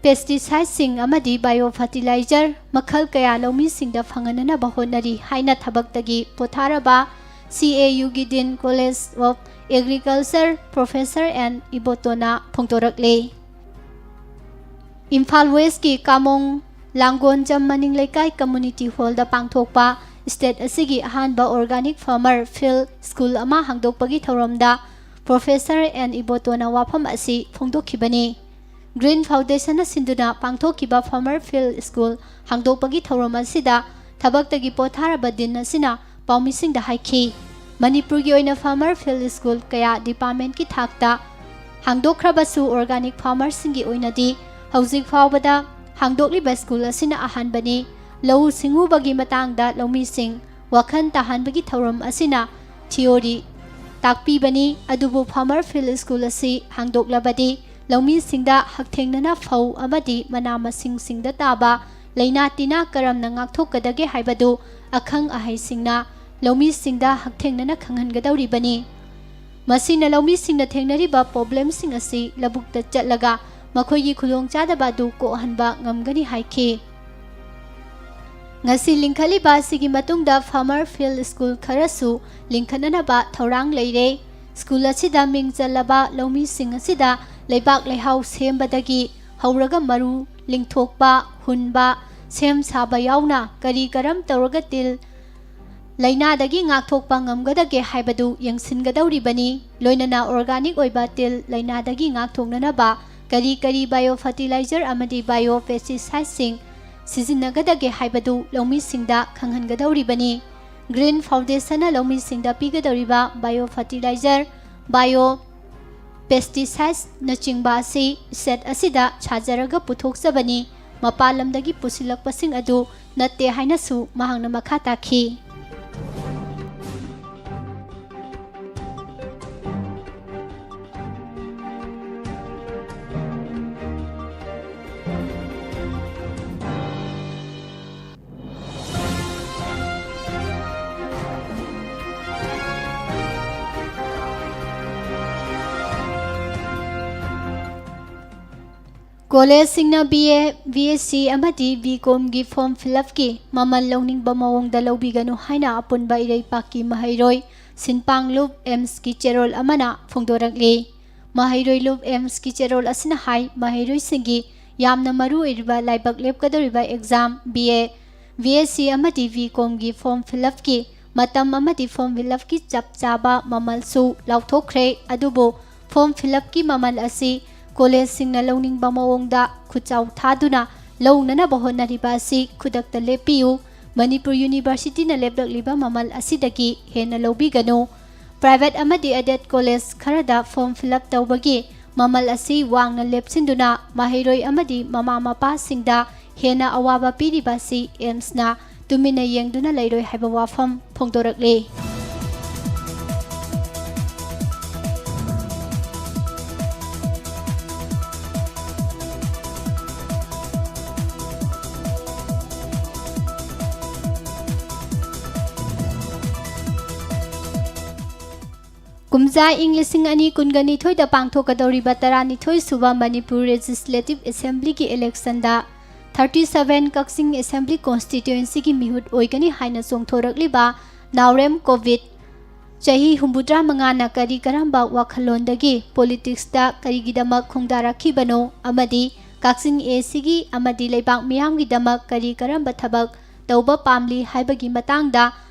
pesticide ꯁꯤꯡ ꯑꯃꯗꯤ bio fertilizer ꯃꯈꯜ ꯀꯌꯥ ꯂꯧꯃꯤꯁꯤꯡꯗ ꯐꯪꯍꯟꯅꯅꯕ ꯍꯣꯠꯅꯔꯤ ꯍꯥꯏꯅ ꯊꯕꯛꯇꯒꯤ ꯄꯣꯊꯥꯔꯕ C A U ꯒꯤ Dean College of Agriculture Professor N ꯏꯕꯣꯇꯣꯅ ꯐꯣꯡꯗꯣꯔꯛꯂꯤ꯫ Imphal West ꯀꯤ ꯀꯥꯃꯣꯡ ꯂꯥꯡꯒꯣꯟꯖꯝ ꯃꯅꯤꯡ ꯂꯩꯀꯥꯏ community hall ꯗ ꯄꯥꯡꯊꯣꯛꯄ ꯁ꯭ꯇꯦꯠ ꯑꯁꯤꯒꯤ ꯑꯍꯥꯟꯕ organic farmer field school ꯑꯃ ꯍꯥꯡꯗꯣꯛꯄꯒꯤ ꯊꯧꯔꯝꯗ ꯄ꯭ꯔꯣꯐꯦꯁꯔ ꯑꯦꯟ ꯏꯕꯣꯇꯣꯅ ꯋꯥꯐꯝ ꯑꯁꯤ ꯐꯣꯡꯗꯣꯛꯈꯤꯕꯅꯤ꯫ Green Foundationꯅ ꯁꯤꯟꯗꯨꯅ ꯄꯥꯡꯊꯣꯛꯈꯤꯕ farmer field school ꯍꯥꯡꯗꯣꯛꯄꯒꯤ ꯊꯧꯔꯝ ꯑꯁꯤꯗ ꯊꯕꯛꯇꯒꯤ ꯄꯣꯊꯥꯔꯕ ꯗꯤꯟ ꯑꯁꯤꯅ ꯄꯥꯎꯃꯤꯁꯤꯡꯗ ꯍꯥꯏꯈꯤ, ꯃꯅꯤꯄꯨꯔꯒꯤ ꯑꯣꯏꯅ farmer field school ꯀꯌꯥ departmentꯀꯤ ꯊꯥꯛꯇ ꯍꯥꯡꯗꯣꯛꯈ꯭ꯔꯕꯁꯨ organic farmerꯁꯤꯡꯒꯤ ꯑꯣꯏꯅꯗꯤ ꯍꯧꯖꯤꯛ ꯐꯥꯎꯕꯗ ꯍꯥꯡꯗꯣꯛꯂꯤꯕ school ꯑꯁꯤꯅ ꯑꯍꯥꯟꯕꯅꯤ꯫ ꯂꯧꯎ ꯁꯤꯡꯎꯕꯒꯤ ꯃꯇꯥꯡꯗ ꯂꯧꯃꯤꯁꯤꯡ ꯋꯥꯈꯜ ꯇꯥꯍꯟꯕꯒꯤ ꯊꯧꯔꯝ ꯑꯁꯤꯅ theory ꯇꯥꯛꯄꯤꯕꯅꯤ, ꯑꯗꯨꯕꯨ farmer field school ꯑꯁꯤ ꯍꯥꯡꯗꯣꯛꯂꯕꯗꯤ ꯂꯧꯃꯤꯁꯤꯡꯗ ꯍꯛꯊꯦꯡꯅꯅ ꯐꯧ ꯑꯃꯗꯤ ꯃꯅꯥ ꯃꯁꯤꯡꯁꯤꯡꯗ ꯇꯥꯕ ꯂꯥꯏꯅꯥ ꯇꯤꯟꯅꯥ ꯀꯔꯝꯅ ꯉꯥꯛꯊꯣꯛꯀꯗꯒꯦ ꯍꯥꯏꯕꯗꯨ ꯑꯈꯪ ꯑꯍꯩꯁꯤꯡꯅ ꯂꯧꯃꯤꯁꯤꯡꯗ ꯍꯛꯊꯦꯡꯅꯅ ꯈꯪꯍꯟꯒꯗꯧꯔꯤꯕꯅꯤ꯫ ꯃꯁꯤꯅ ꯂꯧꯃꯤꯁꯤꯡꯅ ꯊꯦꯡꯅꯔꯤꯕ problemꯁꯤꯡ ꯑꯁꯤ ꯂꯧꯕꯨꯛꯇ ꯆꯠꯂꯒ ꯃꯈꯣꯏꯒꯤ ꯈꯨꯗꯣꯡꯆꯥꯗꯕ ꯑꯗꯨ ꯀꯣꯛꯍꯟꯕ ꯉꯝꯒꯅꯤ ꯍꯥꯏꯈꯤ꯫ ꯉꯁꯤ ꯂꯤꯡꯈꯠꯂꯤꯕ ꯑꯁꯤꯒꯤ ꯃꯇꯨꯡꯗ farmer field school ꯈꯔꯁꯨ ꯂꯤꯡꯈꯠꯅꯅꯕ ꯊꯧꯔꯥꯡ ꯂꯩꯔꯦ꯫ School ꯑꯁꯤꯗ ꯃꯤꯡ ꯆꯜꯂꯕ ꯂꯧꯃꯤꯁꯤꯡ ꯑꯁꯤꯗ ꯂꯩꯕꯥꯛ ꯂꯩꯍꯥꯎ ꯁꯦꯝꯕꯗꯒꯤ ꯍꯧꯔꯒ ꯃꯔꯨ ꯂꯤꯡꯊꯣꯛꯄ, ꯍꯨꯟꯕ, ꯁꯦꯝ ꯁꯥꯕ ꯌꯥꯎꯅ ꯀꯔꯤ ꯀꯔꯝ ꯇꯧꯔꯒ ꯇꯤꯜ ꯂꯥꯏꯅꯥꯗꯒꯤ ꯉꯥꯛꯊꯣꯛꯄ ꯉꯝꯒꯗꯒꯦ ꯍꯥꯏꯕꯗꯨ ꯌꯦꯡꯁꯤꯟꯒꯗꯧꯔꯤꯕꯅꯤ꯫ ꯂꯣꯏꯅꯅ organic ꯑꯣꯏꯕ ꯇꯤꯜ ꯂꯥꯏꯅꯥꯗꯒꯤ ꯉꯥꯛꯊꯣꯛꯅꯅꯕ ꯀꯔꯤ ꯀꯔꯤ bio fertilizer ꯑꯃꯗꯤ bio pesticideꯁꯤꯡ ꯁꯤꯖꯤꯟꯅꯒꯗꯒꯦ ꯍꯥꯏꯕꯗꯨ ꯂꯧꯃꯤꯁꯤꯡꯗ ꯈꯪꯍꯟꯒꯗꯧꯔꯤꯕꯅꯤ꯫ Green Foundationꯅ ꯂꯧꯃꯤꯁꯤꯡꯗ ꯄꯤꯒꯗꯧꯔꯤꯕ bio fertilizer, bio pesticideꯅꯆꯤꯡꯕ ꯑꯁꯤ shed ꯑꯁꯤꯗ ꯁꯥꯖꯔꯒ ꯄꯨꯊꯣꯛꯆꯕꯅꯤ, ꯃꯄꯥꯟ ꯂꯝꯗꯒꯤ ꯄꯨꯁꯤꯜꯂꯛꯄꯁꯤꯡ ꯑꯗꯨ ꯅꯠꯇꯦ ꯍꯥꯏꯅꯁꯨ ꯃꯍꯥꯛꯅ ꯃꯈꯥ ꯇꯥꯈꯤ꯫ ꯀꯣꯂꯦꯖꯁꯤꯡꯅ B A, B S C ꯑꯃꯗꯤ B Comꯒꯤ form fill upꯀꯤ ꯃꯃꯜ ꯂꯧꯅꯤꯡꯕ ꯃꯑꯣꯡꯗ ꯂꯧꯕꯤꯒꯅꯨ ꯍꯥꯏꯅ ꯑꯄꯨꯟꯕ ꯏꯔꯩꯄꯥꯛꯀꯤ ꯃꯍꯩꯔꯣꯏ ꯁꯤꯟꯄꯥꯡꯂꯨꯞ AIIMSꯀꯤ ꯆꯦꯔꯣꯜ ꯑꯃꯅ ꯐꯣꯡꯗꯣꯔꯛꯂꯤ꯫ ꯃꯍꯩꯔꯣꯏ ꯂꯨꯞ AIIMSꯀꯤ ꯆꯦꯔꯣꯜ ꯑꯁꯤꯅ ꯍꯥꯏ, ꯃꯍꯩꯔꯣꯏꯁꯤꯡꯒꯤ ꯌꯥꯝꯅ ꯃꯔꯨ ꯑꯣꯏꯔꯤꯕ ꯂꯥꯏꯕꯛ ꯂꯦꯞꯀꯗꯧꯔꯤꯕ exam B A V S C ꯑꯃꯗꯤ ꯚꯤ ꯀꯣꯝꯒꯤ ꯐꯣꯔꯝ ꯐꯤꯜ ꯑꯞꯀꯤ ꯃꯇꯝ ꯑꯃꯗꯤ ꯐꯣꯔꯝ ꯐꯤꯜ ꯑꯞꯀꯤ ꯆꯞ ꯆꯥꯕ ꯃꯃꯜꯁꯨ ꯂꯥꯎꯊꯣꯛꯈ꯭ꯔꯦ꯫ ꯑꯗꯨꯕꯨ ꯐꯣꯔꯝ ꯐꯤꯜ ꯑꯞꯀꯤ ꯃꯃꯜ ꯑꯁꯤ ꯀꯣꯂꯦꯖꯁꯤꯡꯅ ꯂꯧꯅꯤꯡꯕ ꯃꯑꯣꯡꯗ ꯈꯨꯠꯆꯥꯎ ꯊꯥꯗꯨꯅ ꯂꯧꯅꯅꯕ ꯍꯣꯠꯅꯔꯤꯕ ꯑꯁꯤ ꯈꯨꯗꯛꯇ ꯂꯦꯞꯄꯤꯌꯨ꯫ ꯃꯅꯤꯄꯨꯔ ꯌꯨꯅꯤꯚꯔꯁꯤꯇꯤꯅ ꯂꯦꯞꯂꯛꯂꯤꯕ ꯃꯃꯜ ꯑꯁꯤꯗꯒꯤ ꯍꯦꯟꯅ ꯂꯧꯕꯤꯒꯅꯨ꯫ ꯄ꯭ꯔꯥꯏꯚꯦꯠ ꯑꯃꯗꯤ ꯑꯦꯗꯦꯗ ꯀꯣꯂꯦꯖ ꯈꯔꯗ ꯐꯣꯔꯝ ꯐꯤꯜ ꯑꯞ ꯇꯧꯕꯒꯤ ꯃꯃꯜ ꯑꯁꯤ ꯋꯥꯡꯅ ꯂꯦꯞꯁꯤꯟꯗꯨꯅ ꯃꯍꯩꯔꯣꯏ ꯑꯃꯗꯤ ꯃꯃꯥ ꯃꯄꯥꯁꯤꯡꯗ ꯍꯦꯟꯅ ꯑꯋꯥꯕ ꯄꯤꯔꯤꯕ ꯑꯁꯤ ꯑꯦꯝꯁꯅ ꯇꯨꯃꯤꯟꯅ ꯌꯦꯡꯗꯨꯅ ꯂꯩꯔꯣꯏ ꯍꯥꯏꯕ ꯋꯥꯐꯝ ꯐꯣꯡꯗꯣꯔꯛꯂꯤ꯫ ꯀꯨꯝꯖꯥ ꯏꯪ ꯂꯤꯁꯤꯡ ꯑꯅꯤ ꯀꯨꯟꯒ ꯅꯤꯊꯣꯏꯗ ꯄꯥꯡꯊꯣꯛꯀꯗꯧꯔꯤꯕ ꯇꯔꯥꯅꯤꯊꯣꯏ ꯁꯨꯕ ꯃꯅꯤꯄꯨꯔ ꯂꯦꯖꯤꯁꯂꯦꯇꯤꯚ ꯑꯦꯁꯦꯝꯕ꯭ꯂꯤꯒꯤ ꯏꯂꯦꯛꯁꯟꯗ ꯊꯥꯔꯇꯤ ꯁꯚꯦꯟ ꯀꯛꯆꯤꯡ ꯑꯦꯁꯦꯝꯕ꯭ꯂꯤ ꯀꯣꯟꯁꯇꯤꯇ꯭ꯋꯦꯟꯁꯤꯒꯤ ꯃꯤꯍꯨꯠ ꯑꯣꯏꯒꯅꯤ ꯍꯥꯏꯅ ꯆꯣꯡꯊꯣꯔꯛꯂꯤꯕ ꯅꯥꯎꯔꯦꯝ ꯀꯣꯕꯤꯠ, ꯆꯍꯤ ꯍꯨꯝꯐꯨꯇꯔꯥ ꯃꯉꯥꯅ ꯀꯔꯤ ꯀꯔꯝꯕ ꯋꯥꯈꯜꯂꯣꯟꯗꯒꯤ ꯄꯣꯂꯤꯇꯤꯛꯁꯇ ꯀꯔꯤꯒꯤꯗꯃꯛ ꯈꯣꯡꯗꯥꯔꯛꯈꯤꯕꯅꯣ ꯑꯃꯗꯤ ꯀꯛꯆꯤꯡ ꯑꯦ ꯁꯤꯒꯤ ꯑꯃꯗꯤ ꯂꯩꯕꯥꯛ ꯃꯤꯌꯥꯝꯒꯤꯗꯃꯛ ꯀꯔꯤ ꯀꯔꯝꯕ ꯊꯕꯛ ꯇꯧꯕ ꯄꯥꯝꯂꯤ ꯍꯥꯏꯕꯒꯤ ꯃꯇꯥꯡꯗ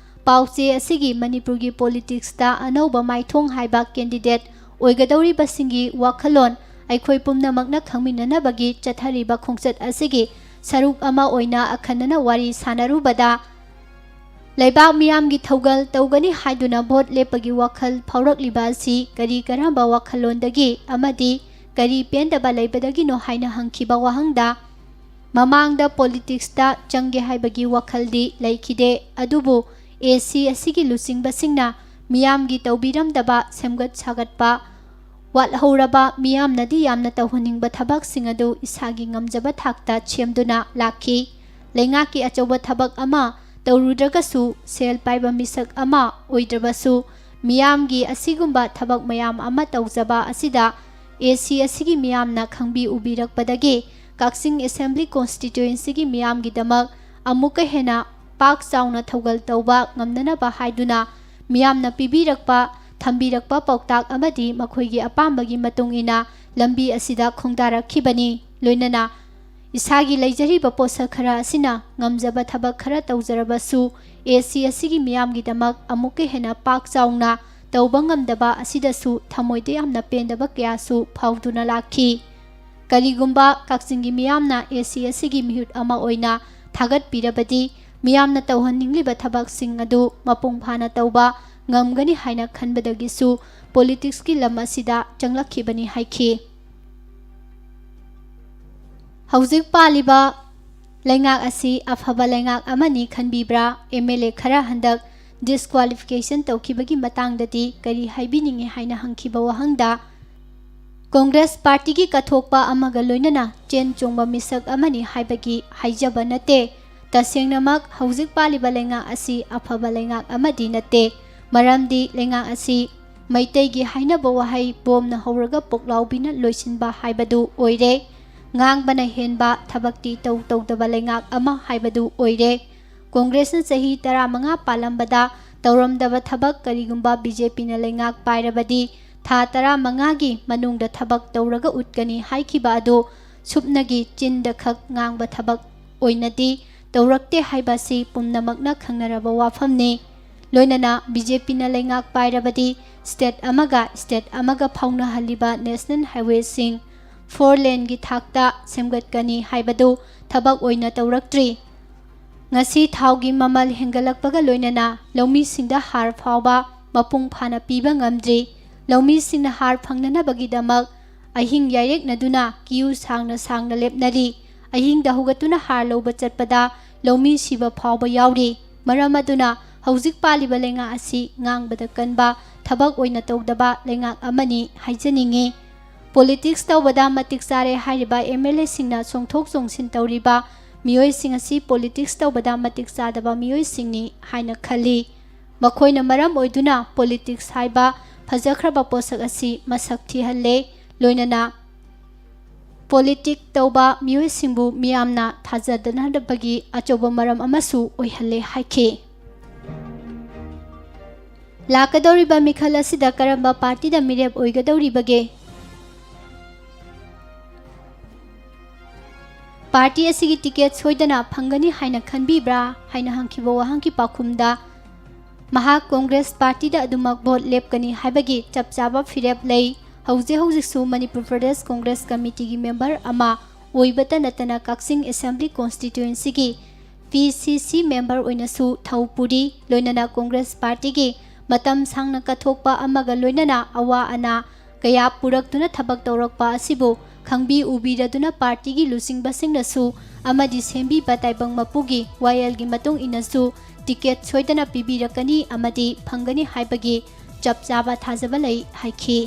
ꯄꯥꯎꯆꯦ ꯑꯁꯤꯒꯤ ꯃꯅꯤꯄꯨꯔꯒꯤ ꯄꯣꯂꯤꯇꯤꯛꯁꯇ ꯑꯅꯧꯕ ꯃꯥꯏꯊꯣꯡ ꯍꯥꯏꯕ ꯀꯦꯟꯗꯤꯗꯦꯠ ꯑꯣꯏꯒꯗꯧꯔꯤꯕꯁꯤꯡꯒꯤ ꯋꯥꯈꯜꯂꯣꯟ ꯑꯩꯈꯣꯏ ꯄꯨꯝꯅꯃꯛꯅ ꯈꯪꯃꯤꯟꯅꯅꯕꯒꯤ ꯆꯠꯊꯔꯤꯕ ꯈꯣꯡꯆꯠ ꯑꯁꯤꯒꯤ ꯁꯔꯨꯛ ꯑꯃ ꯑꯣꯏꯅ ꯑꯈꯟꯅꯅ ꯋꯥꯔꯤ ꯁꯥꯟꯅꯔꯨꯕꯗ, ꯂꯩꯕꯥꯛ ꯃꯤꯌꯥꯝꯒꯤ ꯊꯧꯒꯜ ꯇꯧꯒꯅꯤ ꯍꯥꯏꯗꯨꯅ ꯚꯣꯠ ꯂꯦꯞꯄꯒꯤ ꯋꯥꯈꯜ ꯐꯥꯎꯔꯛꯂꯤꯕ ꯑꯁꯤ ꯀꯔꯤ ꯀꯔꯝꯕ ꯋꯥꯈꯜꯂꯣꯟꯗꯒꯤ ꯑꯃꯗꯤ ꯀꯔꯤ ꯄꯦꯟꯗꯕ ꯂꯩꯕꯗꯒꯤꯅꯣ ꯍꯥꯏꯅ ꯍꯪꯈꯤꯕ ꯋꯥꯍꯪꯗ, ꯃꯃꯥꯡꯗ ꯄꯣꯂꯤꯇꯤꯛꯁꯇ ꯆꯪꯒꯦ ꯍꯥꯏꯕꯒꯤ ꯋꯥꯈꯜꯗꯤ ꯂꯩꯈꯤꯗꯦ, ꯑꯗꯨꯕꯨ ꯑꯦ ꯁꯤ ꯑꯁꯤꯒꯤ ꯂꯨꯆꯤꯡꯕꯁꯤꯡꯅ ꯃꯤꯌꯥꯝꯒꯤ ꯇꯧꯕꯤꯔꯝꯗꯕ ꯁꯦꯝꯒꯠ ꯁꯥꯒꯠꯄ, ꯋꯥꯠꯍꯧꯔꯕ ꯃꯤꯌꯥꯝꯅꯗꯤ ꯌꯥꯝꯅ ꯇꯧꯍꯟꯅꯤꯡꯕ ꯊꯕꯛꯁꯤꯡ ꯑꯗꯨ ꯏꯁꯥꯒꯤ ꯉꯝꯖꯕ ꯊꯥꯛꯇ ꯁꯦꯝꯗꯨꯅ ꯂꯥꯛꯈꯤ꯫ ꯂꯩꯉꯥꯛꯀꯤ ꯑꯆꯧꯕ ꯊꯕꯛ ꯑꯃ ꯇꯧꯔꯨꯗ꯭ꯔꯒꯁꯨ, ꯁꯦꯜ ꯄꯥꯏꯕ ꯃꯤꯁꯛ ꯑꯃ ꯑꯣꯏꯗ꯭ꯔꯕꯁꯨ, ꯃꯤꯌꯥꯝꯒꯤ ꯑꯁꯤꯒꯨꯝꯕ ꯊꯕꯛ ꯃꯌꯥꯝ ꯑꯃ ꯇꯧꯖꯕ ꯑꯁꯤꯗ ꯑꯦ ꯁꯤ ꯑꯁꯤꯒꯤ ꯃꯤꯌꯥꯝꯅ ꯈꯪꯕꯤ ꯎꯕꯤꯔꯛꯄꯗꯒꯤ ꯀꯛꯆꯤꯡ ꯑꯦꯁꯦꯝꯕ꯭ꯂꯤ ꯀꯣꯟꯁꯇꯤꯇ꯭ꯋꯦꯟꯁꯤꯒꯤ ꯃꯤꯌꯥꯝꯒꯤꯗꯃꯛ ꯑꯃꯨꯛꯀ ꯍꯦꯟꯅ ꯄꯥꯛ ꯆꯥꯎꯅ ꯊꯧꯒꯜ ꯇꯧꯕ ꯉꯝꯅꯅꯕ ꯍꯥꯏꯗꯨꯅ ꯃꯤꯌꯥꯝꯅ ꯄꯤꯕꯤꯔꯛꯄ, ꯊꯝꯕꯤꯔꯛꯄ ꯄꯥꯎꯇꯥꯛ ꯑꯃꯗꯤ ꯃꯈꯣꯏꯒꯤ ꯑꯄꯥꯝꯕꯒꯤ ꯃꯇꯨꯡ ꯏꯟꯅ ꯂꯝꯕꯤ ꯑꯁꯤꯗ ꯈꯣꯡꯗꯥꯔꯛꯈꯤꯕꯅꯤ꯫ ꯂꯣꯏꯅꯅ ꯏꯁꯥꯒꯤ ꯂꯩꯖꯔꯤꯕ ꯄꯣꯠꯁꯛ ꯈꯔ ꯑꯁꯤꯅ ꯉꯝꯖꯕ ꯊꯕꯛ ꯈꯔ ꯇꯧꯖꯔꯕꯁꯨ, ꯑꯦ ꯁꯤ ꯑꯁꯤꯒꯤ ꯃꯤꯌꯥꯝꯒꯤꯗꯃꯛ ꯑꯃꯨꯛꯀ ꯍꯦꯟꯅ ꯄꯥꯛ ꯆꯥꯎꯅ ꯇꯧꯕ ꯉꯝꯗꯕ ꯑꯁꯤꯗꯁꯨ ꯊꯃꯣꯏꯗ ꯌꯥꯝꯅ ꯄꯦꯟꯗꯕ ꯀꯌꯥꯁꯨ ꯐꯥꯎꯗꯨꯅ ꯂꯥꯛꯈꯤ꯫ ꯀꯔꯤꯒꯨꯝꯕ ꯀꯛꯆꯤꯡꯒꯤ ꯃꯤꯌꯥꯝꯅ ꯑꯦ ꯁꯤ ꯑꯁꯤꯒꯤ ꯃꯤꯍꯨꯠ ꯑꯃ ꯑꯣꯏꯅ ꯊꯥꯒꯠꯄꯤꯔꯕꯗꯤ, ꯃꯤꯌꯥꯝꯅ ꯇꯧꯍꯟꯅꯤꯡꯂꯤꯕ ꯊꯕꯛꯁꯤꯡ ꯑꯗꯨ ꯃꯄꯨꯡ ꯐꯥꯅ ꯇꯧꯕ ꯉꯝꯒꯅꯤ ꯍꯥꯏꯅ ꯈꯟꯕꯗꯒꯤꯁꯨ ꯄꯣꯂꯤꯇꯤꯛꯁꯀꯤ ꯂꯝ ꯑꯁꯤꯗ ꯆꯪꯂꯛꯈꯤꯕꯅꯤ ꯍꯥꯏꯈꯤ꯫ ꯍꯧꯖꯤꯛ ꯄꯥꯜꯂꯤꯕ ꯂꯩꯉꯥꯛ ꯑꯁꯤ ꯑꯐꯕ ꯂꯩꯉꯥꯛ ꯑꯃꯅꯤ ꯈꯟꯕꯤꯕ꯭ꯔꯥ? ꯑꯦꯝ ꯑꯦꯜ ꯑꯦ ꯈꯔ ꯍꯟꯗꯛ ꯗꯤꯁꯀ꯭ꯋꯥꯂꯤꯐꯤꯀꯦꯁꯟ ꯇꯧꯈꯤꯕꯒꯤ ꯃꯇꯥꯡꯗꯗꯤ ꯀꯔꯤ ꯍꯥꯏꯕꯤꯅꯤꯡꯏ ꯍꯥꯏꯅ ꯍꯪꯈꯤꯕ ꯋꯥꯍꯪꯗ, ꯀꯣꯡꯒ꯭ꯔꯦꯁ ꯄꯥꯔꯇꯤꯒꯤ ꯀꯠꯊꯣꯛꯄ ꯑꯃꯒ ꯂꯣꯏꯅꯅ ꯆꯦꯟ ꯆꯣꯡꯕ ꯃꯤꯁꯛ ꯑꯃꯅꯤ ꯍꯥꯏꯕꯒꯤ ꯍꯥꯏꯖꯕ ꯅꯠꯇꯦ꯫ ꯇꯁꯦꯡꯅꯃꯛ ꯍꯧꯖꯤꯛ ꯄꯥꯜꯂꯤꯕ ꯂꯩꯉꯥꯛ ꯑꯁꯤ ꯑꯐꯕ ꯂꯩꯉꯥꯛ ꯑꯃꯗꯤ ꯅꯠꯇꯦ꯫ ꯃꯔꯝꯗꯤ ꯂꯩꯉꯥꯛ ꯑꯁꯤ ꯃꯩꯇꯩꯒꯤ ꯍꯥꯏꯅꯕ ꯋꯥꯍꯩ "ꯕꯣꯝꯅ ꯍꯧꯔꯒ ꯄꯣꯛꯂꯥꯎꯕꯤꯅ ꯂꯣꯏꯁꯤꯟꯕ" ꯍꯥꯏꯕꯗꯨ ꯑꯣꯏꯔꯦ꯫ ꯉꯥꯡꯕꯅ ꯍꯦꯟꯕ, ꯊꯕꯛꯇꯤ ꯇꯧ ꯇꯧꯗꯕ ꯂꯩꯉꯥꯛ ꯑꯃ ꯍꯥꯏꯕꯗꯨ ꯑꯣꯏꯔꯦ꯫ ꯀꯣꯡꯒ꯭ꯔꯦꯁꯅ ꯆꯍꯤ ꯇꯔꯥꯃꯉꯥ ꯄꯥꯜꯂꯝꯕꯗ ꯇꯧꯔꯝꯗꯕ ꯊꯕꯛ ꯀꯔꯤꯒꯨꯝꯕ ꯕꯤ ꯖꯦ ꯄꯤꯅ ꯂꯩꯉꯥꯛ ꯄꯥꯏꯔꯕꯗꯤ, ꯊꯥ ꯇꯔꯥꯃꯉꯥꯒꯤ ꯃꯅꯨꯡꯗ ꯊꯕꯛ ꯇꯧꯔꯒ ꯎꯠꯀꯅꯤ ꯍꯥꯏꯈꯤꯕ ꯑꯗꯨ ꯁꯨꯞꯅꯒꯤ ꯆꯤꯟꯗ ꯈꯛ ꯉꯥꯡꯕ ꯊꯕꯛ ꯑꯣꯏꯅꯗꯤ ꯇꯧꯔꯛꯇꯦ ꯍꯥꯏꯕ ꯑꯁꯤ ꯄꯨꯝꯅꯃꯛꯅ ꯈꯪꯅꯔꯕ ꯋꯥꯐꯝꯅꯤ꯫ ꯂꯣꯏꯅꯅ ꯕꯤ ꯖꯦ ꯄꯤꯅ ꯂꯩꯉꯥꯛ ꯄꯥꯏꯔꯕꯗꯤ, ꯁ꯭ꯇꯦꯠ ꯑꯃꯒ ꯁ꯭ꯇꯦꯠ ꯑꯃꯒ ꯐꯥꯎꯅꯍꯜꯂꯤꯕ ꯅꯦꯁꯅꯦꯜ ꯍꯥꯏꯋꯦꯁꯤꯡ ꯐꯣꯔ ꯂꯦꯟꯒꯤ ꯊꯥꯛꯇ ꯁꯦꯝꯒꯠꯀꯅꯤ ꯍꯥꯏꯕꯗꯨ ꯊꯕꯛ ꯑꯣꯏꯅ ꯇꯧꯔꯛꯇ꯭ꯔꯤ꯫ ꯉꯁꯤ ꯊꯥꯎꯒꯤ ꯃꯃꯜ ꯍꯦꯟꯒꯠꯂꯛꯄꯒ ꯂꯣꯏꯅꯅ ꯂꯧꯃꯤꯁꯤꯡꯗ ꯍꯥꯔ ꯐꯥꯎꯕ ꯃꯄꯨꯡ ꯐꯥꯅ ꯄꯤꯕ ꯉꯝꯗ꯭ꯔꯤ꯫ ꯂꯧꯃꯤꯁꯤꯡꯅ ꯍꯥꯔ ꯐꯪꯅꯅꯕꯒꯤꯗꯃꯛ ꯑꯍꯤꯡ ꯌꯥꯏꯔꯦꯛꯅꯗꯨꯅ ꯀ꯭ꯌꯨ ꯁꯥꯡꯅ ꯁꯥꯡꯅ ꯂꯦꯞꯅꯔꯤ꯫ ꯑꯍꯤꯡꯗ ꯍꯧꯒꯠꯇꯨꯅ ꯍꯥꯔ ꯂꯧꯕ ꯆꯠꯄꯗ ꯂꯧꯃꯤ ꯁꯤꯕ ꯐꯥꯎꯕ ꯌꯥꯎꯔꯤ꯫ ꯃꯔꯝ ꯑꯗꯨꯅ ꯍꯧꯖꯤꯛ ꯄꯥꯜꯂꯤꯕ ꯂꯩꯉꯥꯛ ꯑꯁꯤ ꯉꯥꯡꯕꯗ ꯀꯟꯕ, ꯊꯕꯛ ꯑꯣꯏꯅ ꯇꯧꯗꯕ ꯂꯩꯉꯥꯛ ꯑꯃꯅꯤ ꯍꯥꯏꯖꯅꯤꯡꯏ꯫ ꯄꯣꯂꯤꯇꯤꯛꯁ ꯇꯧꯕꯗ ꯃꯇꯤꯛ ꯆꯥꯔꯦ ꯍꯥꯏꯔꯤꯕ ꯑꯦꯝ ꯑꯦꯜ ꯑꯦꯁꯤꯡꯅ ꯆꯣꯡꯊꯣꯛ ꯆꯣꯡꯁꯤꯟ ꯇꯧꯔꯤꯕ ꯃꯤꯑꯣꯏꯁꯤꯡ ꯑꯁꯤ ꯄꯣꯂꯤꯇꯤꯛꯁ ꯇꯧꯕꯗ ꯃꯇꯤꯛ ꯆꯥꯗꯕ ꯃꯤꯑꯣꯏꯁꯤꯡꯅꯤ ꯍꯥꯏꯅ ꯈꯜꯂꯤ꯫ ꯃꯈꯣꯏꯅ ꯃꯔꯝ ꯑꯣꯏꯗꯨꯅ ꯄꯣꯂꯤꯇꯤꯛꯁ ꯍꯥꯏꯕ ꯐꯖꯈ꯭ꯔꯕ ꯄꯣꯠꯁꯛ ꯑꯁꯤ ꯃꯁꯛ ꯊꯤꯍꯜꯂꯦ꯫ ꯂꯣꯏꯅꯅ ꯄꯣꯂꯤꯇꯤꯛ ꯇꯧꯕ ꯃꯤꯑꯣꯏꯁꯤꯡꯕꯨ ꯃꯤꯌꯥꯝꯅ ꯊꯥꯖꯗꯅꯕꯒꯤ ꯑꯆꯧꯕ ꯃꯔꯝ ꯑꯃꯁꯨ ꯑꯣꯏꯍꯜꯂꯦ ꯍꯥꯏꯈꯤ꯫ ꯂꯥꯛꯀꯗꯧꯔꯤꯕ ꯃꯤꯈꯜ ꯑꯁꯤꯗ ꯀꯔꯝꯕ ꯄꯥꯔꯇꯤꯗ ꯃꯤꯔꯦꯞ ꯑꯣꯏꯒꯗꯧꯔꯤꯕꯒꯦ? ꯄꯥꯔꯇꯤ ꯑꯁꯤꯒꯤ ꯇꯤꯀꯦꯠ ꯁꯣꯏꯗꯅ ꯐꯪꯒꯅꯤ ꯍꯥꯏꯅ ꯈꯟꯕꯤꯕ꯭ꯔꯥ ꯍꯥꯏꯅ ꯍꯪꯈꯤꯕ ꯋꯥꯍꯪꯒꯤ ꯄꯥꯎꯈꯨꯝꯗ, ꯃꯍꯥꯛ ꯀꯣꯡꯒ꯭ꯔꯦꯁ ꯄꯥꯔꯇꯤꯗ ꯑꯗꯨꯃꯛ ꯚꯣꯠ ꯂꯦꯞꯀꯅꯤ ꯍꯥꯏꯕꯒꯤ ꯆꯞ ꯆꯥꯕ ꯐꯤꯔꯦꯞ ꯂꯩ꯫ ꯍꯧꯖꯤꯛ ꯍꯧꯖꯤꯛꯁꯨ ꯃꯅꯤꯄꯨꯔ ꯄ꯭ꯔꯗꯦꯁ ꯀꯣꯡꯒ꯭ꯔꯦꯁ ꯀꯃꯤꯇꯤꯒꯤ ꯃꯦꯝꯕꯔ ꯑꯃ ꯑꯣꯏꯕꯇ ꯅꯠꯇꯅ ꯀꯛꯆꯤꯡ ꯑꯦꯁꯦꯝꯕ꯭ꯂꯤ ꯀꯣꯟꯁꯇꯤꯇ꯭ꯋꯦꯟꯁꯤꯒꯤ ꯄꯤ ꯁꯤ ꯁꯤ ꯃꯦꯝꯕꯔ ꯑꯣꯏꯅꯁꯨ ꯊꯧ ꯄꯨꯔꯤ꯫ ꯂꯣꯏꯅꯅ ꯀꯣꯡꯒ꯭ꯔꯦꯁ ꯄꯥꯔꯇꯤꯒꯤ ꯃꯇꯝ ꯁꯥꯡꯅ ꯀꯠꯊꯣꯛꯄ ꯑꯃꯒ ꯂꯣꯏꯅꯅ ꯑꯋꯥ ꯑꯅꯥ ꯀꯌꯥ ꯄꯨꯔꯛꯇꯨꯅ ꯊꯕꯛ ꯇꯧꯔꯛꯄ ꯑꯁꯤꯕꯨ ꯈꯪꯕꯤ ꯎꯕꯤꯔꯗꯨꯅ ꯄꯥꯔꯇꯤꯒꯤ ꯂꯨꯆꯤꯡꯕꯁꯤꯡꯅꯁꯨ ꯑꯃꯗꯤ ꯁꯦꯝꯕꯤꯕ ꯇꯥꯏꯕꯪ ꯃꯄꯨꯒꯤ ꯋꯥꯌꯦꯜꯒꯤ ꯃꯇꯨꯡ ꯏꯟꯅꯁꯨ ꯇꯤꯀꯦꯠ ꯁꯣꯏꯗꯅ ꯄꯤꯕꯤꯔꯛꯀꯅꯤ ꯑꯃꯗꯤ ꯐꯪꯒꯅꯤ ꯍꯥꯏꯕꯒꯤ ꯆꯞ ꯆꯥꯕ ꯊꯥꯖꯕ ꯂꯩ ꯍꯥꯏꯈꯤ꯫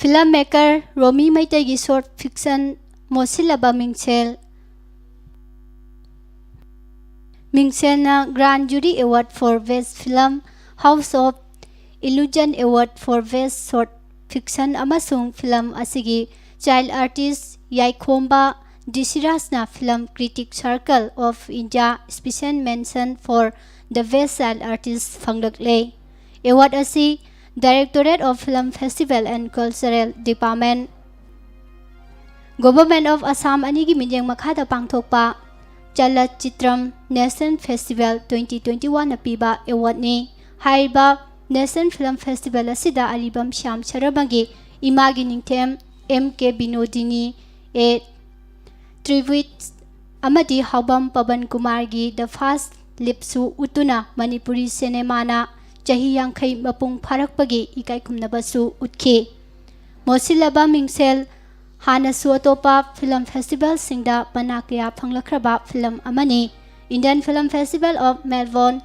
Film maker ꯔꯣꯃꯤ ꯃꯩꯇꯩꯒꯤ short fiction ꯃꯣꯠꯁꯤꯜꯂꯕ ꯃꯤꯡꯁꯦꯜ, ꯃꯤꯡꯁꯦꯜꯅ Grand Jury Award for Best Film, House of Illusion Award for Best Short Fiction ꯑꯃꯁꯨꯡ film ꯑꯁꯤꯒꯤ child artist ꯌꯥꯏꯈꯣꯝꯕ ꯗꯤꯁꯤꯔꯥꯖꯅ Film Critic Circle of India Special Mention for the Best Child Artist ꯐꯪꯂꯛꯂꯦ꯫ Award ꯑꯁꯤ Directorate of Film Festival and Cultural Department, Government of Assam ꯑꯅꯤꯒꯤ ꯃꯤꯠꯌꯦꯡ ꯃꯈꯥꯗ ꯄꯥꯡꯊꯣꯛꯄ ꯆꯂꯠ ꯆꯤꯇ꯭ꯔꯝ National Festival twenty twenty-one ꯅ ꯄꯤꯕ award ꯅꯤ꯫ ꯍꯥꯏꯔꯤꯕ National Film Festival ꯑꯁꯤꯗ ꯑꯔꯤꯕꯝ ꯁ꯭ꯌꯥꯝ ꯁꯔꯃꯒꯤ ꯏꯃꯥꯒꯤ ꯅꯤꯡꯊꯦꯝ, ꯑꯦꯝ ꯀꯦ ꯕꯤꯅꯣꯗꯤꯅꯤ, ꯑꯦ ꯇ꯭ꯔꯤꯕꯤꯠ ꯑꯃꯗꯤ ꯍꯥꯎꯕꯝ ꯄꯕꯟ ꯀꯨꯃꯥꯔꯒꯤ The First Leap ꯁꯨ ꯎꯠꯇꯨꯅ ꯃꯅꯤꯄꯨꯔꯤ ꯁꯤꯅꯦꯃꯥꯅ ꯆꯍꯤ ꯌꯥꯡꯈꯩ ꯃꯄꯨꯡ ꯐꯥꯔꯛꯄꯒꯤ ꯏꯀꯥꯏ ꯈꯨꯝꯅꯕꯁꯨ ꯎꯠꯈꯤ꯫ ꯃꯣꯠꯁꯤꯜꯂꯕ ꯃꯤꯡꯁꯦꯜ ꯍꯥꯟꯅꯁꯨ ꯑꯇꯣꯞꯄ film festival ꯁꯤꯡꯗ ꯃꯅꯥ ꯀꯌꯥ ꯐꯪꯂꯛꯈ꯭ꯔꯕ film ꯑꯃꯅꯤ꯫ Indian Film Festival of Melbourne,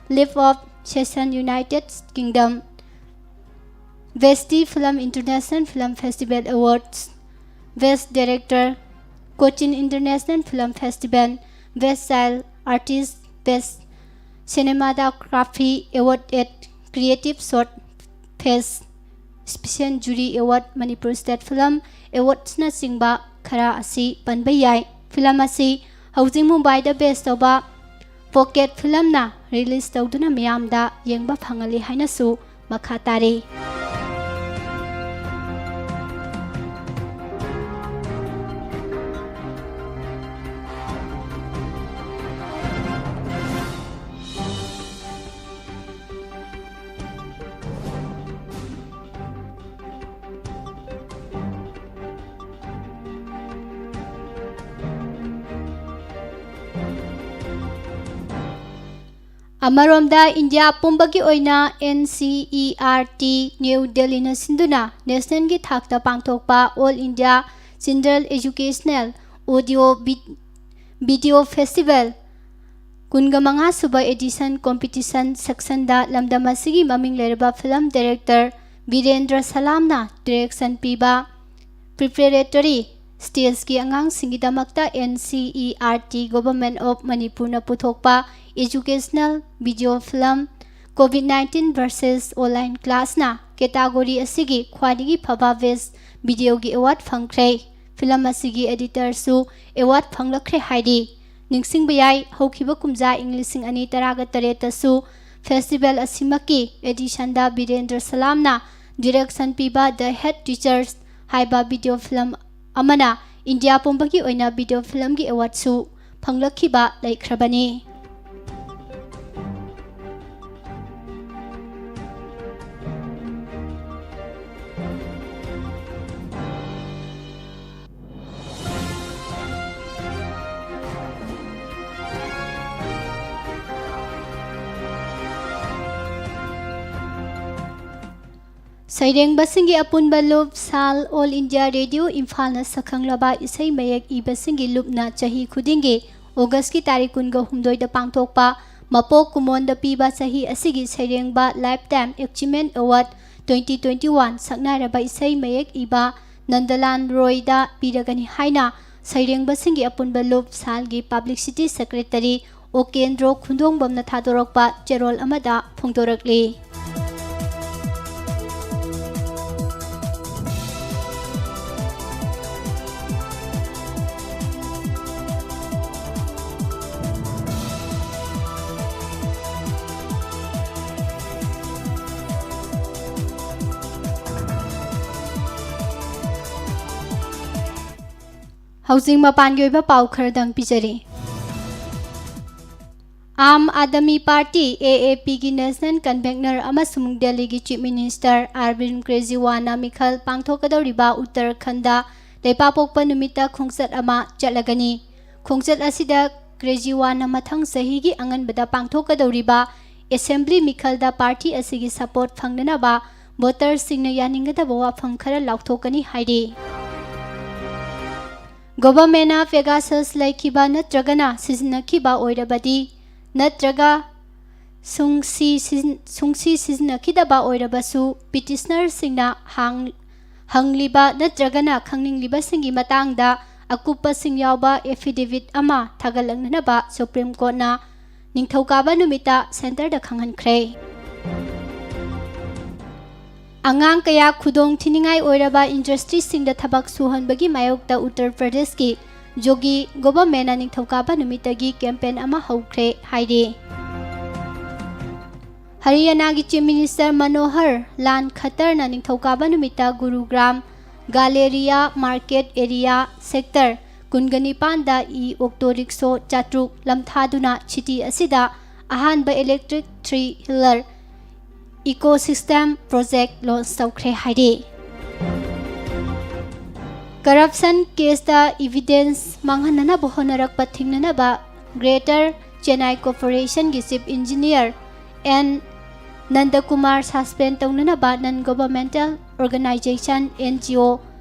Leap of Session, United Kingdom, Vesti Film International Film Festival Awards, Best Director, Cochin International Film Festival, Best Child Artist, Best Cinematography Award at Creative Short Fest, Special Jury Award, Manipur State Film Awards ꯅꯆꯤꯡꯕ ꯈꯔ ꯑꯁꯤ ꯄꯟꯕ ꯌꯥꯏ꯫ Film ꯑꯁꯤ ꯍꯧꯖꯤꯛ ꯃꯨꯝꯕꯥꯏꯗ base ꯇꯧꯕ Pocket Film ꯅ release ꯇꯧꯗꯨꯅ ꯃꯤꯌꯥꯝꯗ ꯌꯦꯡꯕ ꯐꯪꯍꯜꯂꯤ ꯍꯥꯏꯅꯁꯨ ꯃꯈꯥ ꯇꯥꯔꯤ꯫ ꯑꯃꯔꯣꯝꯗ, ꯏꯟꯗꯤꯌꯥ ꯄꯨꯝꯕꯒꯤ ꯑꯣꯏꯅ N C E R T new ꯗꯦꯜꯂꯤꯅ ꯁꯤꯟꯗꯨꯅ national ꯒꯤ ꯊꯥꯛꯇ ꯄꯥꯡꯊꯣꯛꯄ All India Children Educational Audio Vi-, Video Festival ꯀꯨꯟꯒ ꯃꯉꯥ ꯁꯨꯕ edition competition section ꯗ ꯂꯝꯗꯝ ꯑꯁꯤꯒꯤ ꯃꯃꯤꯡ ꯂꯩꯔꯕ film director ꯕꯤꯔꯦꯟꯗ꯭ꯔ ꯁꯂꯥꯝꯅ direction ꯄꯤꯕ preparatory stage ꯀꯤ ꯑꯉꯥꯡꯁꯤꯡꯒꯤꯗꯃꯛꯇ N C E R T Government of Manipur ꯅ ꯄꯨꯊꯣꯛꯄ educational video film Covid nineteen versus Online Class ꯅ category ꯑꯁꯤꯒꯤ ꯈ꯭ꯋꯥꯏꯗꯒꯤ ꯐꯕ best video ꯒꯤ award ꯐꯪꯈ꯭ꯔꯦ꯫ Film ꯑꯁꯤꯒꯤ editor ꯁꯨ award ꯐꯪꯂꯛꯈ꯭ꯔꯦ ꯍꯥꯏꯔꯤ꯫ ꯅꯤꯡꯁꯤꯡꯕ ꯌꯥꯏ, ꯍꯧꯈꯤꯕ ꯀꯨꯝꯖꯥ ꯏꯪ ꯂꯤꯁꯤꯡ ꯑꯅꯤ ꯇꯔꯥꯒ ꯇꯔꯦꯠꯇꯁꯨ festival ꯑꯁꯤꯃꯛꯀꯤ edition ꯗ ꯕꯤꯔꯦꯟꯗ꯭ꯔ ꯁꯂꯥꯝꯅ direction ꯄꯤꯕ The Head Teachers ꯍꯥꯏꯕ video film ꯑꯃꯅ ꯏꯟꯗꯤꯌꯥ ꯄꯨꯝꯕꯒꯤ ꯑꯣꯏꯅ ꯚꯤꯗꯤꯑꯣ ꯐꯤꯂꯝꯒꯤ ꯑꯦꯋꯥꯔꯗꯁꯨ ꯐꯪꯂꯛꯈꯤꯕ ꯂꯩꯈ꯭ꯔꯕꯅꯤ꯫ ꯁꯩꯔꯦꯡꯕꯁꯤꯡꯒꯤ ꯑꯄꯨꯟꯕ ꯂꯨꯞ ꯁꯥꯜ ꯑꯣꯜ ꯏꯟꯗꯤꯌꯥ ꯔꯦꯗꯤꯑꯣ ꯏꯝꯐꯥꯜꯅ ꯁꯛꯈꯪꯂꯕ ꯏꯁꯩ ꯃꯌꯦꯛ ꯏꯕꯁꯤꯡꯒꯤ ꯂꯨꯞꯅ ꯆꯍꯤ ꯈꯨꯗꯤꯡꯒꯤ ꯑꯣꯒꯁꯀꯤ ꯇꯥꯔꯤꯛ ꯀꯨꯟꯒ ꯍꯨꯝꯗꯣꯏꯗ ꯄꯥꯡꯊꯣꯛꯄ ꯃꯄꯣꯛ ꯀꯨꯝꯑꯣꯟꯗ ꯄꯤꯕ ꯆꯍꯤ ꯑꯁꯤꯒꯤ ꯁꯩꯔꯦꯡꯕ Lifetime Achievement Award twenty twenty-one ꯁꯛꯅꯥꯏꯔꯕ ꯏꯁꯩ ꯃꯌꯦꯛ ꯏꯕ ꯅꯟꯗꯂꯥꯜ ꯔꯣꯏꯗ ꯄꯤꯔꯒꯅꯤ ꯍꯥꯏꯅ ꯁꯩꯔꯦꯡꯕꯁꯤꯡꯒꯤ ꯑꯄꯨꯟꯕ ꯂꯨꯞ ꯁꯥꯜꯒꯤ ꯄꯕ꯭ꯂꯤꯁꯤꯇꯤ ꯁꯦꯀ꯭ꯔꯦꯇꯔꯤ ꯑꯣꯀꯦꯟꯗ꯭ꯔꯣ ꯈꯨꯟꯗꯣꯡꯕꯝꯅ ꯊꯥꯗꯣꯔꯛꯄ ꯆꯦꯔꯣꯜ ꯑꯃꯗ ꯐꯣꯡꯗꯣꯔꯛꯂꯤ꯫ ꯍꯧꯖꯤꯛ ꯃꯄꯥꯟꯒꯤ ꯑꯣꯏꯕ ꯄꯥꯎ ꯈꯔꯗꯪ ꯄꯤꯖꯔꯤ꯫ ꯑꯥꯝ ꯑꯥꯗꯃꯤ ꯄꯥꯔꯇꯤ, AAP, ꯒꯤ ꯅꯦꯁꯅꯦꯜ ꯀꯟꯚꯦꯅꯔ ꯑꯃꯁꯨꯡ ꯗꯦꯜꯂꯤꯒꯤ ꯆꯤꯐ ꯃꯤꯅꯤꯁꯇꯔ ꯑꯔꯕꯤꯟ ꯀ꯭ꯔꯦꯖꯤꯋꯥꯜꯅ ꯃꯤꯈꯜ ꯄꯥꯡꯊꯣꯛꯀꯗꯧꯔꯤꯕ ꯎꯠꯇꯔꯈꯟꯗ ꯂꯩꯄꯥꯛꯄꯣꯛꯄ ꯅꯨꯃꯤꯠꯇ ꯈꯣꯡꯆꯠ ꯑꯃ ꯆꯠꯂꯒꯅꯤ꯫ ꯈꯣꯡꯆꯠ ꯑꯁꯤꯗ ꯀ꯭ꯔꯦꯖꯤꯋꯥꯜꯅ ꯃꯊꯪ ꯆꯍꯤꯒꯤ ꯑꯉꯟꯕꯗ ꯄꯥꯡꯊꯣꯛꯀꯗꯧꯔꯤꯕ ꯑꯦꯁꯦꯝꯕ꯭ꯂꯤ ꯃꯤꯈꯜꯗ ꯄꯥꯔꯇꯤ ꯑꯁꯤꯒꯤ ꯁꯄꯣꯔꯠ ꯐꯪꯅꯅꯕ ꯚꯣꯇꯔꯁꯤꯡꯅ ꯌꯥꯅꯤꯡꯒꯗꯕ ꯋꯥꯐꯝ ꯈꯔ ꯂꯥꯎꯊꯣꯛꯀꯅꯤ ꯍꯥꯏꯔꯤ꯫ ꯒꯣꯚꯔꯟꯃꯦꯟꯠꯅ ꯄꯦꯒꯥꯁꯁ ꯂꯩꯈꯤꯕ ꯅꯠꯇ꯭ꯔꯒꯅ ꯁꯤꯖꯤꯟꯅꯈꯤꯕ ꯑꯣꯏꯔꯕꯗꯤ ꯅꯠꯇ꯭ꯔꯒ ꯁꯨꯡꯁꯤ ꯁꯤꯖꯤꯟ-, ꯁꯨꯡꯁꯤ ꯁꯤꯖꯤꯟꯅꯈꯤꯗꯕ ꯑꯣꯏꯔꯕꯁꯨ, ꯄꯤꯇꯤꯁꯅꯔꯁꯤꯡꯅ ꯍꯥꯡ-, ꯍꯪꯂꯤꯕ ꯅꯠꯇ꯭ꯔꯒꯅ ꯈꯪꯅꯤꯡꯂꯤꯕꯁꯤꯡꯒꯤ ꯃꯇꯥꯡꯗ ꯑꯀꯨꯞꯄꯁꯤꯡ ꯌꯥꯎꯕ ꯑꯦꯐꯤꯗꯦꯚꯤꯠ ꯑꯃ ꯊꯥꯒꯠꯂꯛꯅꯅꯕ ꯁꯨꯄ꯭ꯔꯤꯝ ꯀꯣꯔꯠꯅ ꯅꯤꯡꯊꯧꯀꯥꯕ ꯅꯨꯃꯤꯠꯇ ꯁꯦꯟꯇꯔꯗ ꯈꯪꯍꯟꯈ꯭ꯔꯦ꯫ ꯑꯉꯥꯡ ꯀꯌꯥ ꯈꯨꯗꯣꯡ ꯊꯤꯅꯤꯡꯉꯥꯏ ꯑꯣꯏꯔꯕ ꯏꯟꯗꯁꯇ꯭ꯔꯤꯁꯤꯡꯗ ꯊꯕꯛ ꯁꯨꯍꯟꯕꯒꯤ ꯃꯥꯌꯣꯛꯇ ꯎꯠꯇꯔ ꯄ꯭ꯔꯗꯦꯁꯀꯤ ꯖꯣꯒꯤ ꯒꯣꯚꯔꯟꯃꯦꯟꯠꯅ ꯅꯤꯡꯊꯧꯀꯥꯕ ꯅꯨꯃꯤꯠꯇꯒꯤ ꯀꯦꯝꯄꯦꯟ ꯑꯃ ꯍꯧꯈ꯭ꯔꯦ ꯍꯥꯏꯔꯤ꯫ ꯍꯔꯤꯌꯥꯅꯥꯒꯤ ꯆꯤꯐ ꯃꯤꯅꯤꯁꯇꯔ ꯃꯅꯣꯍꯔ ꯂꯥꯜ ꯈꯠꯇꯔꯅ ꯅꯤꯡꯊꯧꯀꯥꯕ ꯅꯨꯃꯤꯠꯇ ꯒꯨꯔꯨꯒ꯭ꯔꯥꯝ ꯒꯥꯂꯦꯔꯤꯌꯥ ꯃꯥꯔꯀꯦꯠ ꯑꯦꯔꯤꯌꯥ ꯁꯦꯛꯇꯔ ꯀꯨꯟꯒ ꯅꯤꯄꯥꯟꯗ ꯏ ꯑꯣꯛꯇꯣ ꯔꯤꯛꯁꯣ ꯆꯥꯇ꯭ꯔꯨꯛ ꯂꯝꯊꯥꯗꯨꯅ ꯁꯤꯇꯤ ꯑꯁꯤꯗ ꯑꯍꯥꯟꯕ electric three wheeler ecosystem project launch ꯇꯧꯈ꯭ꯔꯦ ꯍꯥꯏꯔꯤ꯫ Corruption caseꯇ evidence ꯃꯥꯡꯍꯟꯅꯅꯕ ꯍꯣꯠꯅꯔꯛꯄ ꯊꯤꯡꯅꯅꯕ Greater Chennai Corporationꯒꯤ Chief Engineer N ꯅꯟꯗꯀꯨꯃꯥꯔ suspend ꯇꯧꯅꯅꯕ non governmental organization, N G O,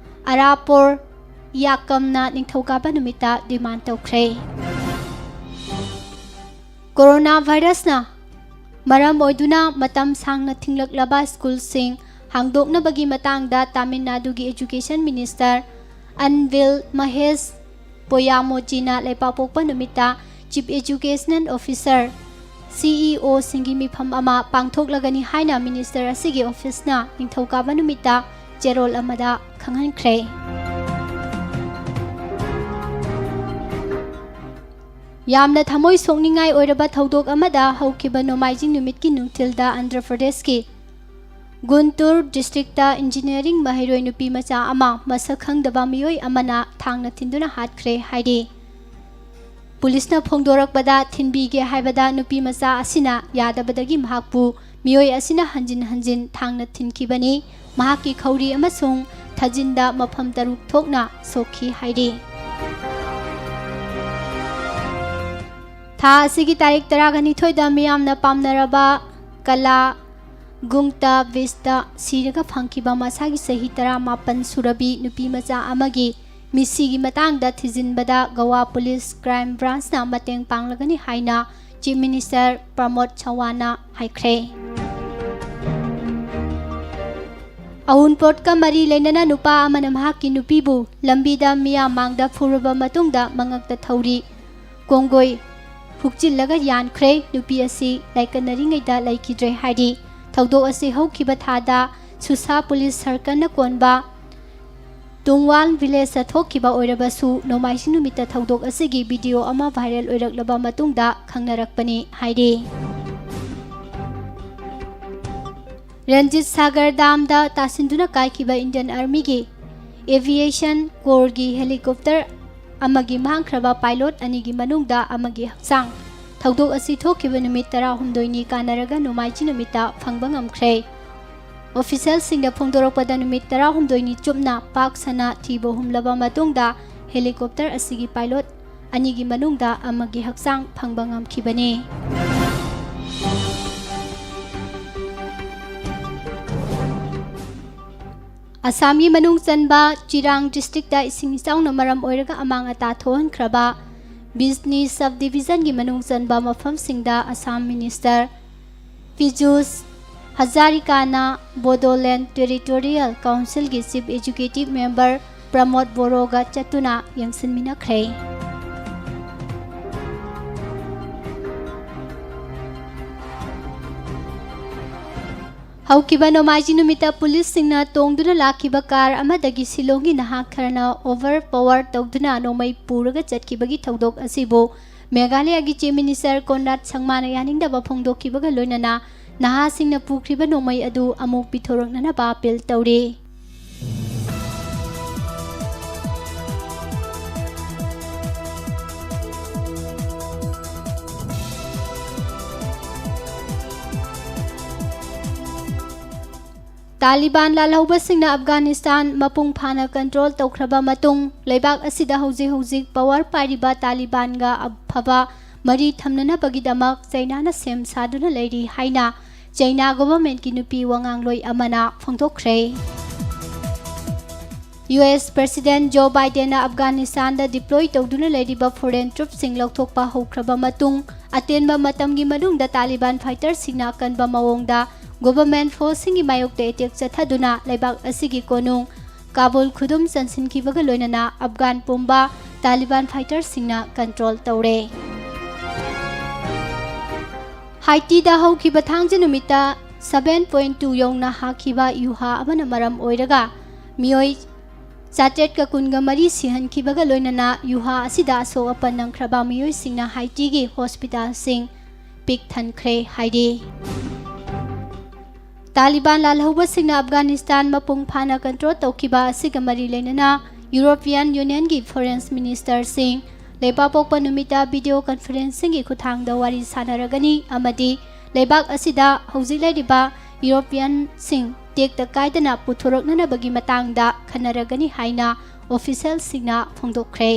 ꯑꯔꯥꯄꯣꯔ ꯌꯥꯀꯝꯅ ꯅꯤꯡꯊꯧꯀꯥꯕ ꯅꯨꯃꯤꯠꯇ demand ꯇꯧꯈ꯭ꯔꯦ꯫ Corona virusꯅ ꯃꯔꯝ ꯑꯣꯏꯗꯨꯅ ꯃꯇꯝ ꯁꯥꯡꯅ ꯊꯤꯡꯂꯛꯂꯕ ꯁ꯭ꯀꯨꯜꯁꯤꯡ ꯍꯥꯡꯗꯣꯛꯅꯕꯒꯤ ꯃꯇꯥꯡꯗ ꯇꯥꯃꯤꯜ ꯅꯥꯗꯨꯒꯤ Education Minister ꯑꯟꯕꯤꯜ ꯃꯍꯦꯁ ꯄꯣꯌꯥꯃꯣꯖꯤꯅ ꯂꯩꯄꯥꯛꯄꯣꯛꯄ ꯅꯨꯃꯤꯠꯇ Chief Educational Officer, C E Oꯁꯤꯡꯒꯤ ꯃꯤꯐꯝ ꯑꯃ ꯄꯥꯡꯊꯣꯛꯂꯒꯅꯤ ꯍꯥꯏꯅ minister ꯑꯁꯤꯒꯤ officeꯅ ꯅꯤꯡꯊꯧꯀꯥꯕ ꯅꯨꯃꯤꯠꯇ ꯆꯦꯔꯣꯜ ꯑꯃꯗ ꯈꯪꯍꯟꯈ꯭ꯔꯦ꯫ ꯌꯥꯝꯅ ꯊꯃꯣꯏ ꯁꯣꯛꯅꯤꯡꯉꯥꯏ ꯑꯣꯏꯔꯕ ꯊꯧꯗꯣꯛ ꯑꯃꯗ ꯍꯧꯈꯤꯕ ꯅꯣꯡꯃꯥꯏꯖꯤꯡ ꯅꯨꯃꯤꯠꯀꯤ ꯅꯨꯡꯊꯤꯜꯗ ꯑꯟꯙ꯭ꯔ ꯄ꯭ꯔꯗꯦꯁꯀꯤ ꯒꯨꯟꯇꯨꯔ districtꯇ engineering ꯃꯍꯩꯔꯣꯏ ꯅꯨꯄꯤ ꯃꯆꯥ ꯑꯃ ꯃꯁꯛ ꯈꯪꯗꯕ ꯃꯤꯑꯣꯏ ꯑꯃꯅ ꯊꯥꯡꯅ ꯊꯤꯟꯗꯨꯅ ꯍꯥꯠꯈ꯭ꯔꯦ ꯍꯥꯏꯔꯤ꯫ ꯄꯨꯂꯤꯁꯅ ꯐꯣꯡꯗꯣꯔꯛꯄꯗ, ꯊꯤꯟꯕꯤꯒꯦ ꯍꯥꯏꯕꯗ ꯅꯨꯄꯤ ꯃꯆꯥ ꯑꯁꯤꯅ ꯌꯥꯗꯕꯗꯒꯤ ꯃꯍꯥꯛꯄꯨ ꯃꯤꯑꯣꯏ ꯑꯁꯤꯅ ꯍꯟꯖꯤꯟ ꯍꯟꯖꯤꯟ ꯊꯥꯡꯅ ꯊꯤꯟꯈꯤꯕꯅꯤ꯫ ꯃꯍꯥꯛꯀꯤ ꯈꯧꯔꯤ ꯑꯃꯁꯨꯡ ꯊꯥꯖꯤꯟꯗ ꯃꯐꯝ ꯇꯔꯨꯛ ꯊꯣꯛꯅ ꯁꯣꯛꯈꯤ ꯍꯥꯏꯔꯤ꯫ ꯊꯥ ꯑꯁꯤꯒꯤ ꯇꯥꯔꯤꯛ ꯇꯔꯥꯒ ꯅꯤꯊꯣꯏꯗ ꯃꯤꯌꯥꯝꯅ ꯄꯥꯝꯅꯔꯕ ꯀꯂꯥ ꯒꯨꯡꯇ ꯕꯤꯁꯇ ꯁꯤꯔꯒ ꯐꯪꯈꯤꯕ ꯃꯁꯥꯒꯤ ꯆꯍꯤ ꯇꯔꯥꯃꯥꯄꯟ ꯁꯨꯔꯕꯤ ꯅꯨꯄꯤ ꯃꯆꯥ ꯑꯃꯒꯤ ꯃꯤꯁꯤꯒꯤ ꯃꯇꯥꯡꯗ ꯊꯤꯖꯤꯟꯕꯗ ꯒꯋꯥ ꯄꯨꯂꯤꯁ crime branchꯅ ꯃꯇꯦꯡ ꯄꯥꯡꯂꯒꯅꯤ ꯍꯥꯏꯅ Chief Minister ꯄ꯭ꯔꯃꯣꯗ ꯁꯋꯥꯟꯅ ꯍꯥꯏꯈ꯭ꯔꯦ꯫ ꯑꯎꯟꯄꯣꯠꯀ ꯃꯔꯤ ꯂꯩꯅꯅ ꯅꯨꯄꯥ ꯑꯃꯅ ꯃꯍꯥꯛꯀꯤ ꯅꯨꯄꯤꯕꯨ ꯂꯝꯕꯤꯗ ꯃꯤꯌꯥꯝ ꯃꯥꯡꯗ ꯐꯨꯔꯕ ꯃꯇꯨꯡꯗ ꯃꯉꯛꯇ ꯊꯧꯔꯤ ꯀꯣꯡꯒꯣꯏ ꯍꯨꯛꯆꯤꯜꯂꯒ ꯌꯥꯟꯈ꯭ꯔꯦ꯫ ꯅꯨꯄꯤ ꯑꯁꯤ ꯂꯥꯏꯀꯠꯅꯔꯤꯉꯩꯗ ꯂꯩꯈꯤꯗ꯭ꯔꯦ ꯍꯥꯏꯔꯤ꯫ ꯊꯧꯗꯣꯛ ꯑꯁꯤ ꯍꯧꯈꯤꯕ ꯊꯥꯗ ꯁꯨꯁꯥ ꯄꯨꯂꯤꯁ ꯁꯔꯀꯜꯅ ꯀꯣꯟꯕ ꯇꯨꯡꯋꯥꯜ villageꯇ ꯊꯣꯛꯈꯤꯕ ꯑꯣꯏꯔꯕꯁꯨ, ꯅꯣꯡꯃꯥꯏꯖꯤꯡ ꯅꯨꯃꯤꯠꯇ ꯊꯧꯗꯣꯛ ꯑꯁꯤꯒꯤ video ꯑꯃ viral ꯑꯣꯏꯔꯛꯂꯕ ꯃꯇꯨꯡꯗ ꯈꯪꯅꯔꯛꯄꯅꯤ ꯍꯥꯏꯔꯤ꯫ Ranjit Sagar ꯗꯥꯝꯗ ꯇꯥꯁꯤꯟꯗꯨꯅ ꯀꯥꯏꯈꯤꯕ Indian Armyꯒꯤ aviation ꯀꯣꯔꯒꯤ helicopter ꯑꯃꯒꯤ ꯃꯥꯡꯈ꯭ꯔꯕ ꯄꯥꯏꯂꯣꯠ ꯑꯅꯤꯒꯤ ꯃꯅꯨꯡꯗ ꯑꯃꯒꯤ ꯍꯛꯆꯥꯡ꯫ ꯊꯧꯗꯣꯛ ꯑꯁꯤ ꯊꯣꯛꯈꯤꯕ ꯅꯨꯃꯤꯠ ꯇꯔꯥꯍꯨꯝꯗꯣꯏꯅꯤ ꯀꯥꯟꯅꯔꯒ ꯅꯣꯡꯃꯥꯏꯖꯤꯡ ꯅꯨꯃꯤꯠꯇ ꯐꯪꯕ ꯉꯝꯈ꯭ꯔꯦ꯫ ꯑꯣꯐꯤꯁꯤꯌꯦꯜꯁꯤꯡꯅ ꯐꯣꯡꯗꯣꯔꯛꯄꯗ, ꯅꯨꯃꯤꯠ ꯇꯔꯥꯍꯨꯝꯗꯣꯏꯅꯤ ꯆꯨꯞꯅ ꯄꯥꯛ ꯁꯟꯅ ꯊꯤꯕ ꯍꯨꯝꯂꯕ ꯃꯇꯨꯡꯗ ꯍꯦꯂꯤꯀꯣꯞꯇꯔ ꯑꯁꯤꯒꯤ ꯄꯥꯏꯂꯣꯠ ꯑꯅꯤꯒꯤ ꯃꯅꯨꯡꯗ ꯑꯃꯒꯤ ꯍꯛꯆꯥꯡ ꯐꯪꯕ ꯉꯝꯈꯤꯕꯅꯤ꯫ ꯑꯁꯥꯝꯒꯤ ꯃꯅꯨꯡ ꯆꯟꯕ ꯆꯤꯔꯥꯡ ꯗꯤꯁꯇ꯭ꯔꯤꯛꯇ ꯏꯁꯤꯡ ꯏꯆꯥꯎꯅ ꯃꯔꯝ ꯑꯣꯏꯔꯒ ꯑꯃꯥꯡ ꯑꯇꯥ ꯊꯣꯛꯍꯟꯈ꯭ꯔꯕ ꯕꯤꯖꯅꯤ ꯁꯕ ꯗꯤꯕꯤꯖꯟꯒꯤ ꯃꯅꯨꯡ ꯆꯟꯕ ꯃꯐꯝꯁꯤꯡꯗ ꯑꯁꯥꯝ ꯃꯤꯅꯤꯁꯇꯔ ꯄꯤꯖꯨꯁ ꯍꯖꯥꯔꯤꯀꯥꯅ ꯕꯣꯗꯣꯂꯦꯟ ꯇꯦꯔꯤꯇꯣꯔꯤꯌꯦꯜ ꯀꯥꯎꯟꯁꯤꯜꯒꯤ ꯆꯤꯐ ꯑꯦꯛꯖꯤꯀ꯭ꯌꯨꯇꯤꯚ ꯃꯦꯝꯕꯔ ꯄ꯭ꯔꯃꯣꯗ ꯕꯣꯔꯣꯒ ꯆꯠꯇꯨꯅ ꯌꯦꯡꯁꯤꯟꯃꯤꯟꯅꯈ꯭ꯔꯦ꯫ ꯍꯧꯈꯤꯕ ꯅꯣꯡꯃꯥꯏꯖꯤꯡ ꯅꯨꯃꯤꯠꯇ ꯄꯨꯂꯤꯁꯁꯤꯡꯅ ꯇꯣꯡꯗꯨꯅ ꯂꯥꯛꯈꯤꯕ ꯀꯥꯔ ꯑꯃꯗꯒꯤ ꯁꯤꯂꯣꯡꯒꯤ ꯅꯍꯥ ꯈꯔꯅ ꯑꯣꯚꯔ ꯄꯥꯋꯔ ꯇꯧꯗꯨꯅ ꯅꯣꯡꯃꯩ ꯄꯨꯔꯒ ꯆꯠꯈꯤꯕꯒꯤ ꯊꯧꯗꯣꯛ ꯑꯁꯤꯕꯨ ꯃꯦꯘꯥꯂꯌꯒꯤ ꯆꯤꯐ ꯃꯤꯅꯤꯁꯇꯔ ꯀꯣꯟꯔꯥꯗ ꯁꯪꯃꯥꯅ ꯌꯥꯅꯤꯡꯗꯕ ꯐꯣꯡꯗꯣꯛꯈꯤꯕꯒ ꯂꯣꯏꯅꯅ ꯅꯍꯥꯁꯤꯡꯅ ꯄꯨꯈ꯭ꯔꯤꯕ ꯅꯣꯡꯃꯩ ꯑꯗꯨ ꯑꯃꯨꯛ ꯄꯤꯊꯣꯔꯛꯅꯅꯕ ꯑꯥꯄꯤꯜ ꯇꯧꯔꯤ꯫ ꯇꯥꯂꯤꯕꯥꯟ ꯂꯥꯜꯍꯧꯕꯁꯤꯡꯅ ꯑꯐꯒꯥꯅꯤꯁꯇꯥꯟ ꯃꯄꯨꯡ ꯐꯥꯅ ꯀꯟꯇ꯭ꯔꯣꯜ ꯇꯧꯈ꯭ꯔꯕ ꯃꯇꯨꯡ, ꯂꯩꯕꯥꯛ ꯑꯁꯤꯗ ꯍꯧꯖꯤꯛ ꯍꯧꯖꯤꯛ ꯄꯥꯋꯔ ꯄꯥꯏꯔꯤꯕ ꯇꯥꯂꯤꯕꯥꯟꯒ ꯑꯐꯕ ꯃꯔꯤ ꯊꯝꯅꯅꯕꯒꯤꯗꯃꯛ ꯆꯩꯅꯥꯅ ꯁꯦꯝ ꯁꯥꯗꯨꯅ ꯂꯩꯔꯤ ꯍꯥꯏꯅ ꯆꯩꯅꯥ ꯒꯣꯚꯔꯟꯃꯦꯟꯠꯀꯤ ꯅꯨꯄꯤ ꯋꯥꯉꯥꯡꯂꯣꯏ ꯑꯃꯅ ꯐꯣꯡꯗꯣꯛꯈ꯭ꯔꯦ꯫ ꯌꯨ ꯑꯦꯁ ꯄ꯭ꯔꯦꯁꯤꯗꯦꯟꯠ ꯖꯣ ꯕꯥꯏꯗꯦꯟꯅ ꯑꯐꯒꯥꯅꯤꯁꯇꯥꯟꯗ ꯗꯤꯄ꯭ꯂꯣꯏ ꯇꯧꯗꯨꯅ ꯂꯩꯔꯤꯕ ꯐꯣꯔꯦꯟ ꯇ꯭ꯔꯨꯞꯁꯤꯡ ꯂꯧꯊꯣꯛꯄ ꯍꯧꯈ꯭ꯔꯕ ꯃꯇꯨꯡ, ꯑꯇꯦꯟꯕ ꯃꯇꯝꯒꯤ ꯃꯅꯨꯡꯗ ꯇꯥꯂꯤꯕꯥꯟ ꯐꯥꯏꯇꯔꯁꯤꯡꯅ ꯑꯀꯟꯕ ꯃꯑꯣꯡꯗ ꯒꯣꯚꯔꯟꯃꯦꯟꯠ ꯐꯣꯔꯁꯁꯤꯡꯒꯤ ꯃꯥꯌꯣꯛꯇ ꯑꯦꯇꯦꯛ ꯆꯠꯊꯗꯨꯅ ꯂꯩꯕꯥꯛ ꯑꯁꯤꯒꯤ ꯀꯣꯅꯨꯡ ꯀꯥꯕꯨꯜ ꯈꯨꯗꯨꯝ ꯆꯟꯁꯤꯟꯈꯤꯕꯒ ꯂꯣꯏꯅꯅ ꯑꯐꯒꯥꯟ ꯄꯨꯝꯕ ꯇꯥꯂꯤꯕꯥꯟ ꯐꯥꯏꯇꯔꯁꯤꯡꯅ ꯀꯟꯇ꯭ꯔꯣꯜ ꯇꯧꯔꯦ꯫ ꯍꯥꯏꯇꯤꯗ ꯍꯧꯈꯤꯕ ꯊꯥꯡꯖ ꯅꯨꯃꯤꯠꯇ seven point two ꯌꯧꯅ ꯍꯥꯈꯤꯕ ꯌꯨꯍꯥ ꯑꯃꯅ ꯃꯔꯝ ꯑꯣꯏꯔꯒ ꯃꯤꯑꯣꯏ ꯆꯥꯇ꯭ꯔꯦꯠꯀ ꯀꯨꯟꯒ ꯃꯔꯤ ꯁꯤꯍꯟꯈꯤꯕꯒ ꯂꯣꯏꯅꯅ ꯌꯨꯍꯥ ꯑꯁꯤꯗ ꯑꯁꯣꯛ ꯑꯄꯟ ꯅꯪꯈ꯭ꯔꯕ ꯃꯤꯑꯣꯏꯁꯤꯡꯅ ꯍꯥꯏꯇꯤꯒꯤ ꯍꯣꯁꯄꯤꯇꯥꯜꯁꯤꯡ ꯄꯤꯛ ꯊꯟꯈ꯭ꯔꯦ ꯍꯥꯏꯔꯤ꯫ ꯇꯥꯂꯤꯕꯥꯟ ꯂꯥꯜꯍꯧꯕꯁꯤꯡꯅ ꯑꯐꯒꯥꯅꯤꯁꯇꯥꯟ ꯃꯄꯨꯡ ꯐꯥꯅ ꯀꯟꯇ꯭ꯔꯣꯜ ꯇꯧꯈꯤꯕ ꯑꯁꯤꯒ ꯃꯔꯤ ꯂꯩꯅꯅ ꯌꯨꯔꯣꯄꯤꯌꯟ ꯌꯨꯅꯤꯌꯟꯒꯤ ꯐꯣꯔꯦꯟ ꯃꯤꯅꯤꯁꯇꯔꯁꯤꯡ ꯂꯩꯕꯥꯛꯄꯣꯛꯄ ꯅꯨꯃꯤꯠꯇ ꯚꯤꯗꯤꯑꯣ ꯀꯟꯐꯔꯦꯟꯁꯤꯡꯒꯤ ꯈꯨꯠꯊꯥꯡꯗ ꯋꯥꯔꯤ ꯁꯥꯟꯅꯔꯒꯅꯤ ꯑꯃꯗꯤ ꯂꯩꯕꯥꯛ ꯑꯁꯤꯗ ꯍꯧꯖꯤꯛ ꯂꯩꯔꯤꯕ ꯌꯨꯔꯣꯄꯤꯌꯟꯁꯤꯡ ꯇꯦꯛꯇ ꯀꯥꯏꯗꯅ ꯄꯨꯊꯣꯔꯛꯅꯅꯕꯒꯤ ꯃꯇꯥꯡꯗ ꯈꯟꯅꯔꯒꯅꯤ ꯍꯥꯏꯅ ꯑꯣꯐꯤꯁꯤꯌꯦꯜꯁꯤꯡꯅ ꯐꯣꯡꯗꯣꯛꯈ꯭ꯔꯦ꯫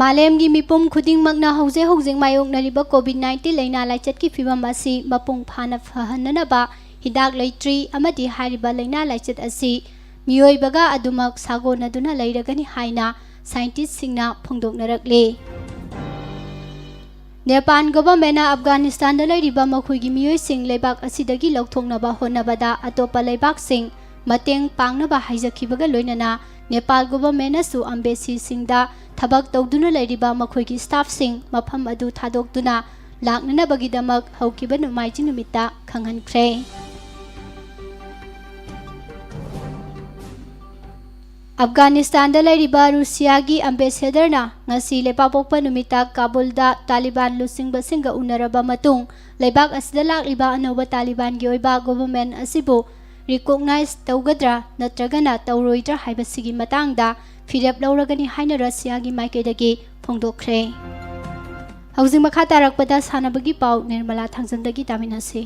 ꯃꯥꯂꯦꯝꯒꯤ ꯃꯤꯄꯨꯝ ꯈꯨꯗꯤꯡꯃꯛꯅ ꯍꯧꯖꯤꯛ ꯍꯧꯖꯤꯛ ꯃꯥꯌꯣꯛꯅꯔꯤꯕ ꯀꯣꯚꯤꯗ ꯅꯥꯏꯟꯇꯤꯟ ꯂꯥꯏꯅꯥ ꯂꯥꯏꯆꯠꯀꯤ ꯐꯤꯕꯝ ꯑꯁꯤ ꯃꯄꯨꯡ ꯐꯥꯅ ꯐꯍꯟꯅꯅꯕ ꯍꯤꯗꯥꯛ ꯂꯩꯇ꯭ꯔꯤ ꯑꯃꯗꯤ ꯍꯥꯏꯔꯤꯕ ꯂꯥꯏꯅꯥ ꯂꯥꯏꯆꯠ ꯑꯁꯤ ꯃꯤꯑꯣꯏꯕꯒ ꯑꯗꯨꯃꯛ ꯁꯥꯒꯣꯟꯅꯗꯨꯅ ꯂꯩꯔꯒꯅꯤ ꯍꯥꯏꯅ ꯁꯥꯏꯟꯇꯤꯁꯁꯤꯡꯅ ꯐꯣꯡꯗꯣꯛꯅꯔꯛꯂꯤ꯫ ꯅꯦꯄꯥꯜ ꯒꯣꯚꯔꯟꯃꯦꯟꯅ ꯑꯐꯒꯥꯅꯤꯁꯇꯥꯟꯗ ꯂꯩꯔꯤꯕ ꯃꯈꯣꯏꯒꯤ ꯃꯤꯑꯣꯏꯁꯤꯡ ꯂꯩꯕꯥꯛ ꯑꯁꯤꯗꯒꯤ ꯂꯧꯊꯣꯛꯅꯕ ꯍꯣꯠꯅꯕꯗ ꯑꯇꯣꯞꯄ ꯂꯩꯕꯥꯛꯁꯤꯡ ꯃꯇꯦꯡ ꯄꯥꯡꯅꯕ ꯍꯥꯏꯖꯈꯤꯕꯒ ꯂꯣꯏꯅꯅ ꯅꯦꯄꯥꯜ ꯒꯣꯚꯔꯟꯃꯦꯟꯅꯁꯨ ꯑꯦꯝꯕꯦꯁꯤꯁꯤꯡꯗ ꯊꯕꯛ ꯇꯧꯗꯨꯅ ꯂꯩꯔꯤꯕ ꯃꯈꯣꯏꯒꯤ ꯁ꯭ꯇꯥꯐꯁꯤꯡ ꯃꯐꯝ ꯑꯗꯨ ꯊꯥꯗꯣꯛꯇꯨꯅ ꯂꯥꯛꯅꯅꯕꯒꯤꯗꯃꯛ ꯍꯧꯈꯤꯕ ꯅꯣꯡꯃꯥꯏꯖꯤꯡ ꯅꯨꯃꯤꯠꯇ ꯈꯪꯍꯟꯈ꯭ꯔꯦ꯫ ꯑꯐꯒꯥꯅꯤꯁꯇꯥꯟꯗ ꯂꯩꯔꯤꯕ ꯔꯨꯁꯤꯌꯥꯒꯤ ꯑꯦꯝꯕꯦꯁꯦꯗꯔꯅ ꯉꯁꯤ ꯂꯩꯕꯥꯛꯄꯣꯛꯄ ꯅꯨꯃꯤꯠꯇ ꯀꯥꯕꯨꯜꯗ ꯇꯥꯂꯤꯕꯥꯟ ꯂꯨꯆꯤꯡꯕꯁꯤꯡꯒ ꯎꯅꯔꯕ ꯃꯇꯨꯡ, ꯂꯩꯕꯥꯛ ꯑꯁꯤꯗ ꯂꯥꯛꯂꯤꯕ ꯑꯅꯧꯕ ꯇꯥꯂꯤꯕꯥꯟꯒꯤ ꯑꯣꯏꯕ ꯒꯣꯚꯔꯟꯃꯦꯟꯠ ꯑꯁꯤꯕꯨ ꯔꯤꯀꯣꯛꯅꯥꯏꯖ ꯇꯧꯒꯗ꯭ꯔꯥ ꯅꯠꯇ꯭ꯔꯒꯅ ꯇꯧꯔꯣꯏꯗ꯭ꯔꯥ ꯍꯥꯏꯕꯁꯤꯒꯤ ꯃꯇꯥꯡꯗ ꯐꯤꯔꯦꯞ ꯂꯧꯔꯒꯅꯤ ꯍꯥꯏꯅ ꯔꯁꯤꯌꯥꯒꯤ ꯃꯥꯏꯀꯩꯗꯒꯤ ꯐꯣꯡꯗꯣꯛꯈ꯭ꯔꯦ꯫ ꯍꯧꯖꯤꯛ ꯃꯈꯥ ꯇꯥꯔꯛꯄꯗ ꯁꯥꯟꯅꯕꯒꯤ ꯄꯥꯎ ꯅꯤꯔꯃꯂꯥ ꯊꯥꯡꯖꯝꯗꯒꯤ ꯇꯥꯃꯤꯟꯅꯁꯤ꯫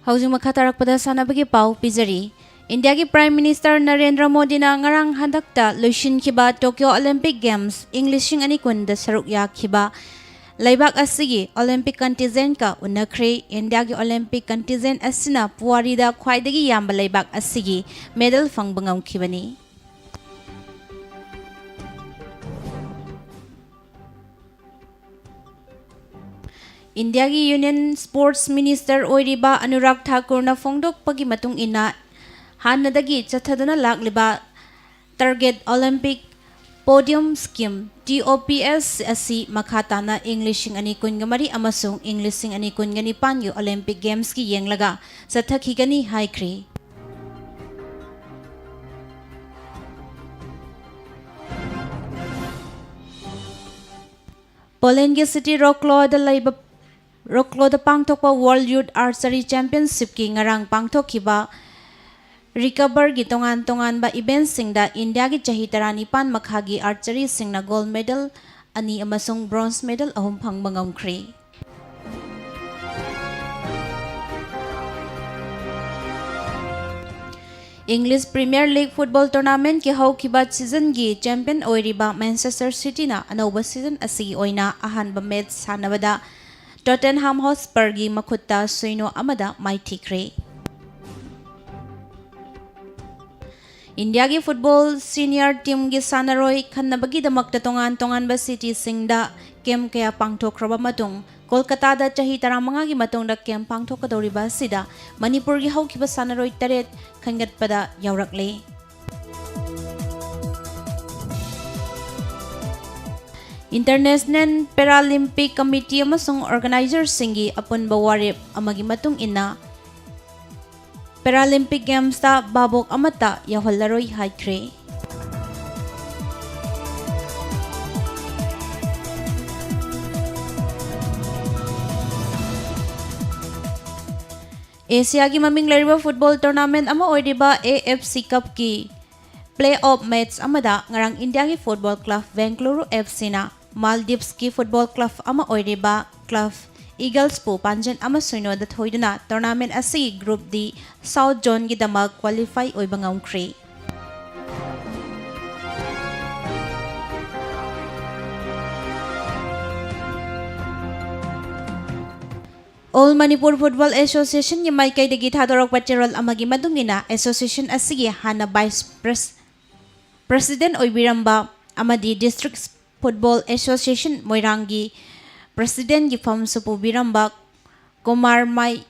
ꯍꯧꯖꯤꯛ ꯃꯈꯥ ꯇꯥꯔꯛꯄꯗ ꯁꯥꯟꯅꯕꯒꯤ ꯄꯥꯎ ꯄꯤꯖꯔꯤ꯫ ꯏꯟꯗꯤꯌꯥꯒꯤ Prime Minister ꯅꯔꯦꯟꯗ꯭ꯔ ꯃꯣꯗꯤꯅ ꯉꯔꯥꯡ ꯍꯟꯗꯛꯇ ꯂꯣꯏꯁꯤꯟꯈꯤꯕ Tokyo Olympic Games ꯏꯪ ꯂꯤꯁꯤꯡ ꯑꯅꯤ ꯀꯨꯟꯗ ꯁꯔꯨꯛ ꯌꯥꯈꯤꯕ ꯂꯩꯕꯥꯛ ꯑꯁꯤꯒꯤ Olympic contingentꯀ ꯎꯅꯈ꯭ꯔꯦ꯫ ꯏꯟꯗꯤꯌꯥꯒꯤ Olympic contingent ꯑꯁꯤꯅ ꯄꯨꯋꯥꯔꯤꯗ ꯈ꯭ꯋꯥꯏꯗꯒꯤ ꯌꯥꯝꯕ ꯂꯩꯕꯥꯛ ꯑꯁꯤꯒꯤ medal ꯐꯪꯕ ꯉꯝꯈꯤꯕꯅꯤ꯫ ꯏꯟꯗꯤꯌꯥꯒꯤ Union Sports Minister ꯑꯣꯏꯔꯤꯕ ꯑꯅꯨꯔꯥꯒ ꯊꯥꯀꯨꯔꯅ ꯐꯣꯡꯗꯣꯛꯄꯒꯤ ꯃꯇꯨꯡ ꯏꯟꯅ, ꯍꯥꯟꯅꯗꯒꯤ ꯆꯠꯊꯗꯨꯅ ꯂꯥꯛꯂꯤꯕ Target Olympic Podium Scheme, T O P S, ꯑꯁꯤ ꯃꯈꯥ ꯇꯥꯅ ꯏꯪ ꯂꯤꯁꯤꯡ ꯑꯅꯤ ꯀꯨꯟꯒ ꯃꯔꯤ ꯑꯃꯁꯨꯡ ꯏꯪ ꯂꯤꯁꯤꯡ ꯑꯅꯤ ꯀꯨꯟꯒ ꯅꯤꯄꯥꯟꯒꯤ Olympic Gamesꯀꯤ ꯌꯦꯡꯂꯒ ꯆꯠꯊꯈꯤꯒꯅꯤ ꯍꯥꯏꯈ꯭ꯔꯤ꯫ ꯄꯣꯂꯦꯟꯒꯤ city Wrocławꯗ ꯂꯩꯕ, Wrocławꯗ ꯄꯥꯡꯊꯣꯛꯄ World Youth Archery Championshipꯀꯤ ꯉꯔꯥꯡ ꯄꯥꯡꯊꯣꯛꯈꯤꯕ recoveryꯒꯤ ꯇꯣꯉꯥꯟ ꯇꯣꯉꯥꯟꯕ eventꯁꯤꯡꯗ ꯏꯟꯗꯤꯌꯥꯒꯤ ꯆꯍꯤ ꯇꯔꯥꯅꯤꯄꯥꯟ ꯃꯈꯥꯒꯤ archeryꯁꯤꯡꯅ gold medal ꯑꯅꯤ ꯑꯃꯁꯨꯡ bronze medal ꯑꯍꯨꯝ ꯐꯪꯕ ꯉꯝꯈ꯭ꯔꯦ꯫ English Premier League football tournamentꯀꯤ ꯍꯧꯈꯤꯕ seasonꯒꯤ champion ꯑꯣꯏꯔꯤꯕ Manchester Cityꯅ ꯑꯅꯧꯕ season ꯑꯁꯤꯒꯤ ꯑꯣꯏꯅ ꯑꯍꯥꯟꯕ match ꯁꯥꯟꯅꯕꯗ Tottenham Hotspurꯒꯤ ꯃꯈꯨꯠꯇ ꯁꯣꯏꯅꯣ ꯑꯃꯗ ꯃꯥꯏꯊꯤꯈ꯭ꯔꯦ꯫ ꯏꯟꯗꯤꯌꯥꯒꯤ football senior teamꯒꯤ ꯁꯥꯟꯅꯔꯣꯏ ꯈꯟꯅꯕꯒꯤꯗꯃꯛꯇ ꯇꯣꯉꯥꯟ ꯇꯣꯉꯥꯟꯕ cityꯁꯤꯡꯗ camp ꯀꯌꯥ ꯄꯥꯡꯊꯣꯛꯈ꯭ꯔꯕ ꯃꯇꯨꯡ, ꯀꯣꯜꯀꯇꯥꯗ ꯆꯍꯤ ꯇꯔꯥꯃꯉꯥꯒꯤ ꯃꯇꯨꯡꯗ camp ꯄꯥꯡꯊꯣꯛꯀꯗꯧꯔꯤꯕ ꯑꯁꯤꯗ ꯃꯅꯤꯄꯨꯔꯒꯤ ꯍꯧꯈꯤꯕ ꯁꯥꯟꯅꯔꯣꯏ ꯇꯔꯦꯠ ꯈꯟꯒꯠꯄꯗ ꯌꯥꯎꯔꯛꯂꯦ꯫ International Paralympic Committee ꯑꯃꯁꯨꯡ organizerꯁꯤꯡꯒꯤ ꯑꯄꯨꯟꯕ ꯋꯥꯔꯦꯞ ꯑꯃꯒꯤ ꯃꯇꯨꯡ ꯏꯟꯅ, Paralympic Gamesꯇ ꯚꯥꯕꯣꯛ ꯑꯃꯠꯇ ꯌꯥꯎꯍꯜꯂꯔꯣꯏ ꯍꯥꯏꯈ꯭ꯔꯦ꯫ ꯑꯦꯁꯤꯌꯥꯒꯤ ꯃꯃꯤꯡ ꯂꯩꯔꯕ football tournament ꯑꯃ ꯑꯣꯏꯔꯤꯕ A F C Cupꯀꯤ play-off match ꯑꯃꯗ ꯉꯔꯥꯡ ꯏꯟꯗꯤꯌꯥꯒꯤ football club Bengaluru F Cꯅ Maldives ꯀꯤ football club ꯑꯃ ꯑꯣꯏꯔꯤꯕ club Eaglesꯄꯨ ꯄꯥꯟꯖꯟ ꯑꯃ ꯁꯤꯅꯣꯗ ꯊꯣꯏꯗꯨꯅ tournament ꯑꯁꯤꯒꯤ Group D South Zoneꯒꯤꯗꯃꯛ qualify ꯑꯣꯏꯕ ꯉꯝꯈ꯭ꯔꯦ꯫ All Manipur Football Associationꯒꯤ ꯃꯥꯏꯀꯩꯗꯒꯤ ꯊꯥꯗꯣꯔꯛꯄ ꯆꯦꯔꯣꯜ ꯑꯃꯒꯤ ꯃꯇꯨꯡ ꯏꯟꯅ, association ꯑꯁꯤꯒꯤ ꯍꯥꯟꯅ vice pres-, president ꯑꯣꯏꯕꯤꯔꯝꯕ ꯑꯃꯗꯤ District Football Association ꯃꯣꯏꯔꯥꯡꯒꯤ presidentꯒꯤ ꯐꯝꯁꯨ ꯄꯨꯕꯤꯔꯝꯕ ꯀꯨꯃꯥꯔ ꯃꯥꯏ-,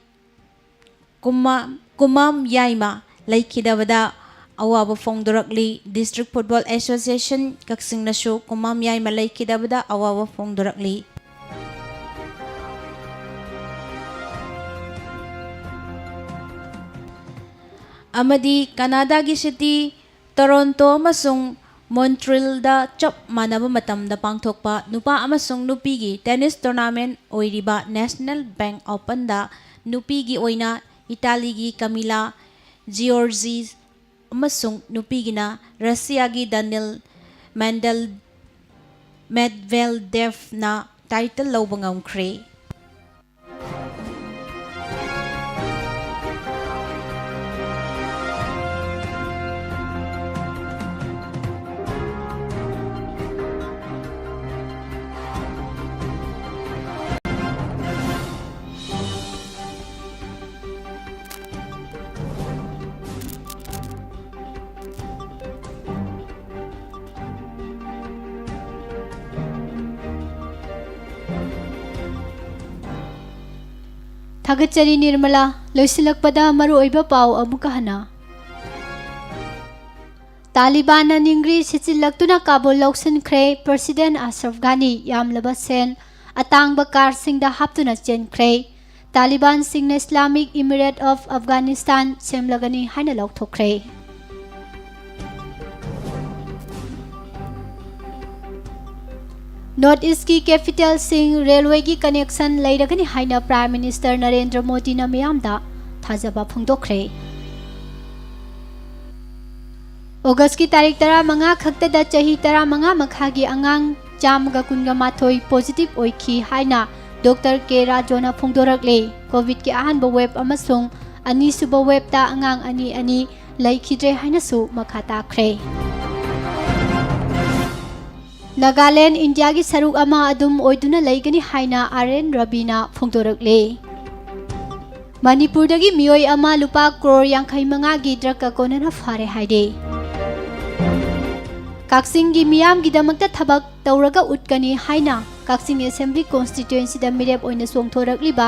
ꯀꯨꯃꯥ-, ꯀꯨꯃꯥꯝ ꯌꯥꯏꯃ ꯂꯩꯈꯤꯗꯕꯗ ꯑꯋꯥꯕ ꯐꯣꯡꯗꯣꯔꯛꯂꯤ꯫ District Football Association ꯀꯛꯆꯤꯡꯅꯁꯨ ꯀꯨꯃꯥꯝ ꯌꯥꯏꯃ ꯂꯩꯈꯤꯗꯕꯗ ꯑꯋꯥꯕ ꯐꯣꯡꯗꯣꯔꯛꯂꯤ꯫ ꯑꯃꯗꯤ ꯀꯅꯥꯗꯥꯒꯤ city Toronto ꯑꯃꯁꯨꯡ Montrealꯗ ꯆꯞ ꯃꯥꯟꯅꯕ ꯃꯇꯝꯗ ꯄꯥꯡꯊꯣꯛꯄ ꯅꯨꯄꯥ ꯑꯃꯁꯨꯡ ꯅꯨꯄꯤꯒꯤ tennis tournament ꯑꯣꯏꯔꯤꯕ National Bank Openꯗ ꯅꯨꯄꯤꯒꯤ ꯑꯣꯏꯅ ꯏꯇꯥꯂꯤꯒꯤ Camila Giorgi ꯑꯃꯁꯨꯡ ꯅꯨꯄꯤꯒꯤꯅ ꯔꯁꯤꯌꯥꯒꯤ Daniil Mendel-, Medvedevꯅ title ꯂꯧꯕ ꯉꯝꯈ꯭ꯔꯦ꯫ ꯊꯥꯒꯠꯆꯔꯤ ꯅꯤꯔꯃꯂꯥ꯫ ꯂꯣꯏꯁꯤꯜꯂꯛꯄꯗ ꯃꯔꯨꯑꯣꯏꯕ ꯄꯥꯎ ꯑꯃꯨꯛꯀ ꯍꯟꯅ꯫ ꯇꯥꯂꯤꯕꯥꯟꯅ ꯅꯤꯡꯒ꯭ꯔꯤ ꯁꯤꯠꯆꯤꯜꯂꯛꯇꯨꯅ ꯀꯥꯕꯨꯜ ꯂꯧꯁꯤꯟꯈ꯭ꯔꯦ꯫ President ꯑꯁꯔꯐ ꯘꯥꯅꯤ ꯌꯥꯝꯂꯕ ꯁꯦꯟ ꯑꯇꯥꯡꯕ ꯀꯥꯔꯁꯤꯡꯗ ꯍꯥꯞꯇꯨꯅ ꯆꯦꯟꯈ꯭ꯔꯦ꯫ ꯇꯥꯂꯤꯕꯥꯟꯁꯤꯡꯅ Islamic Emirate of Afghanistan ꯁꯦꯝꯂꯒꯅꯤ ꯍꯥꯏꯅ ꯂꯥꯎꯊꯣꯛꯈ꯭ꯔꯦ꯫ North Eastꯀꯤ capitalꯁꯤꯡ railwayꯒꯤ connection ꯂꯩꯔꯒꯅꯤ ꯍꯥꯏꯅ Prime Minister ꯅꯔꯦꯟꯗ꯭ꯔ ꯃꯣꯗꯤꯅ ꯃꯤꯌꯥꯝꯗ ꯊꯥꯖꯕ ꯐꯣꯡꯗꯣꯛꯈ꯭ꯔꯦ꯫ Augustꯀꯤ ꯇꯥꯔꯤꯛ ꯇꯔꯥꯃꯉꯥ ꯈꯛꯇꯗ ꯆꯍꯤ ꯇꯔꯥꯃꯉꯥ ꯃꯈꯥꯒꯤ ꯑꯉꯥꯡ ꯆꯥꯝꯃꯒ ꯀꯨꯟꯒ ꯃꯥꯊꯣꯏ positive ꯑꯣꯏꯈꯤ ꯍꯥꯏꯅ ꯗꯣꯛꯇꯔ ꯀꯦ ꯔꯥꯖꯣꯅ ꯐꯣꯡꯗꯣꯔꯛꯂꯤ꯫ ꯀꯣꯚꯤꯗꯀꯤ ꯑꯍꯥꯟꯕ ꯋꯦꯕ ꯑꯃꯁꯨꯡ ꯑꯅꯤꯁꯨꯕ ꯋꯦꯕꯇ ꯑꯉꯥꯡ ꯑꯅꯤ ꯑꯅꯤ ꯂꯩꯈꯤꯗ꯭ꯔꯦ ꯍꯥꯏꯅꯁꯨ ꯃꯈꯥ ꯇꯥꯈ꯭ꯔꯦ꯫ ꯅꯥꯒꯥꯂꯦꯟ ꯏꯟꯗꯤꯌꯥꯒꯤ ꯁꯔꯨꯛ ꯑꯃ ꯑꯗꯨꯝ ꯑꯣꯏꯗꯨꯅ ꯂꯩꯒꯅꯤ ꯍꯥꯏꯅ ꯑꯥꯔ ꯑꯦꯟ ꯔꯕꯤꯅ ꯐꯣꯡꯗꯣꯔꯛꯂꯤ꯫ ꯃꯅꯤꯄꯨꯔꯗꯒꯤ ꯃꯤꯑꯣꯏ ꯑꯃ ꯂꯨꯄꯥ ꯀ꯭ꯔꯣꯔ ꯌꯥꯡꯈꯩ ꯃꯉꯥꯒꯤ ꯗ꯭ꯔꯒꯀ ꯀꯣꯟꯅꯅ ꯐꯥꯔꯦ ꯍꯥꯏꯔꯦ꯫ ꯀꯛꯆꯤꯡꯒꯤ ꯃꯤꯌꯥꯝꯒꯤꯗꯃꯛꯇ ꯊꯕꯛ ꯇꯧꯔꯒ ꯎꯠꯀꯅꯤ ꯍꯥꯏꯅ ꯀꯛꯆꯤꯡ ꯑꯦꯁꯦꯝꯕ꯭ꯂꯤ ꯀꯣꯟꯁꯇꯤꯇ꯭ꯋꯦꯟꯁꯤꯗ ꯃꯤꯔꯦꯞ ꯑꯣꯏꯅ ꯆꯣꯡꯊꯣꯔꯛꯂꯤꯕ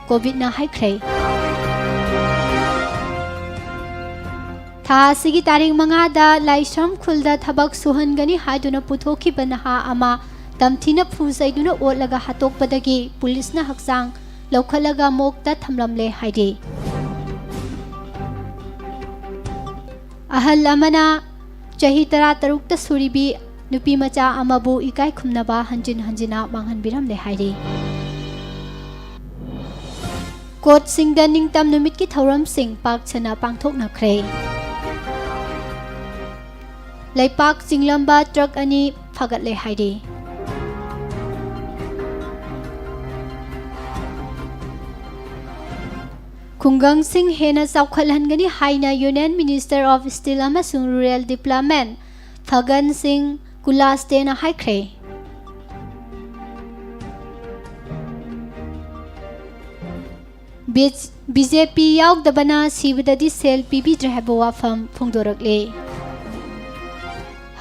ꯀꯣꯚꯤꯗꯅ ꯍꯥꯏꯈ꯭ꯔꯦ꯫ ꯊꯥ ꯑꯁꯤꯒꯤ ꯇꯥꯔꯤꯛ ꯃꯉꯥꯗ ꯂꯥꯏꯁ꯭ꯔꯝ ꯈꯨꯜꯗ ꯊꯕꯛ ꯁꯨꯍꯟꯒꯅꯤ ꯍꯥꯏꯗꯨꯅ ꯄꯨꯊꯣꯛꯈꯤꯕ ꯅꯍꯥ ꯑꯃ ꯇꯝꯊꯤꯅ ꯐꯨ ꯆꯩꯗꯨꯅ ꯑꯣꯠꯂꯒ ꯍꯥꯠꯇꯣꯛꯄꯗꯒꯤ ꯄꯨꯂꯤꯁꯅ ꯍꯛꯆꯥꯡ ꯂꯧꯈꯠꯂꯒ ꯃꯣꯛꯇ ꯊꯝꯂꯝꯂꯦ ꯍꯥꯏꯔꯤ꯫ ꯑꯍꯜ ꯑꯃꯅ ꯆꯍꯤ ꯇꯔꯥꯇꯔꯨꯛꯇ ꯁꯨꯔꯤꯕꯤ ꯅꯨꯄꯤ ꯃꯆꯥ ꯑꯃꯕꯨ ꯏꯀꯥꯏ ꯈꯨꯝꯅꯕ ꯍꯟꯖꯤꯟ ꯍꯟꯖꯤꯟꯅ ꯃꯥꯡꯍꯟꯕꯤꯔꯝꯂꯦ ꯍꯥꯏꯔꯤ꯫ ꯀꯣꯔꯠꯁꯤꯡꯗ ꯅꯤꯡꯇꯝ ꯅꯨꯃꯤꯠꯀꯤ ꯊꯧꯔꯝꯁꯤꯡ ꯄꯥꯛ ꯁꯟꯅ ꯄꯥꯡꯊꯣꯛꯅꯈ꯭ꯔꯦ꯫ ꯂꯩꯄꯥꯛ ꯆꯤꯡꯂꯝꯕ ꯇ꯭ꯔꯛ ꯑꯅꯤ ꯐꯥꯒꯠꯂꯦ ꯍꯥꯏꯔꯤ꯫ ꯈꯨꯡꯒꯪꯁꯤꯡ ꯍꯦꯟꯅ ꯆꯥꯎꯈꯠꯍꯟꯒꯅꯤ ꯍꯥꯏꯅ Union Minister of Steel ꯑꯃꯁꯨꯡ Rural Development ꯐꯒꯟ ꯁꯤꯡ ꯀꯨꯂꯥꯁꯇꯦꯅ ꯍꯥꯏꯈ꯭ꯔꯦ꯫ ꯕꯤ-, ꯕꯤ ꯖꯦ ꯄꯤ ꯌꯥꯎꯗꯕꯅ ꯁꯤꯕꯗꯗꯤ ꯁꯦꯜ ꯄꯤꯕꯤꯗ꯭ꯔꯦ ꯍꯥꯏꯕ ꯋꯥꯐꯝ ꯐꯣꯡꯗꯣꯔꯛꯂꯦ꯫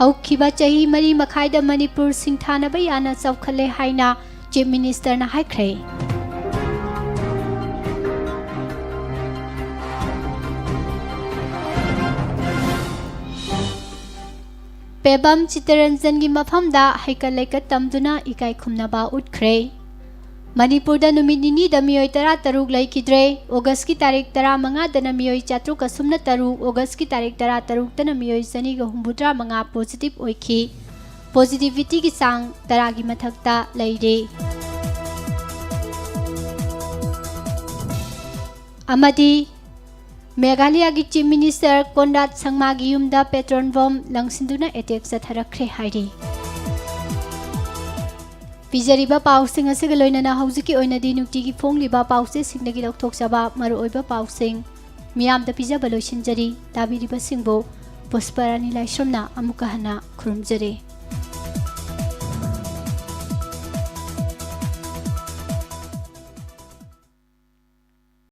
ꯍꯧꯈꯤꯕ ꯆꯍꯤ ꯃꯔꯤ ꯃꯈꯥꯏꯗ ꯃꯅꯤꯄꯨꯔ ꯁꯤꯡꯊꯥꯅꯕ ꯌꯥꯅ ꯆꯥꯎꯈꯠꯂꯦ ꯍꯥꯏꯅ Chief Ministerꯅ ꯍꯥꯏꯈ꯭ꯔꯦ꯫ ꯄꯦꯕꯝ ꯆꯤꯠꯇꯔꯟꯖꯟꯒꯤ ꯃꯐꯝꯗ ꯍꯩꯀꯠ ꯂꯩꯀꯠ ꯇꯝꯗꯨꯅ ꯏꯀꯥꯏ ꯈꯨꯝꯅꯕ ꯎꯠꯈ꯭ꯔꯦ꯫ ꯃꯅꯤꯄꯨꯔꯗ ꯅꯨꯃꯤꯠ ꯅꯤꯅꯤꯗ ꯃꯤꯑꯣꯏ ꯇꯔꯥꯇꯔꯨꯛ ꯂꯩꯈꯤꯗ꯭ꯔꯦ꯫ ꯑꯣꯒꯁꯀꯤ ꯇꯥꯔꯤꯛ ꯇꯔꯥꯃꯉꯥꯗꯅ ꯃꯤꯑꯣꯏ ꯆꯥꯇ꯭ꯔꯨꯛꯀ ꯁꯨꯞꯅ ꯇꯔꯨꯛ, ꯑꯣꯒꯁꯀꯤ ꯇꯥꯔꯤꯛ ꯇꯔꯥꯇꯔꯨꯛꯇꯅ ꯃꯤꯑꯣꯏ ꯆꯅꯤꯒ ꯍꯨꯝꯐꯨꯇꯔꯥꯃꯉꯥ positive ꯑꯣꯏꯈꯤ꯫ Positivityꯒꯤ ꯆꯥꯡ ꯇꯔꯥꯒꯤ ꯃꯊꯛꯇ ꯂꯩꯔꯦ꯫ ꯑꯃꯗꯤ ꯃꯦꯘꯥꯂꯌꯥꯒꯤ Chief Minister ꯀꯣꯟꯔꯥꯗ ꯁꯪꯃꯥꯒꯤ ꯌꯨꯝꯗ petrol bomb ꯂꯪꯁꯤꯟꯗꯨꯅ attack ꯆꯠꯊꯔꯛꯈ꯭ꯔꯦ ꯍꯥꯏꯔꯤ꯫ ꯄꯤꯖꯔꯤꯕ ꯄꯥꯎꯁꯤꯡ ꯑꯁꯤꯒ ꯂꯣꯏꯅꯅ ꯍꯧꯖꯤꯛꯀꯤ ꯑꯣꯏꯅꯗꯤ ꯅꯨꯡꯇꯤꯒꯤ ꯐꯣꯡꯂꯤꯕ ꯄꯥꯎꯆꯦꯁꯤꯡꯗꯒꯤ ꯂꯧꯊꯣꯛꯆꯕ ꯃꯔꯨꯑꯣꯏꯕ ꯄꯥꯎꯁꯤꯡ ꯃꯤꯌꯥꯝꯗ ꯄꯤꯖꯕ ꯂꯣꯏꯁꯤꯟꯖꯔꯤ꯫ ꯇꯥꯕꯤꯔꯤꯕꯁꯤꯡꯕꯨ ꯄꯨꯁꯄꯔꯥꯅꯤ ꯂꯥꯏꯁ꯭ꯔꯝꯅ ꯑꯃꯨꯛꯀ ꯍꯟꯅ ꯈꯨꯔꯨꯝꯖꯔꯤ꯫